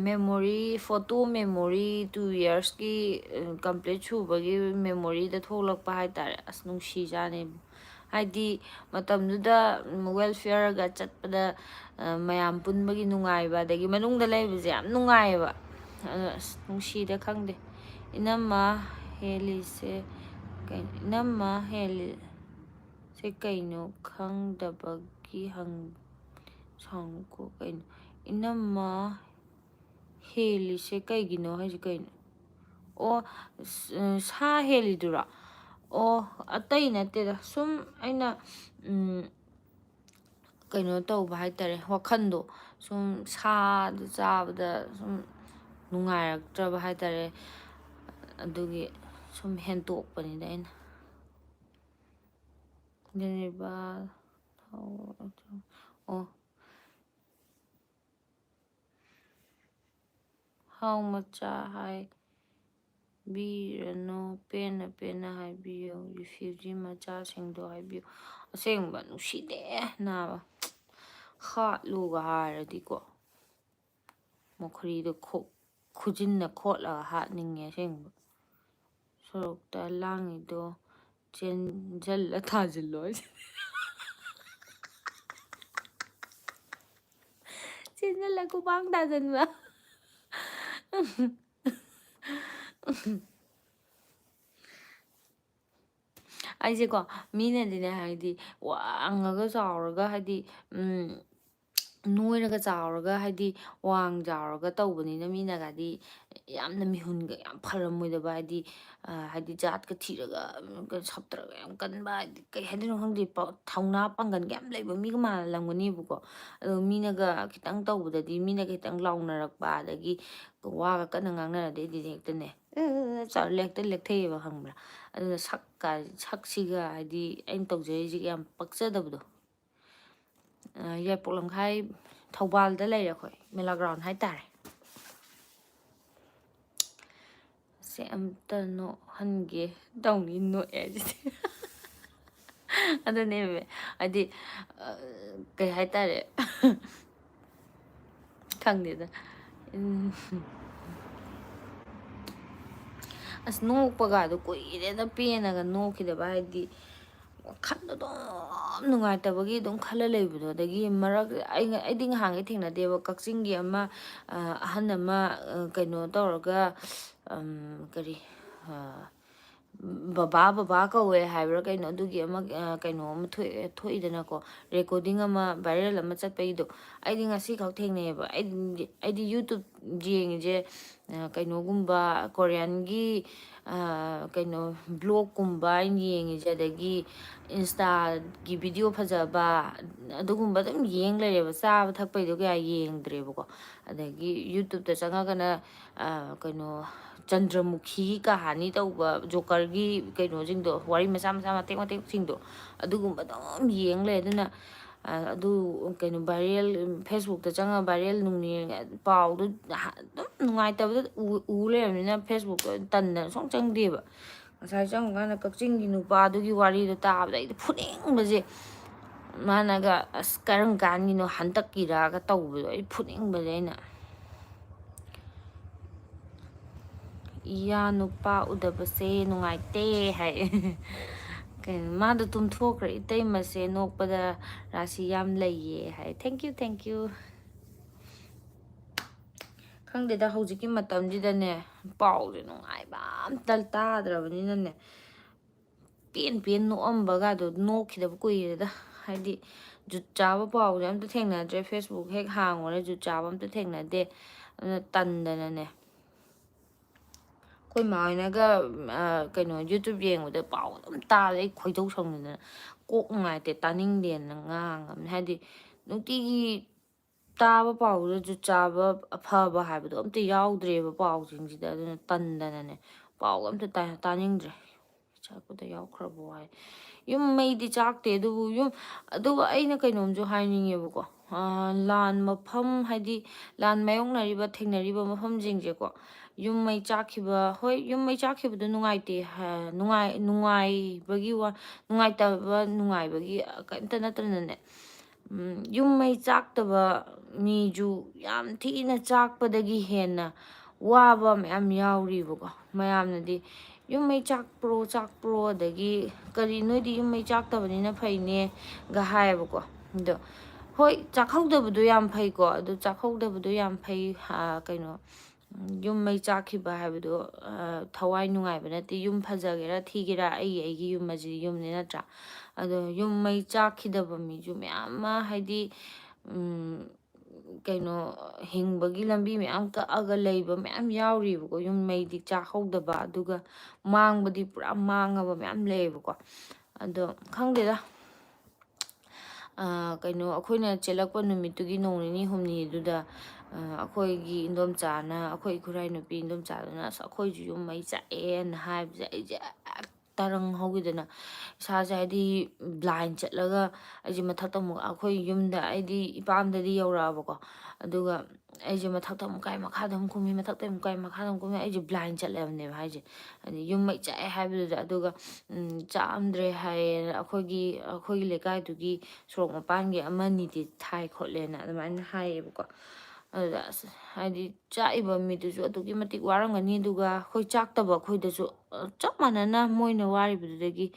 memory, photo memory two yearsꯀꯤ, ꯑ, complete ꯁꯨꯕꯒꯤ memoryꯗ ꯊꯣꯛꯂꯛꯄ ꯍꯥꯏꯇꯥꯔꯦ꯫ ꯑꯁ, ꯅꯨꯡꯁꯤꯖꯥꯠꯅꯦ꯫ ꯍꯥꯏꯗꯤ, ꯃꯇꯝꯗꯨꯗ, ꯎꯝ, welfareꯒ ꯆꯠꯄꯗ, ꯑ, ꯃꯌꯥꯝ ꯄꯨꯟꯕꯒꯤ ꯅꯨꯡꯉꯥꯏꯕ, ꯑꯗꯒꯤ ꯃꯅꯨꯡꯗ ꯂꯩꯕꯁꯦ ꯌꯥꯝ ꯅꯨꯡꯉꯥꯏꯌꯦꯕ꯫ ꯑꯗꯣ, ꯑꯁ, ꯅꯨꯡꯁꯤꯗ ꯈꯪꯗꯦ꯫ ꯏꯅꯝꯃ ꯍꯦꯜꯂꯤꯁꯦ ꯀꯩ-, ꯏꯅꯝꯃ ꯍꯦꯜꯂꯤꯁꯦ ꯀꯩꯅꯣ ꯈꯪꯗꯕꯒꯤ ꯍꯪ-, ꯁꯥꯎꯅꯨꯀꯣ ꯀꯩꯅꯣ꯫ ꯏꯅꯝꯃ ꯍꯦꯜꯂꯤꯁꯦ ꯀꯩꯒꯤꯅꯣ ꯍꯥꯏꯁꯦ ꯀꯩꯅꯣ? ꯑꯣ, ꯁ-, ꯁꯥ ꯍꯦꯜꯂꯤꯗꯨꯔꯣ? ꯑꯣ, ꯑꯇꯩ ꯅꯠꯇꯦꯗ꯫ ꯁꯨꯝ ꯑꯩꯅ, ꯎꯝ, ꯀꯩꯅꯣ ꯇꯧꯕ ꯍꯥꯏꯇꯥꯔꯦ, ꯋꯥꯈꯜꯗꯣ ꯁꯨꯝ ꯁꯥꯗꯨ ꯆꯥꯕꯗ ꯁꯨꯝ ꯅꯨꯡꯉꯥꯏꯔꯛꯇ꯭ꯔꯕ ꯍꯥꯏꯇꯥꯔꯦ꯫ ꯑꯗꯨꯒꯤ ꯁꯨꯝ ꯍꯦꯟꯇꯣꯛꯄꯅꯤꯗ ꯑꯩꯅ꯫ ꯖꯦꯅꯦꯕꯥ, ꯑꯣ, ꯍꯥꯎ ꯃꯆꯥ ꯍꯥꯏꯕꯤꯔꯅꯨ, ꯄꯦꯟꯅ ꯄꯦꯟꯅ ꯍꯥꯏꯕꯤꯌꯨ, refugee ꯃꯆꯥꯁꯤꯡꯗꯣ ꯍꯥꯏꯕꯤꯌꯨ꯫ ꯑꯁꯦꯡꯕ ꯅꯨꯡꯁꯤꯗꯦ ꯅꯥꯕ꯫ ꯍꯥꯠꯂꯨꯒ ꯍꯥꯏꯔꯗꯤꯀꯣ, ꯃꯣꯈꯔꯤꯗꯣ ꯈꯣ-, ꯈꯨꯖꯤꯟꯅ ꯈꯣꯠꯂꯒ ꯍꯥꯠꯅꯤꯡꯉꯦ ꯑꯁꯦꯡꯕ꯫ ꯁꯣꯔꯣꯛꯇ ꯂꯥꯡꯉꯤꯗꯣ ꯆꯦꯟꯖꯜꯂ ꯊꯥꯖꯤꯜꯂꯣ꯫ ꯆꯦꯟꯖꯜꯂ ꯈꯨꯄꯥꯡ ꯊꯥꯖꯤꯟꯕ꯫ ꯑꯩꯁꯦꯀꯣ, ꯃꯤꯅꯗꯤꯅꯦ, ꯍꯥꯏꯗꯤ, ꯋꯥꯡꯉꯒ ꯆꯥꯎꯔꯒ, ꯍꯥꯏꯗꯤ, ꯎꯝ, ꯅꯣꯏꯔꯒ ꯆꯥꯎꯔꯒ, ꯍꯥꯏꯗꯤ, ꯋꯥꯡ ꯆꯥꯎꯔꯒ ꯇꯧꯕꯅꯤꯅ, ꯃꯤꯅꯒꯗꯤ ꯌꯥꯝꯅ ꯃꯤꯍꯨꯟꯒ ꯌꯥꯝ ꯐꯔꯝꯃꯣꯏꯗꯕ, ꯍꯥꯏꯗꯤ, ꯑ, ꯍꯥꯏꯗꯤ, ꯖꯥꯠꯀ ꯊꯤꯔꯒ, ꯎꯝ, ꯁꯞꯇ꯭ꯔꯒ ꯌꯥꯝ ꯀꯟꯕ, ꯍꯥꯏꯗꯤ, ꯀꯩ ꯍꯥꯏꯗꯣꯏꯅꯣ ꯈꯪꯗꯦ, ꯄ-, ꯊꯧꯅꯥ ꯄꯥꯡꯒꯜꯒ ꯌꯥꯝ ꯂꯩꯕ ꯃꯤꯒ ꯃꯥꯜꯂꯝꯒꯅꯤꯕꯀꯣ꯫ ꯑꯗꯣ ꯃꯤꯅꯒ ꯈꯤꯇꯪ ꯇꯧꯕꯗꯗꯤ, ꯃꯤꯅꯒ ꯈꯤꯇꯪ ꯂꯥꯎꯅꯔꯛꯄ, ꯑꯗꯒꯤ ꯋꯥꯒ ꯀꯟꯅ ꯉꯥꯡꯅꯔꯗꯤ, ꯑꯩꯗꯤ ꯍꯦꯛꯇꯅꯦ, ꯑ, ꯆ-, ꯍꯦꯛꯇ ꯂꯦꯛꯊꯩꯑꯕ, ꯈꯪꯕ꯭ꯔꯥ? ꯑꯗꯨꯅ ꯁꯛꯀ-, ꯁꯛꯁꯤꯒ, ꯍꯥꯏꯗꯤ, ꯑꯩꯅ ꯇꯧꯖꯔꯤꯁꯤꯒ ꯌꯥꯝ ꯄꯛꯆꯗꯕꯗꯣ꯫ ꯑ, ꯌꯥꯏꯄꯣꯛ ꯂꯝꯈꯥꯏ, ꯊꯧꯕꯥꯜꯗ ꯂꯩꯔꯦ ꯑꯩꯈꯣꯏ, ꯃꯦꯂꯥ ground ꯍꯥꯏꯇꯥꯔꯦ꯫ ꯑꯁꯤ ꯑꯝꯇ ꯅꯣꯛꯍꯟꯒꯦ ꯇꯧꯅꯤ, ꯅꯣꯛꯑꯦ ꯍꯥꯏꯁꯤꯗꯤ꯫ ꯑꯗꯨꯅꯦꯕ, ꯍꯥꯏꯗꯤ, ꯑ, ꯀꯩ ꯍꯥꯏꯇꯥꯔꯦ? ꯈꯪꯗꯦꯗ꯫ ꯎꯝ꯫ ꯑꯁ, ꯅꯣꯛꯄꯒꯗꯣ ꯀꯨꯏꯔꯦꯗ, ꯄꯦꯟꯅꯒ ꯅꯣꯛꯈꯤꯗꯕ, ꯍꯥꯏꯗꯤ, ꯋꯥꯈꯜꯗꯣ ꯑꯗꯨꯝ ꯅꯨꯡꯉꯥꯏꯇꯕꯒꯤ ꯑꯗꯨꯝ ꯈꯜꯂ ꯂꯩꯕꯗꯣ꯫ ꯑꯗꯒꯤ ꯃꯔꯛ, ꯑꯩ, ꯑꯩꯗꯤ ꯉꯍꯥꯟꯈꯩ ꯊꯦꯡꯅꯗꯦꯕ, ꯀꯛꯆꯤꯡꯒꯤ ꯑꯃ, ꯑ, ꯑꯍꯟ ꯑꯃ, ꯑ, ꯀꯩꯅꯣ ꯇꯧꯔꯒ, ꯑꯝ, ꯀꯔꯤ, ꯑ, ꯕꯕꯥ ꯕꯕꯥ ꯀꯧꯋꯦ ꯍꯥꯏꯕ꯭ꯔꯥ ꯀꯩꯅꯣ, ꯑꯗꯨꯒꯤ ꯑꯃ, ꯑ, ꯀꯩꯅꯣ ꯑꯃ ꯊꯣꯛꯑꯦ, ꯊꯣꯛꯏꯗꯅꯀꯣ, recording ꯑꯃ viral ꯑꯃ ꯆꯠꯄꯒꯤꯗꯣ꯫ ꯑꯩꯗꯤ ꯉꯁꯤꯈꯛ ꯊꯦꯡꯅꯩꯌꯦꯕ꯫ ꯑꯩꯗꯤ, ꯑꯩꯗꯤ YouTube ꯌꯦꯡꯉꯤꯁꯦ, ꯑ, ꯀꯩꯅꯣꯒꯨꯝꯕ, Koreanꯒꯤ, ꯑ, ꯀꯩꯅꯣ, vlogꯀꯨꯝꯕ ꯑꯩꯅ ꯌꯦꯡꯉꯤꯁꯦ, ꯑꯗꯒꯤ Instaꯒꯤ video ꯐꯖꯕ, ꯑꯗꯨꯒꯨꯝꯕ ꯑꯗꯨꯝ ꯌꯦꯡ ꯂꯩꯔꯦꯕ꯫ ꯆꯥꯕ ꯊꯛꯄꯩꯗꯣ ꯀꯌꯥ ꯌꯦꯡꯗ꯭ꯔꯦꯕꯀꯣ꯫ ꯑꯗꯒꯤ YouTubeꯇ ꯆꯪꯉꯒꯅ, ꯑ, ꯀꯩꯅꯣ, ꯆꯟꯗ꯭ꯔꯃꯨꯈꯤꯒꯤ ꯀꯍꯥꯅꯤ ꯇꯧꯕ, ꯖꯣꯀꯔꯒꯤ ꯀꯩꯅꯣꯁꯤꯡꯗꯣ, ꯋꯥꯔꯤ ꯃꯆꯥ ꯃꯆꯥ ꯃꯇꯦꯛ ꯃꯇꯦꯛꯁꯤꯡꯗꯣ, ꯑꯗꯨꯒꯨꯝꯕ ꯑꯗꯨꯝ ꯌꯦꯡ ꯂꯩ꯫ ꯑꯗꯨꯅ, ꯑ, ꯑꯗꯨ, ꯀꯩꯅꯣ, viral, Facebookꯇ ꯆꯪꯉ viral ꯅꯨꯡ ꯌꯦꯡꯉ ꯄꯥꯎꯗꯨ ꯑꯗꯨꯝ ꯅꯨꯡꯉꯥꯏꯇꯕꯗ ꯎ, ꯎ ꯂꯩꯔꯕꯅꯤꯅ Facebookꯇ ꯇꯟꯗꯅ ꯁꯨꯡ ꯆꯪꯗꯦꯕ꯫ ꯉꯁꯥꯏ ꯆꯪꯉꯀꯥꯟꯗ ꯀꯛꯆꯤꯡꯒꯤ ꯅꯨꯄꯥꯗꯨꯒꯤ ꯋꯥꯔꯤꯗꯣ ꯇꯥꯕꯗ ꯑꯩꯗꯤ ꯐꯨꯅꯤꯡꯕꯁꯦ꯫ ꯃꯥꯅꯒ, "ꯑꯁ, ꯀꯔꯝ ꯀꯥꯟꯒꯤꯅꯣ ꯍꯟꯗꯛꯀꯤꯔꯒ?" ꯇꯧꯕꯗꯣ ꯑꯩ ꯐꯨꯅꯤꯡꯕꯁꯦ ꯑꯩꯅ꯫ "ꯏꯌꯥ ꯅꯨꯄꯥ ꯎꯗꯕꯁꯦ ꯅꯨꯡꯉꯥꯏꯇꯦ" ꯍꯥꯏ꯫ ꯀꯩꯅꯣ, ꯃꯥꯗꯣ ꯇꯨꯝꯊꯣꯛꯈ꯭ꯔꯦ, "ꯏꯇꯩꯃꯁꯦ ꯅꯣꯛꯄꯗ ꯔꯥꯁꯤ ꯌꯥꯝ ꯂꯩꯌꯦ" ꯍꯥꯏ꯫ Thank you, thank you꯫ ꯈꯪꯗꯦꯗ, ꯍꯧꯖꯤꯛꯀꯤ ꯃꯇꯝꯁꯤꯗꯅꯦ, ꯄꯥꯎꯁꯦ ꯅꯨꯡꯉꯥꯏꯕ ꯑꯝꯇ ꯇꯥꯗ꯭ꯔꯕꯅꯤꯅꯅꯦ, ꯄꯦꯟ ꯄꯦꯟ ꯅꯣꯛꯑꯝꯕꯒꯗꯣ ꯅꯣꯛꯈꯤꯗꯕ ꯀꯨꯏꯔꯦꯗ꯫ ꯍꯥꯏꯗꯤ, ꯖꯨꯠ ꯆꯥꯕ ꯄꯥꯎꯁꯦ ꯑꯝꯇ ꯊꯦꯡꯅꯗ꯭ꯔꯦ꯫ Facebook ꯍꯦꯛ ꯍꯥꯡꯉꯨꯔꯦ, ꯖꯨꯠ ꯆꯥꯕ ꯑꯝꯇ ꯊꯦꯡꯅꯗꯦ꯫ ꯑꯗꯨꯅ ꯇꯟꯗꯅꯅꯦ, ꯑꯩꯈꯣꯏ ꯃꯥ ꯍꯣꯏꯅꯒ, ꯑ, ꯀꯩꯅꯣ, YouTube ꯌꯦꯡꯕꯗ ꯄꯥꯎ ꯑꯗꯨꯝ ꯇꯥꯕꯗ ꯑꯩ ꯈꯣꯏꯗꯧ ꯁꯥꯎꯅꯤꯡꯗꯅ ꯀꯣꯛ ꯅꯨꯡꯉꯥꯏꯇꯦ, ꯇꯥꯅꯤꯡꯗꯦꯅ ꯉꯥꯡꯉꯕꯅꯦ꯫ ꯍꯥꯏꯗꯤ, ꯅꯨꯡꯇꯤꯒꯤ ꯇꯥꯕ ꯄꯥꯎꯗꯨꯗ ꯖꯨꯠ ꯆꯥꯕ, ꯑꯐꯕ ꯍꯥꯏꯕꯗꯣ ꯑꯝꯇ ꯌꯥꯎꯗ꯭ꯔꯦꯕ ꯄꯥꯎꯁꯤꯡꯁꯤꯗ꯫ ꯑꯗꯨꯅ ꯇꯟꯗꯅꯅꯦ, ꯄꯥꯎꯒ ꯑꯝꯇ ꯇꯥ-, ꯇꯥꯅꯤꯡꯗ꯭ꯔꯦ꯫ ꯆꯥꯛꯄꯗ ꯌꯥꯎꯈ꯭ꯔꯕꯣ ꯍꯥꯏ꯫ ꯌꯨꯝ ꯃꯩꯗꯤ ꯆꯥꯛꯇꯦ, ꯑꯗꯨꯕꯨ ꯌꯨꯝ, ꯑꯗꯨꯒ ꯑꯩꯅ ꯀꯩꯅꯣꯝꯁꯨ ꯍꯥꯏꯅꯤꯡꯉꯦꯕꯀꯣ꯫ ꯑꯥ, ꯂꯥꯟ ꯃꯐꯝ, ꯍꯥꯏꯗꯤ ꯂꯥꯟ ꯃꯥꯌꯣꯛꯅꯔꯤꯕ, ꯊꯦꯡꯅꯔꯤꯕ ꯃꯐꯝꯁꯤꯡꯁꯦꯀꯣ, ꯌꯨꯝ ꯃꯩ ꯆꯥꯛꯈꯤꯕ, ꯍꯣꯏ, ꯌꯨꯝ ꯃꯩ ꯆꯥꯛꯈꯤꯕꯗꯣ ꯅꯨꯡꯉꯥꯏꯇꯦ, ꯍꯥ, ꯅꯨꯡꯉꯥꯏ-, ꯅꯨꯡꯉꯥꯏꯕꯒꯤ ꯋꯥ, ꯅꯨꯡꯉꯥꯏꯇꯕ, ꯅꯨꯡꯉꯥꯏꯕꯒꯤ ꯀꯔꯤꯝꯇ ꯅꯠꯇꯅꯅꯦ, ꯎꯝ, ꯌꯨꯝ ꯃꯩ ꯆꯥꯛꯇꯕ ꯃꯤꯁꯨ ꯌꯥꯝ ꯊꯤꯅ ꯆꯥꯛꯄꯗꯒꯤ ꯍꯦꯟꯅ ꯋꯥꯕ ꯃꯌꯥꯝ ꯌꯥꯎꯔꯤꯕꯀꯣ꯫ ꯃꯌꯥꯝꯅꯗꯤ "ꯌꯨꯝ ꯃꯩ ꯆꯥꯛꯄ꯭ꯔꯣ, ꯆꯥꯛꯄ꯭ꯔꯣ?" ꯑꯗꯒꯤ "ꯀꯔꯤ, ꯅꯣꯏꯗꯤ ꯌꯨꯝ ꯃꯩ ꯆꯥꯛꯇꯕꯅꯤꯅ ꯐꯩꯅꯦ"ꯒ ꯍꯥꯏꯌꯦꯕꯀꯣ꯫ ꯑꯗꯣ ꯍꯣꯏ, ꯆꯥꯛꯍꯧꯗꯕꯗꯣ ꯌꯥꯝ ꯐꯩꯀꯣ, ꯑꯗꯣ ꯆꯥꯛꯍꯧꯗꯕꯗꯣ ꯌꯥꯝ ꯐꯩ꯫ ꯑ, ꯀꯩꯅꯣ, ꯎꯝ, ꯌꯨꯝ ꯃꯩ ꯆꯥꯛꯈꯤꯕ ꯍꯥꯏꯕꯗꯣ, ꯑ, ꯊꯋꯥꯏ ꯅꯨꯡꯉꯥꯏꯕ ꯅꯠꯇꯦ꯫ ꯌꯨꯝ ꯐꯖꯒꯦꯔꯥ ꯊꯤꯒꯦꯔꯥ, ꯑꯩꯒꯤ, ꯑꯩꯒꯤ ꯌꯨꯝ ꯑꯁꯤꯗꯤ ꯌꯨꯝꯅꯤ, ꯅꯠꯇ꯭ꯔꯥ? ꯑꯗꯣ ꯌꯨꯝ ꯃꯩ ꯆꯥꯛꯈꯤꯗꯕ ꯃꯤꯁꯨ ꯃꯌꯥꯝ ꯑꯃ, ꯍꯥꯏꯗꯤ, ꯎꯝ, ꯀꯩꯅꯣ, ꯍꯤꯡꯕꯒꯤ ꯂꯝꯕꯤ ꯃꯌꯥꯝ ꯀꯛꯑꯒ ꯂꯩꯕ ꯃꯌꯥꯝ ꯌꯥꯎꯔꯤꯕꯀꯣ꯫ ꯌꯨꯝ ꯃꯩꯗꯤ ꯆꯥꯛꯍꯧꯗꯕ, ꯑꯗꯨꯒ ꯃꯥꯡꯕꯗꯤ ꯄꯨꯔꯥ ꯃꯥꯡꯉꯕ ꯃꯌꯥꯝ ꯂꯩꯌꯦꯕꯀꯣ꯫ ꯑꯗꯣ ꯈꯪꯗꯦꯗ, ꯑ, ꯀꯩꯅꯣ, ꯑꯩꯈꯣꯏꯅ ꯆꯦꯜꯂꯛꯄ ꯅꯨꯃꯤꯠꯇꯨꯒꯤ ꯅꯣꯡ ꯅꯤꯅꯤ ꯍꯨꯝꯅꯤꯗꯨꯗ, ꯑ, ꯑꯩꯈꯣꯏꯒꯤ ꯏꯟꯗꯣꯝꯆꯥꯅ, ꯑꯩꯈꯣꯏ ꯈꯨꯔꯥꯏ ꯅꯨꯄꯤ ꯏꯟꯗꯣꯝꯆꯥꯗꯨꯅ, "ꯑꯁ, ꯑꯩꯈꯣꯏꯁꯨ ꯌꯨꯝ ꯃꯩ ꯆꯥꯛꯑꯦꯅ" ꯍꯥꯏꯕꯁꯦ, ꯑꯩꯁꯦ ꯍꯦꯛꯇ ꯔꯪ ꯍꯧꯈꯤꯗꯅ, ꯏꯁꯥꯁꯦ, ꯍꯥꯏꯗꯤ, ꯕ꯭ꯂꯥꯏꯟ ꯆꯠꯂꯒ, ꯑꯩꯁꯦ ꯃꯊꯛꯇ ꯑꯃꯨꯛ, ꯑꯩꯈꯣꯏ ꯌꯨꯝꯗ, ꯑꯩꯗꯤ ꯏꯄꯥꯝꯗꯗꯤ ꯌꯧꯔꯛꯑꯕꯀꯣ, ꯑꯗꯨꯒ ꯑꯩꯁꯦ ꯃꯊꯛꯇ ꯑꯃꯨꯛ ꯀꯥꯏ, ꯃꯈꯥꯗ ꯑꯃꯨꯛ ꯀꯨꯝꯃꯤ, ꯃꯊꯛꯇ ꯑꯃꯨꯛ ꯀꯥꯏ, ꯃꯈꯥꯗ ꯑꯃꯨꯛ ꯀꯨꯝꯃꯤ, ꯑꯩꯁꯦ ꯕ꯭ꯂꯥꯏꯟ ꯆꯠꯂꯕꯅꯦꯕ ꯍꯥꯏꯁꯦ꯫ ꯍꯥꯏꯗꯤ ꯌꯨꯝ ꯃꯩ ꯆꯥꯛꯑꯦ ꯍꯥꯏꯕꯗꯨꯗ, ꯑꯗꯨꯒ, ꯎꯝ, ꯆꯥꯛꯑꯝꯗ꯭ꯔꯦ ꯍꯥꯏꯌꯦꯅ ꯑꯩꯈꯣꯏꯒꯤ, ꯑꯩꯈꯣꯏꯒꯤ ꯂꯩꯀꯥꯏꯗꯨꯒꯤ ꯁꯣꯔꯣꯛ ꯃꯄꯥꯟꯒꯤ ꯑꯃꯅꯤꯗꯤ ꯊꯥꯏ ꯈꯣꯠꯂꯦꯅ ꯑꯗꯨꯃꯥꯏꯅ ꯍꯥꯏꯌꯦꯕꯀꯣ꯫ ꯑꯗꯨꯗ ꯑꯁ, ꯍꯥꯏꯗꯤ ꯆꯥꯛꯏꯕ ꯃꯤꯗꯨꯁꯨ ꯑꯗꯨꯛꯀꯤ ꯃꯇꯤꯛ ꯋꯥꯔꯝꯒꯅꯤ, ꯑꯗꯨꯒ ꯑꯩꯈꯣꯏ ꯆꯥꯛꯇꯕ ꯑꯩꯈꯣꯏꯗꯁꯨ, ꯑ, ꯆꯞ ꯃꯥꯟꯅꯅ ꯃꯣꯏꯅ ꯋꯥꯔꯤꯕꯗꯨꯗꯒꯤ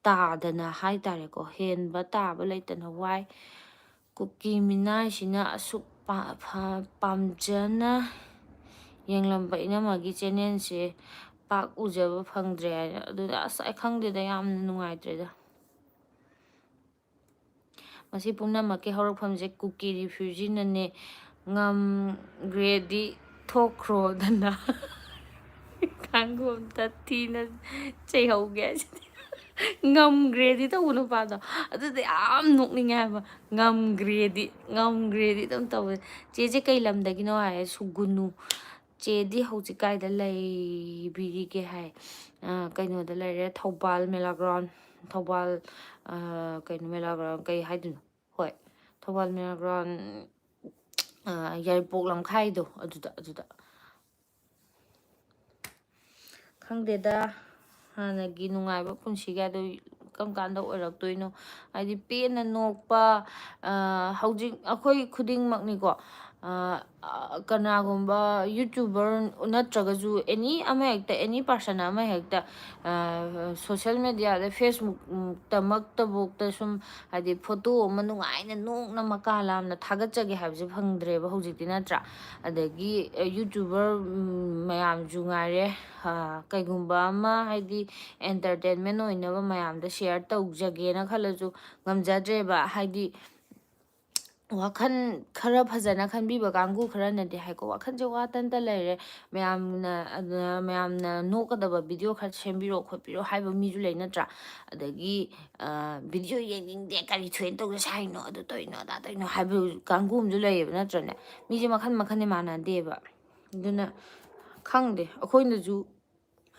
ꯇꯥꯗꯅ ꯍꯥꯏꯇꯥꯔꯦꯀꯣ, ꯍꯦꯟꯕ ꯇꯥꯕ ꯂꯩꯇꯅ ꯋꯥꯏ꯫ ꯀꯨꯀꯤ ꯃꯤꯅꯥꯏꯁꯤꯅ ꯑꯁꯨꯛ ꯄꯥ-, ꯐ-, ꯄꯥꯝꯖꯅ ꯌꯦꯡꯂꯝꯕ ꯏꯅꯝꯃꯒꯤ ꯆꯦꯅꯦꯜꯁꯦ ꯄꯥꯛ ꯎꯖꯕ ꯐꯪꯗ꯭ꯔꯦ ꯍꯥꯏꯅ꯫ ꯑꯗꯨꯅ ꯑꯁ, ꯑꯩ ꯈꯪꯗꯦꯗ, ꯌꯥꯝꯅ ꯅꯨꯡꯉꯥꯏꯇ꯭ꯔꯦꯗ꯫ ꯃꯁꯤ ꯄꯨꯝꯅꯃꯛꯀꯤ ꯍꯧꯔꯛꯐꯝꯁꯦ ꯀꯨꯀꯤ ꯔꯤꯐ꯭ꯌꯨꯖꯤꯅꯅꯦ꯫ ꯉꯝꯈ꯭ꯔꯦꯗꯤ ꯊꯣꯛꯈ꯭ꯔꯣꯗꯅ꯫ ꯀꯥꯡꯒꯣꯝ ꯇꯊꯤꯅ ꯆꯩꯍꯧꯒꯦ ꯍꯥꯏꯁꯤꯗꯤ꯫ "ꯉꯝꯈ꯭ꯔꯦꯗꯤ" ꯇꯧꯕ ꯅꯨꯄꯥꯗꯣ, ꯑꯗꯨꯗꯤ ꯌꯥꯝ ꯅꯣꯛꯅꯤꯡꯉꯦ ꯍꯥꯏꯕ꯫ "ꯉꯝꯈ꯭ꯔꯦꯗꯤ, ꯉꯝꯈ꯭ꯔꯦꯗꯤ" ꯑꯗꯨꯝ ꯇꯧꯕ꯫ "ꯆꯦꯁꯦ ꯀꯩ ꯂꯝꯗꯒꯤꯅꯣ?" ꯍꯥꯏꯌꯦ꯫ "ꯁꯨꯒꯨꯅꯨ"꯫ "ꯆꯦꯗꯤ ꯍꯧꯖꯤꯛ ꯀꯥꯏꯗ ꯂꯩꯕꯤꯔꯤꯒꯦ?" ꯍꯥꯏ꯫ "ꯑ, ꯀꯩꯅꯣꯗ ꯂꯩꯔꯦ, ꯊꯧꯕꯥꯜ ꯃꯦꯂꯥ ꯒ꯭ꯔꯥꯎꯟ"꯫ ꯊꯧꯕꯥꯜ, ꯑ, ꯀꯩꯅꯣ, ꯃꯦꯂꯥ ꯒ꯭ꯔꯥꯎꯟ ꯀꯩ ꯍꯥꯏꯗꯣꯏꯅꯣ? ꯍꯣꯏ, ꯊꯧꯕꯥꯜ ꯃꯦꯂꯥ ꯒ꯭ꯔꯥꯎꯟ, ꯑ, ꯌꯥꯏꯔꯤꯄꯣꯛ ꯂꯝꯈꯥꯏꯗꯣ, ꯑꯗꯨꯗ, ꯑꯗꯨꯗ꯫ ꯈꯪꯗꯦꯗ, ꯍꯥꯟꯅꯒꯤ ꯅꯨꯡꯉꯥꯏꯕ ꯄꯨꯟꯁꯤꯒ ꯑꯗꯨ ꯀꯔꯝ ꯀꯥꯟꯗ ꯑꯣꯏꯔꯛꯇꯣꯏꯅꯣ? ꯍꯥꯏꯗꯤ ꯄꯦꯟꯅ ꯅꯣꯛꯄ, ꯑ, ꯍꯧꯖꯤꯛ ꯑꯩꯈꯣꯏ ꯈꯨꯗꯤꯡꯃꯛꯅꯤꯀꯣ, ꯑ, ꯑ, ꯀꯅꯥꯒꯨꯝꯕ YouTuber ꯅꯠꯇ꯭ꯔꯒꯁꯨ any ꯑꯃ ꯍꯦꯛꯇ, any person ꯑꯃ ꯍꯦꯛꯇ, ꯑ, social mediaꯗ, Facebookꯇꯃꯛꯇꯕꯨꯛꯇ ꯁꯨꯝ ꯍꯥꯏꯗꯤ ꯐꯣꯇꯣ ꯑꯃ ꯅꯨꯡꯉꯥꯏꯅ ꯅꯣꯛꯅ ꯃꯀꯥ ꯂꯥꯝꯅ ꯊꯥꯒꯠꯆꯒꯦ ꯍꯥꯏꯕꯁꯦ ꯐꯪꯗ꯭ꯔꯦꯕ ꯍꯧꯖꯤꯛꯇꯤ, ꯅꯠꯇ꯭ꯔꯥ? ꯑꯗꯒꯤ, ꯑ, YouTuber, ꯎꯝ, ꯃꯌꯥꯝꯁꯨ ꯉꯥꯏꯔꯦ, ꯑ, ꯀꯩꯒꯨꯝꯕ ꯑꯃ ꯍꯥꯏꯗꯤ entertainment ꯑꯣꯏꯅꯕ ꯃꯌꯥꯝꯗ share ꯇꯧꯖꯒꯦꯅ ꯈꯜꯂꯁꯨ ꯉꯝꯖꯗ꯭ꯔꯦꯕ꯫ ꯍꯥꯏꯗꯤ ꯋꯥꯈꯜ ꯈꯔ ꯐꯖꯅ ꯈꯟꯕꯤꯕ ꯀꯥꯡꯕꯨ ꯈꯔꯅꯗꯤ ꯍꯥꯏꯀꯣ, "ꯋꯥꯈꯜꯁꯦ ꯋꯥꯇꯟꯇ ꯂꯩꯔꯦ, ꯃꯌꯥꯝꯅ, ꯑꯗꯨꯅ ꯃꯌꯥꯝꯅ ꯅꯣꯛꯀꯗꯕ video ꯈꯔ ꯁꯦꯝꯕꯤꯔꯣ ꯈꯣꯠꯄꯤꯔꯣ" ꯍꯥꯏꯕ ꯃꯤꯁꯨ ꯂꯩ, ꯅꯠꯇ꯭ꯔꯥ? ꯑꯗꯒꯤ, ꯑ, "video ꯌꯦꯡꯅꯤꯡꯗꯦ, ꯀꯔꯤ ꯊꯣꯏꯅ ꯇꯧꯗ ꯁꯥꯏꯅꯣ, ꯑꯗꯨ ꯇꯧꯔꯤꯅꯣ, ꯑꯗꯥ ꯇꯧꯔꯤꯅꯣ" ꯍꯥꯏꯕ ꯀꯥꯡꯕꯨ ꯑꯃꯁꯨ ꯂꯩꯌꯦꯕ, ꯅꯠꯇ꯭ꯔꯅꯦ? ꯃꯤꯁꯦ ꯃꯈꯜ ꯃꯈꯜꯅꯤ, ꯃꯥꯟꯅꯗꯦꯕ꯫ ꯑꯗꯨꯅ ꯈꯪꯗꯦ, ꯑꯩꯈꯣꯏꯅꯁꯨ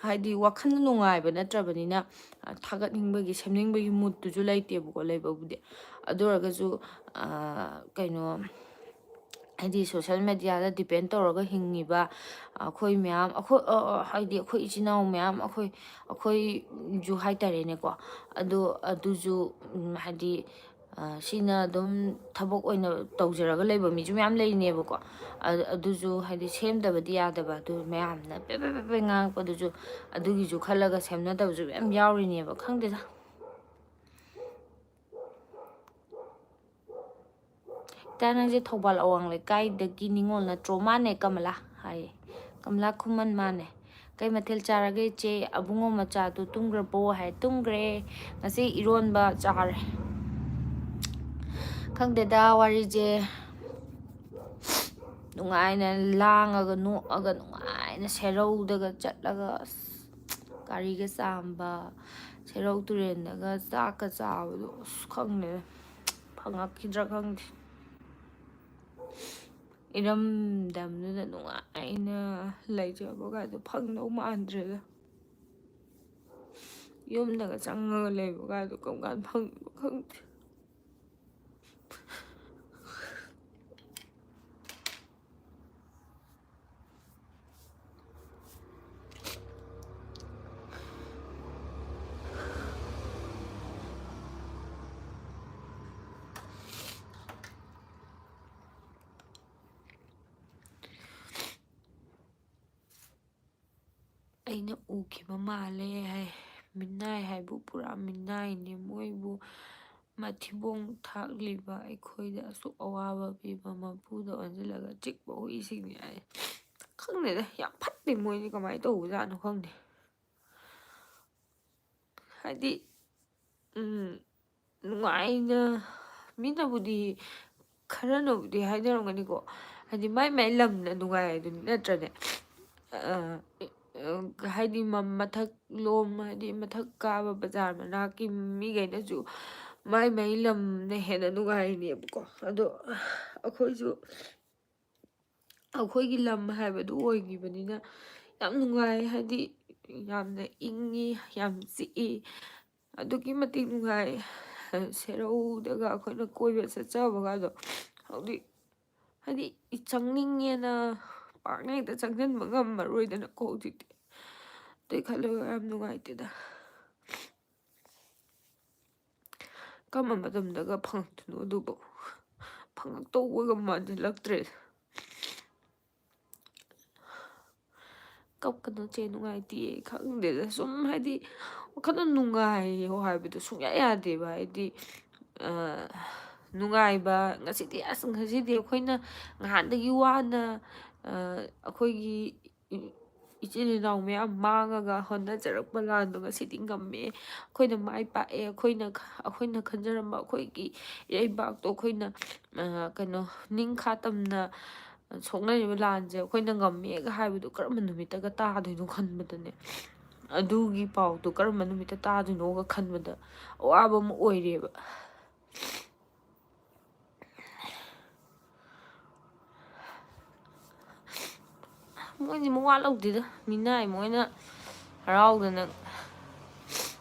ꯍꯥꯏꯗꯤ ꯋꯥꯈꯜ ꯅꯨꯡꯉꯥꯏꯕ ꯅꯠꯇ꯭ꯔꯕꯅꯤꯅ, ꯑ, ꯊꯥꯒꯠꯅꯤꯡꯕꯒꯤ, ꯁꯦꯝꯅꯤꯡꯕꯒꯤ moodꯇꯨꯁꯨ ꯂꯩꯇꯦꯕꯀꯣ, ꯂꯩꯕꯕꯨꯗꯤ꯫ ꯑꯗꯨ ꯑꯣꯏꯔꯒꯁꯨ, ꯑ, ꯀꯩꯅꯣ, ꯍꯥꯏꯗꯤ social mediaꯗ depend ꯇꯧꯔꯒ ꯍꯤꯡꯉꯤꯕ ꯑꯩꯈꯣꯏ ꯃꯌꯥꯝ, ꯑꯩꯈꯣꯏ, ꯑ, ꯑ, ꯍꯥꯏꯗꯤ ꯑꯩꯈꯣꯏ ꯏꯆꯤꯟ ꯏꯅꯥꯎ ꯃꯌꯥꯝ, ꯑꯩꯈꯣꯏ, ꯑꯩꯈꯣꯏꯁꯨ ꯍꯥꯏꯇꯥꯔꯦꯅꯦꯀꯣ, ꯑꯗꯣ ꯑꯗꯨꯁꯨ, ꯎꯝ, ꯍꯥꯏꯗꯤ, ꯑ, ꯁꯤꯅ ꯑꯗꯨꯝ ꯊꯕꯛ ꯑꯣꯏꯅ ꯇꯧꯖꯔꯒ ꯂꯩꯕ ꯃꯤꯁꯨ ꯃꯌꯥꯝ ꯂꯩꯔꯤꯅꯦꯕꯀꯣ꯫ ꯑ-, ꯑꯗꯨꯁꯨ ꯍꯥꯏꯗꯤ ꯁꯦꯝꯗꯕꯗꯤ ꯌꯥꯗꯕ, ꯑꯗꯨ ꯃꯌꯥꯝꯅ ꯄꯦ ꯄꯦ ꯄꯦ ꯄꯦ ꯉꯥꯡꯉꯛꯄꯗꯨꯁꯨ, ꯑꯗꯨꯒꯤꯁꯨ ꯈꯜꯂꯒ ꯁꯦꯝꯅꯗꯕꯁꯨ ꯃꯌꯥꯝ ꯌꯥꯎꯔꯤꯅꯦꯕ, ꯈꯪꯗꯦꯗ꯫ ꯏꯇꯥ, ꯅꯪꯁꯦ ꯊꯧꯕꯥꯜ ꯑꯋꯥꯡ ꯂꯩꯀꯥꯏꯗꯒꯤ ꯅꯤꯉꯣꯜ ꯅꯠꯇ꯭ꯔꯣ? ꯃꯥꯅꯦ, ꯀꯃꯂꯥ ꯍꯥꯏꯌꯦ꯫ ꯀꯃꯂꯥ ꯈꯨꯃꯟ ꯃꯥꯅꯦ꯫ "ꯀꯩ ꯃꯊꯦꯜ ꯆꯥꯔꯒꯦ ꯏꯆꯦ? ꯑꯕꯨꯡꯉꯣ ꯃꯆꯥꯗꯨ ꯇꯨꯝꯈ꯭ꯔꯕꯣ?" ꯍꯥꯏ꯫ "ꯇꯨꯝꯈ꯭ꯔꯦ꯫ ꯉꯁꯤ ꯏꯔꯣꯟꯕ ꯆꯥꯔꯦ꯫" ꯈꯪꯗꯦꯗ ꯋꯥꯔꯤꯁꯦ꯫ ꯅꯨꯡꯉꯥꯏꯅ ꯂꯥꯡꯉꯒ ꯅꯣꯛꯑꯒ ꯅꯨꯡꯉꯥꯏꯅ ꯁꯦꯔꯧꯗꯒ ꯆꯠꯂꯒ ꯑꯁ ꯒꯥꯔꯤꯒ ꯆꯥꯝꯕ, ꯁꯦꯔꯧ ꯇꯨꯔꯦꯟꯗꯒ ꯆꯥꯛꯀ ꯆꯥꯕꯗꯣ ꯑꯁ ꯈꯪꯗꯦ, ꯐꯪꯉꯛꯈꯤꯗ꯭ꯔꯥ ꯈꯪꯗꯦ꯫ ꯏꯔꯝꯗꯝꯗꯨꯗ ꯅꯨꯡꯉꯥꯏꯅ ꯂꯩꯖꯕꯒꯗꯣ ꯐꯪꯗꯧ ꯃꯥꯟꯗ꯭ꯔꯦꯗ꯫ ꯌꯨꯝꯗꯒ ꯆꯪꯉꯒ ꯂꯩꯕꯒꯗꯣ ꯀꯔꯝ ꯀꯥꯟꯗ ꯐꯪꯗꯣꯏꯅꯣ ꯈꯪꯗꯦ꯫ ꯑꯩꯅ ꯎꯈꯤꯕ ꯃꯥꯜꯂꯦ ꯍꯥꯏ꯫ ꯃꯤꯅꯥꯏ ꯍꯥꯏꯕꯨ ꯄꯨꯔꯥ ꯃꯤꯅꯥꯏꯅꯦ꯫ ꯃꯣꯏꯕꯨ ꯃꯊꯤꯕꯣꯡ ꯊꯥꯛꯂꯤꯕ, ꯑꯩꯈꯣꯏꯗ ꯑꯁꯨꯛ ꯑꯋꯥꯕ ꯄꯤꯕ ꯃꯄꯨꯗ ꯑꯣꯟꯁꯤꯜꯂꯒ ꯆꯤꯛꯄ ꯍꯨꯏꯁꯤꯡꯅꯦ ꯍꯥꯏ꯫ ꯈꯪꯗꯦꯗ, ꯌꯥꯝ ꯐꯠꯇꯦ꯫ ꯃꯣꯏꯗꯤ ꯀꯃꯥꯏꯅ ꯇꯧꯕꯖꯥꯠꯅꯣ ꯈꯪꯗꯦ꯫ ꯍꯥꯏꯗꯤ, ꯎꯝ, ꯅꯨꯡꯉꯥꯏꯅ, ꯃꯤꯅꯕꯨꯗꯤ, ꯈꯔꯅꯕꯨꯗꯤ ꯍꯥꯏꯅꯔꯝꯒꯅꯤꯀꯣ, ꯍꯥꯏꯗꯤ ꯃꯥꯏ ꯃꯥꯏ ꯂꯝꯅ ꯅꯨꯡꯉꯥꯏ ꯍꯥꯏꯗꯨꯅꯤ, ꯅꯠꯇ꯭ꯔꯅꯦ? ꯑ, ꯑ, ꯍꯥꯏꯗꯤ ꯃ-, ꯃꯊꯛ ꯂꯣꯝ, ꯍꯥꯏꯗꯤ ꯃꯊꯛ ꯀꯥꯕ ꯕꯖꯥꯔ ꯃꯅꯥꯛꯀꯤ ꯃꯤꯈꯩꯅꯁꯨ ꯃꯥꯏ ꯃꯥꯏ ꯂꯝꯅ ꯍꯦꯟꯅ ꯅꯨꯡꯉꯥꯏꯔꯤꯅꯦꯕꯀꯣ꯫ ꯑꯗꯣ ꯑꯩꯈꯣꯏꯁꯨ ꯑꯩꯈꯣꯏꯒꯤ ꯂꯝ ꯍꯥꯏꯕꯗꯨ ꯑꯣꯏꯈꯤꯕꯅꯤꯅ ꯌꯥꯝ ꯅꯨꯡꯉꯥꯏ꯫ ꯍꯥꯏꯗꯤ ꯌꯥꯝꯅ ꯏꯪꯉꯤ, ꯌꯥꯝ ꯆꯤꯛꯏ, ꯑꯗꯨꯛꯀꯤ ꯃꯇꯤꯛ ꯅꯨꯡꯉꯥꯏ꯫ ꯁꯦꯔꯧꯗꯒ ꯑꯩꯈꯣꯏꯅ ꯀꯣꯏꯕ ꯆꯠꯆꯕꯒꯗꯣ ꯍꯧꯖꯤꯛ, ꯍꯥꯏꯗꯤ, ꯆꯪꯅꯤꯡꯉꯦꯅ ꯄꯥꯛꯅ ꯍꯦꯛꯇ ꯆꯪꯁꯤꯟꯕ ꯉꯝꯃꯔꯣꯏꯗꯅꯀꯣ ꯍꯧꯖꯤꯛꯇꯤ꯫ ꯑꯗꯨꯏ ꯈꯜꯂꯒ ꯌꯥꯝ ꯅꯨꯡꯉꯥꯏꯇꯦꯗ꯫ ꯀꯔꯝꯕ ꯃꯇꯝꯗꯒ ꯐꯪꯉꯛꯇꯣꯏꯅꯣ ꯑꯗꯨꯕꯨ? ꯐꯪꯉꯛꯇꯧꯕꯒ ꯃꯥꯟꯁꯤꯜꯂꯛꯇ꯭ꯔꯦ꯫ ꯀꯞꯀꯅꯨ ꯆꯦ, ꯅꯨꯡꯉꯥꯏꯇꯦ꯫ ꯈꯪꯗꯦꯗ, ꯁꯨꯝ ꯍꯥꯏꯗꯤ ꯋꯥꯈꯜꯗ ꯅꯨꯡꯉꯥꯏꯌꯣ ꯍꯥꯏꯕꯗꯣ ꯁꯨꯡꯌꯥ ꯌꯥꯗꯦꯕ꯫ ꯍꯥꯏꯗꯤ, ꯑ, ꯅꯨꯡꯉꯥꯏꯕ, ꯉꯁꯤꯗꯤ, ꯑꯁ, ꯉꯁꯤꯗꯤ ꯑꯩꯈꯣꯏꯅ ꯉꯍꯥꯟꯗꯒꯤ ꯋꯥꯅ, ꯑ, ꯑꯩꯈꯣꯏꯒꯤ ꯏ-, ꯏꯆꯤꯜ ꯏꯅꯥꯎ ꯃꯌꯥꯝ ꯃꯥꯡꯉꯒ ꯍꯣꯠꯅꯖꯔꯛꯄ ꯂꯥꯟꯗꯣ ꯉꯁꯤꯗꯤ ꯉꯝꯃꯦ, ꯑꯩꯈꯣꯏꯅ ꯃꯥꯏ ꯄꯥꯛꯑꯦ, ꯑꯩꯈꯣꯏꯅ ꯈ-, ꯑꯩꯈꯣꯏꯅ ꯈꯟꯖꯔꯝꯕ ꯑꯩꯈꯣꯏꯒꯤ ꯏꯔꯩꯕꯥꯛꯇꯣ ꯑꯩꯈꯣꯏꯅ, ꯑ, ꯀꯩꯅꯣ, ꯅꯤꯡꯈꯥ ꯇꯝꯅ ꯁꯣꯛꯅꯔꯤꯕ ꯂꯥꯟꯁꯦ ꯑꯩꯈꯣꯏꯅ ꯉꯝꯃꯦꯒ ꯍꯥꯏꯕꯗꯣ ꯀꯔꯝꯕ ꯅꯨꯃꯤꯠꯇꯒ ꯇꯥꯗꯣꯏꯅꯣ ꯈꯟꯕꯗꯅꯦ, ꯑꯗꯨꯒꯤ ꯄꯥꯎꯗꯣ ꯀꯔꯝꯕ ꯅꯨꯃꯤꯠꯇ ꯇꯥꯗꯣꯏꯅꯣꯒ ꯈꯟꯕꯗ ꯑꯋꯥꯕ ꯑꯃ ꯑꯣꯏꯔꯦꯕ꯫ ꯃꯣꯏꯗꯤ ꯃꯋꯥ ꯂꯧꯗꯦꯗ, ꯃꯤꯅꯥꯏ ꯃꯣꯏꯅ ꯍꯔꯥꯎꯗꯅ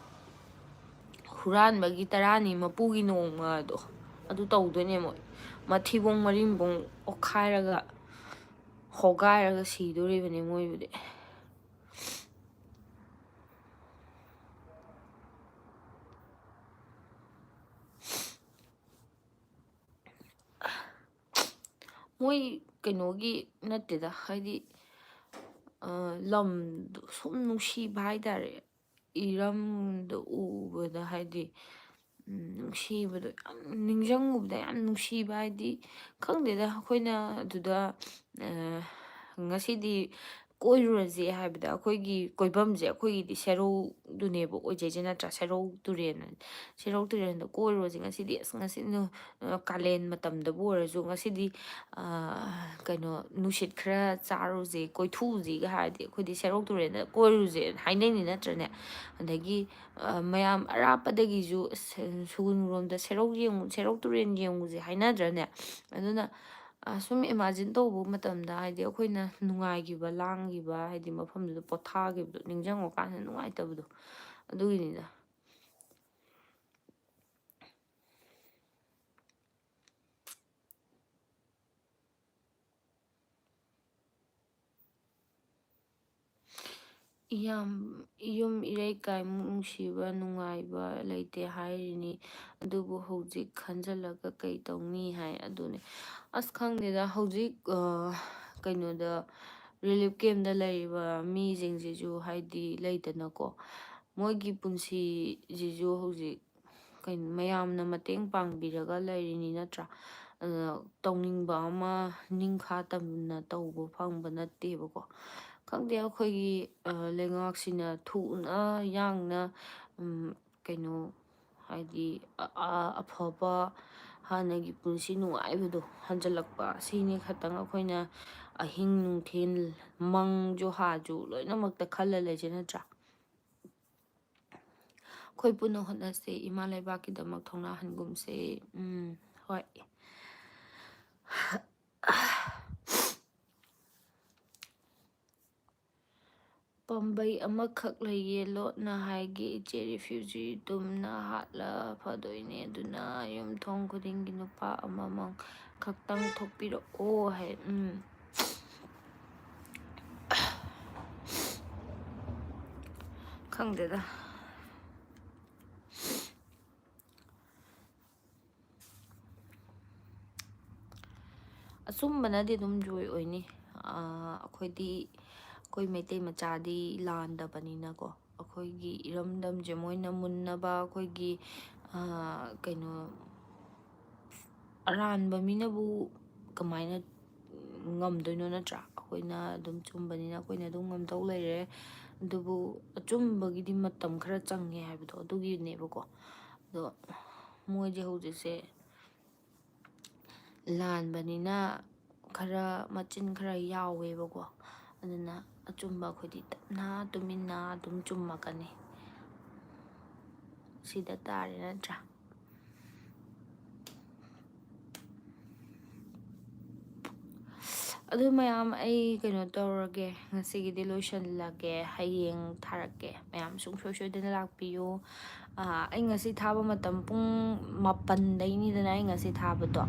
ꯍꯨꯔꯥꯟꯕꯒꯤ ꯇꯔꯥꯅꯤ ꯃꯄꯨꯒꯤ ꯅꯣꯡꯃꯗꯣ ꯑꯗꯨ ꯇꯧꯗꯣꯏꯅꯦ ꯃꯣꯏ꯫ ꯃꯊꯤꯕꯣꯡ ꯃꯔꯤꯟꯕꯣꯡ ꯑꯣꯠꯈꯥꯏꯔꯒ ꯍꯣꯒꯥꯏꯔꯒ ꯁꯤꯗꯣꯔꯤꯕꯅꯤ ꯃꯣꯏꯕꯨꯗꯤ꯫ ꯃꯣꯏ ꯀꯩꯅꯣꯒꯤ ꯅꯠꯇꯦꯗ, ꯍꯥꯏꯗꯤ, ꯂꯝꯗꯣ ꯁꯨꯝ ꯅꯨꯡꯁꯤꯕ ꯍꯥꯏꯇꯥꯔꯦ꯫ ꯏꯔꯝꯗꯣ ꯎꯕꯗ ꯍꯥꯏꯗꯤ, ꯎꯝ, ꯅꯨꯡꯁꯤꯕꯗꯣ ꯌꯥꯝ ꯅꯤꯡꯁꯤꯡꯉꯨꯕꯗ ꯌꯥꯝ ꯅꯨꯡꯁꯤꯕ ꯍꯥꯏꯗꯤ, ꯈꯪꯗꯦꯗ, ꯑꯩꯈꯣꯏꯅ ꯑꯗꯨꯗ, ꯑ, ꯉꯁꯤꯗꯤ ꯀꯣꯏꯔꯨꯔꯁꯦ ꯍꯥꯏꯕꯗ ꯑꯩꯈꯣꯏꯒꯤ ꯀꯣꯏꯐꯝꯁꯦ ꯑꯩꯈꯣꯏꯒꯤꯗꯤ ꯁꯦꯔꯧꯗꯨꯅꯦꯕ ꯑꯣꯏꯖꯩꯁꯦ, ꯅꯠꯇ꯭ꯔꯥ? ꯁꯦꯔꯧ ꯇꯨꯔꯦꯜ, ꯁꯦꯔꯧ ꯇꯨꯔꯦꯜꯗ ꯀꯣꯏꯔꯨꯔꯁꯦ ꯉꯁꯤꯗꯤ꯫ ꯑꯁ, ꯉꯁꯤ ꯅꯨ-, ꯑ, ꯀꯥꯂꯦꯟ ꯃꯇꯝꯗꯕꯨ ꯑꯣꯏꯔꯁꯨ ꯉꯁꯤꯗꯤ, ꯑ, ꯀꯩꯅꯣ, ꯅꯨꯡꯁꯤꯠ ꯈꯔ ꯆꯥꯔꯨꯁꯦ, ꯀꯣꯏꯊꯣꯛꯎꯁꯤꯒ ꯍꯥꯏꯔꯗꯤ ꯑꯩꯈꯣꯏꯗꯤ ꯁꯦꯔꯧ ꯇꯨꯔꯦꯜꯗ ꯀꯣꯏꯔꯨꯁꯦ ꯍꯥꯏꯅꯩꯅꯤ, ꯅꯠꯇ꯭ꯔꯅꯦ? ꯑꯗꯒꯤ, ꯑ, ꯃꯌꯥꯝ ꯑꯔꯥꯞꯄꯗꯒꯤꯁꯨ ꯁ-, ꯁꯨꯒꯨꯅꯨꯔꯣꯝꯗ ꯁꯦꯔꯧ ꯌꯦꯡꯉꯨ, ꯁꯦꯔꯧ ꯇꯨꯔꯦꯜ ꯌꯦꯡꯉꯨꯁꯦ ꯍꯥꯏꯅꯗ꯭ꯔꯅꯦ? ꯑꯗꯨꯅ, ꯑ, ꯁꯨꯝ imagine ꯇꯧꯕ ꯃꯇꯝꯗ ꯍꯥꯏꯗꯤ ꯑꯩꯈꯣꯏꯅ ꯅꯨꯡꯉꯥꯏꯈꯤꯕ, ꯂꯥꯡꯈꯤꯕ, ꯍꯥꯏꯗꯤ ꯃꯐꯝꯗꯨꯗ ꯄꯣꯊꯥꯈꯤꯕꯗꯣ ꯅꯤꯡꯁꯤꯡꯉꯨꯀꯥꯟꯗ ꯅꯨꯡꯉꯥꯏꯇꯕꯗꯣ, ꯑꯗꯨꯒꯤꯅꯤꯗ꯫ ꯏꯌꯥꯝ-, ꯌꯨꯝ ꯏꯔꯩꯀꯥꯏꯃꯨꯛ ꯅꯨꯡꯁꯤꯕ, ꯅꯨꯡꯉꯥꯏꯕ ꯂꯩꯇꯦ ꯍꯥꯏꯔꯤꯅꯤ꯫ ꯑꯗꯨꯕꯨ ꯍꯧꯖꯤꯛ ꯈꯟꯖꯤꯜꯂꯒ ꯀꯩ ꯇꯧꯅꯤ ꯍꯥꯏ꯫ ꯑꯗꯨꯅꯦ꯫ ꯑꯁ, ꯈꯪꯗꯦꯗ, ꯍꯧꯖꯤꯛ, ꯑ, ꯀꯩꯅꯣꯗ, relief campꯇ ꯂꯩꯔꯤꯕ ꯃꯤꯁꯤꯡꯁꯤꯁꯨ, ꯍꯥꯏꯗꯤ, ꯂꯩꯗꯅꯀꯣ, ꯃꯣꯏꯒꯤ ꯄꯨꯟꯁꯤꯁꯤꯁꯨ ꯍꯧꯖꯤꯛ ꯀꯩꯅꯣ, ꯃꯌꯥꯝꯅ ꯃꯇꯦꯡ ꯄꯥꯡꯕꯤꯔꯒ ꯂꯩꯔꯤꯅꯤ, ꯅꯠꯇ꯭ꯔꯥ? ꯑꯗꯨꯅ ꯇꯧꯅꯤꯡꯕ ꯑꯃ ꯅꯤꯡꯈꯥ ꯇꯝꯅ ꯇꯧꯕ ꯐꯪꯕ ꯅꯠꯇꯦꯕꯀꯣ꯫ ꯈꯪꯗꯦ, ꯑꯩꯈꯣꯏꯒꯤ, ꯑ, ꯂꯩꯉꯥꯛꯁꯤꯅ ꯊꯨꯅ ꯌꯥꯡꯅ, ꯎꯝ, ꯀꯩꯅꯣ, ꯍꯥꯏꯗꯤ, ꯑ-, ꯑ-, ꯑꯐꯕ ꯍꯥꯟꯅꯒꯤ ꯄꯨꯟꯁꯤ ꯅꯨꯡꯉꯥꯏꯕꯗꯣ ꯍꯟꯖꯤꯜꯂꯛꯄ, ꯁꯤꯅꯤ ꯈꯛꯇꯪ ꯑꯩꯈꯣꯏꯅ ꯑꯍꯤꯡ ꯅꯨꯡꯊꯤꯜ, ꯃꯪꯁꯨ ꯍꯥꯁꯨ ꯂꯣꯏꯅꯃꯛꯇ ꯈꯜꯂ ꯂꯩꯁꯦ, ꯅꯠꯇ꯭ꯔꯥ? ꯑꯩꯈꯣꯏ ꯄꯨꯟꯅ ꯍꯣꯠꯅꯁꯦ, ꯏꯃꯥ ꯂꯩꯕꯥꯛꯀꯤꯗꯃꯛ ꯊꯧꯅꯥ ꯍꯟꯒꯨꯝꯁꯦ꯫ ꯎꯝ, ꯍꯣꯏ꯫ ꯄꯥꯝꯕꯩ ꯑꯃꯈꯛ ꯂꯩꯌꯦ, ꯂꯣꯠꯅ ꯍꯥꯏꯒꯦ, ꯏꯆꯦ refugee ꯇꯨꯝꯅ ꯍꯥꯠꯂ ꯐꯗꯣꯏꯅꯦ, ꯑꯗꯨꯅ ꯌꯨꯝꯊꯣꯡ ꯈꯨꯗꯤꯡꯒꯤ ꯅꯨꯄꯥ ꯑꯃꯃꯝ ꯈꯛꯇꯪ ꯊꯣꯛꯄꯤꯔꯛꯑꯣ ꯍꯥꯏ꯫ ꯎꯝ꯫ ꯈꯪꯗꯦꯗ꯫ ꯑꯆꯨꯝꯕꯅꯗꯤ ꯑꯗꯨꯝ ꯖꯣꯏ ꯑꯣꯏꯅꯤ꯫ ꯑꯥ, ꯑꯩꯈꯣꯏꯗꯤ, ꯑꯩꯈꯣꯏ ꯃꯩꯇꯩ ꯃꯆꯥꯗꯤ ꯂꯥꯟꯗꯕꯅꯤꯅꯀꯣ, ꯑꯩꯈꯣꯏꯒꯤ ꯏꯔꯝꯗꯝꯁꯦ ꯃꯣꯏꯅ ꯃꯨꯟꯅꯕ ꯑꯩꯈꯣꯏꯒꯤ, ꯑꯥ, ꯀꯩꯅꯣ, ꯑꯔꯥꯟꯕ ꯃꯤꯅꯕꯨ ꯀꯃꯥꯏꯅ ꯉꯝꯗꯣꯏꯅꯣ, ꯅꯠꯇ꯭ꯔꯥ? ꯑꯩꯈꯣꯏꯅ ꯑꯗꯨꯝ ꯆꯨꯝꯕꯅꯤꯅ ꯑꯩꯈꯣꯏꯅ ꯑꯗꯨꯝ ꯉꯝꯗꯧ ꯂꯩꯔꯦ꯫ ꯑꯗꯨꯕꯨ ꯑꯆꯨꯝꯕꯒꯤꯗꯤ ꯃꯇꯝ ꯈꯔ ꯆꯪꯉꯦ ꯍꯥꯏꯕꯗꯣ ꯑꯗꯨꯒꯤꯅꯦꯕꯀꯣ꯫ ꯑꯗꯣ ꯃꯣꯏꯁꯦ ꯍꯧꯖꯤꯛꯁꯦ ꯂꯥꯟꯕꯅꯤꯅ ꯈꯔ ꯃꯆꯤꯟ ꯈꯔ ꯌꯥꯎꯋꯦꯕꯀꯣ꯫ ꯑꯗꯨꯅ ꯑꯆꯨꯝꯕ ꯑꯩꯈꯣꯏꯗꯤ ꯇꯞꯅ ꯇꯨꯃꯤꯟꯅ ꯑꯗꯨꯝ ꯆꯨꯝꯃꯛꯀꯅꯤ꯫ ꯁꯤꯗ ꯇꯥꯔꯦ, ꯅꯠꯇ꯭ꯔꯥ? ꯑꯗꯨ ꯃꯌꯥꯝ, ꯑꯩ ꯀꯩꯅꯣ ꯇꯧꯔꯒꯦ, ꯉꯁꯤꯒꯤꯗꯤ ꯂꯣꯏꯁꯤꯜꯂꯒꯦ꯫ ꯍꯌꯦꯡ ꯊꯥꯔꯛꯀꯦ꯫ ꯃꯌꯥꯝ ꯁꯨꯡꯁꯣꯏ ꯁꯣꯏꯗꯅ ꯂꯥꯛꯄꯤꯌꯨ꯫ ꯑꯥ, ꯑꯩ ꯉꯁꯤ ꯊꯥꯕ ꯃꯇꯝ ꯄꯨꯡ ꯃꯥꯄꯟꯗꯩꯅꯤꯗꯅ ꯑꯩ ꯉꯁꯤ ꯊꯥꯕꯗꯣ꯫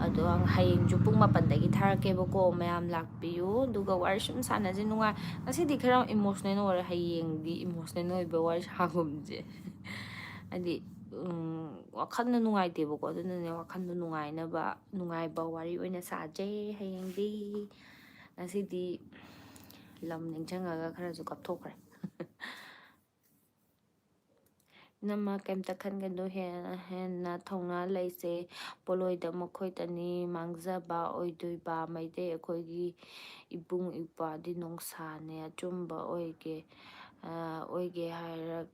ꯑꯗꯣ ꯍꯌꯦꯡꯁꯨ ꯄꯨꯡ ꯃꯥꯄꯟꯗꯒꯤ ꯊꯥꯔꯛꯀꯦꯕꯀꯣ꯫ ꯃꯌꯥꯝ ꯂꯥꯛꯄꯤꯌꯨ꯫ ꯑꯗꯨꯒ ꯋꯥꯔꯤ ꯁꯨꯝ ꯁꯥꯟꯅꯁꯦ꯫ ꯅꯨꯡꯉꯥꯏ-, ꯉꯁꯤꯗꯤ ꯈꯔ emotional ꯑꯣꯏꯔꯦ꯫ ꯍꯌꯦꯡꯗꯤ emotional ꯑꯣꯏꯕ ꯋꯥꯔꯤ ꯁꯥꯒꯨꯝꯁꯦ꯫ ꯍꯥꯏꯗꯤ, ꯎꯝ, ꯋꯥꯈꯜꯗ ꯅꯨꯡꯉꯥꯏꯇꯦꯕꯀꯣ꯫ ꯑꯗꯨꯅꯅꯦ, ꯋꯥꯈꯜꯗꯣ ꯅꯨꯡꯉꯥꯏꯅꯕ, ꯅꯨꯡꯉꯥꯏꯕ ꯋꯥꯔꯤ ꯑꯣꯏꯅ ꯁꯥꯖꯩ ꯍꯌꯦꯡꯗꯤ꯫ ꯉꯁꯤꯗꯤ ꯂꯝ ꯅꯤꯡꯁꯤꯡꯉꯒ ꯈꯔꯁꯨ ꯀꯞꯊꯣꯛꯈ꯭ꯔꯦ꯫ ꯏꯅꯝꯃ, ꯀꯩꯝꯇ ꯈꯟꯒꯅꯨ, ꯍꯦꯟꯅ, ꯍꯦꯟꯅ ꯊꯧꯅꯥ ꯂꯩꯁꯦ꯫ ꯄꯣꯠꯂꯣꯏꯗ ꯃꯈꯣꯏꯇꯅꯤ ꯃꯥꯡꯖꯕ ꯑꯣꯏꯗꯣꯏꯕ꯫ ꯃꯩꯇꯩ ꯑꯩꯈꯣꯏꯒꯤ ꯏꯕꯨꯡ ꯏꯄ꯭ꯋꯥꯗꯤ ꯅꯣꯡꯁꯥꯅꯦ꯫ ꯑꯆꯨꯝꯕ ꯑꯣꯏꯒꯦ, ꯑ, ꯑꯣꯏꯒꯦ ꯍꯥꯏꯔ-,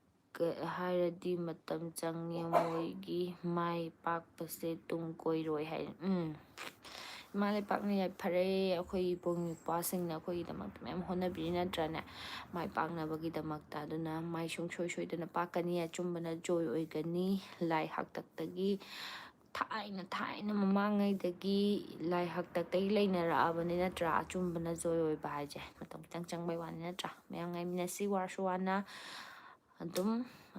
ꯍꯥꯏꯔꯗꯤ ꯃꯇꯝ ꯆꯪꯉꯦ꯫ ꯃꯣꯏꯒꯤ ꯃꯥꯏ ꯄꯥꯛꯄꯁꯦ ꯇꯨꯡ ꯀꯣꯏꯔꯣꯏ ꯍꯥꯏ꯫ ꯎꯝ꯫ ꯏꯃꯥ ꯂꯩꯄꯥꯛꯅ ꯌꯥꯏꯐꯔꯦ꯫ ꯑꯩꯈꯣꯏ ꯏꯕꯨꯡ ꯏꯄ꯭ꯋꯥꯁꯤꯡꯅ ꯑꯩꯈꯣꯏꯒꯤꯗꯃꯛꯇ ꯃꯌꯥꯝ ꯍꯣꯠꯅꯕꯤꯔꯤ, ꯅꯠꯇ꯭ꯔꯅꯦ? ꯃꯥꯏ ꯄꯥꯛꯅꯕꯒꯤꯗꯃꯛꯇ꯫ ꯑꯗꯨꯅ ꯃꯥꯏ ꯁꯨꯡꯁꯣꯏ ꯁꯣꯏꯗꯅ ꯄꯥꯛꯀꯅꯤ꯫ ꯑꯆꯨꯝꯕꯅ ꯖꯣꯏ ꯑꯣꯏꯒꯅꯤ꯫ ꯂꯥꯏ ꯍꯥꯛꯇꯛꯇꯒꯤ, ꯊꯥꯏꯅ, ꯊꯥꯏꯅ ꯃꯃꯥꯡꯉꯩꯗꯒꯤ ꯂꯥꯏ ꯍꯥꯛꯇꯛꯇꯒꯤ ꯂꯩꯅꯔꯛꯑꯕꯅꯤ, ꯅꯠꯇ꯭ꯔꯥ? ꯑꯆꯨꯝꯕꯅ ꯖꯣꯏ ꯑꯣꯏꯕ ꯍꯥꯏꯁꯦ꯫ ꯃꯇꯝ ꯈꯤꯇꯪ ꯆꯪꯕꯩ ꯋꯥꯅꯤ, ꯅꯠꯇ꯭ꯔꯥ? ꯃꯌꯥꯝ ꯉꯥꯏꯃꯤꯟꯅꯁꯤ, ꯋꯥꯔꯁꯨ ꯋꯥꯅ꯫ ꯑꯗꯨꯝ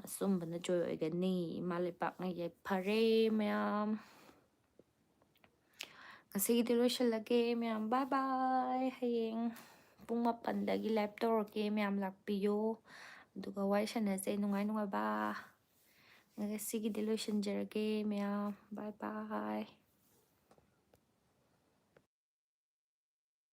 ꯑꯆꯨꯝꯕꯅ ꯖꯣꯏ ꯑꯣꯏꯒꯅꯤ꯫ ꯏꯃꯥ ꯂꯩꯄꯥꯛꯅ ꯌꯥꯏꯐꯔꯦ ꯃꯌꯥꯝ꯫ ꯉꯁꯤꯒꯤꯗꯤ ꯂꯣꯏꯁꯤꯜꯂꯒꯦ ꯃꯌꯥꯝ꯫ Bye bye꯫ ꯍꯌꯦꯡ ꯄꯨꯡ ꯃꯥꯄꯟꯗꯒꯤ live ꯇꯧꯔꯛꯀꯦ꯫ ꯃꯌꯥꯝ ꯂꯥꯛꯄꯤꯌꯣ꯫ ꯑꯗꯨꯒ ꯋꯥꯔꯤ ꯁꯥꯟꯅꯁꯦ ꯅꯨꯡꯉꯥꯏ ꯅꯨꯡꯉꯥꯏꯕ꯫ ꯉꯁꯤꯒꯤꯗꯤ ꯂꯣꯏꯁꯤꯟꯖꯔꯒꯦ ꯃꯌꯥꯝ꯫ Bye bye꯫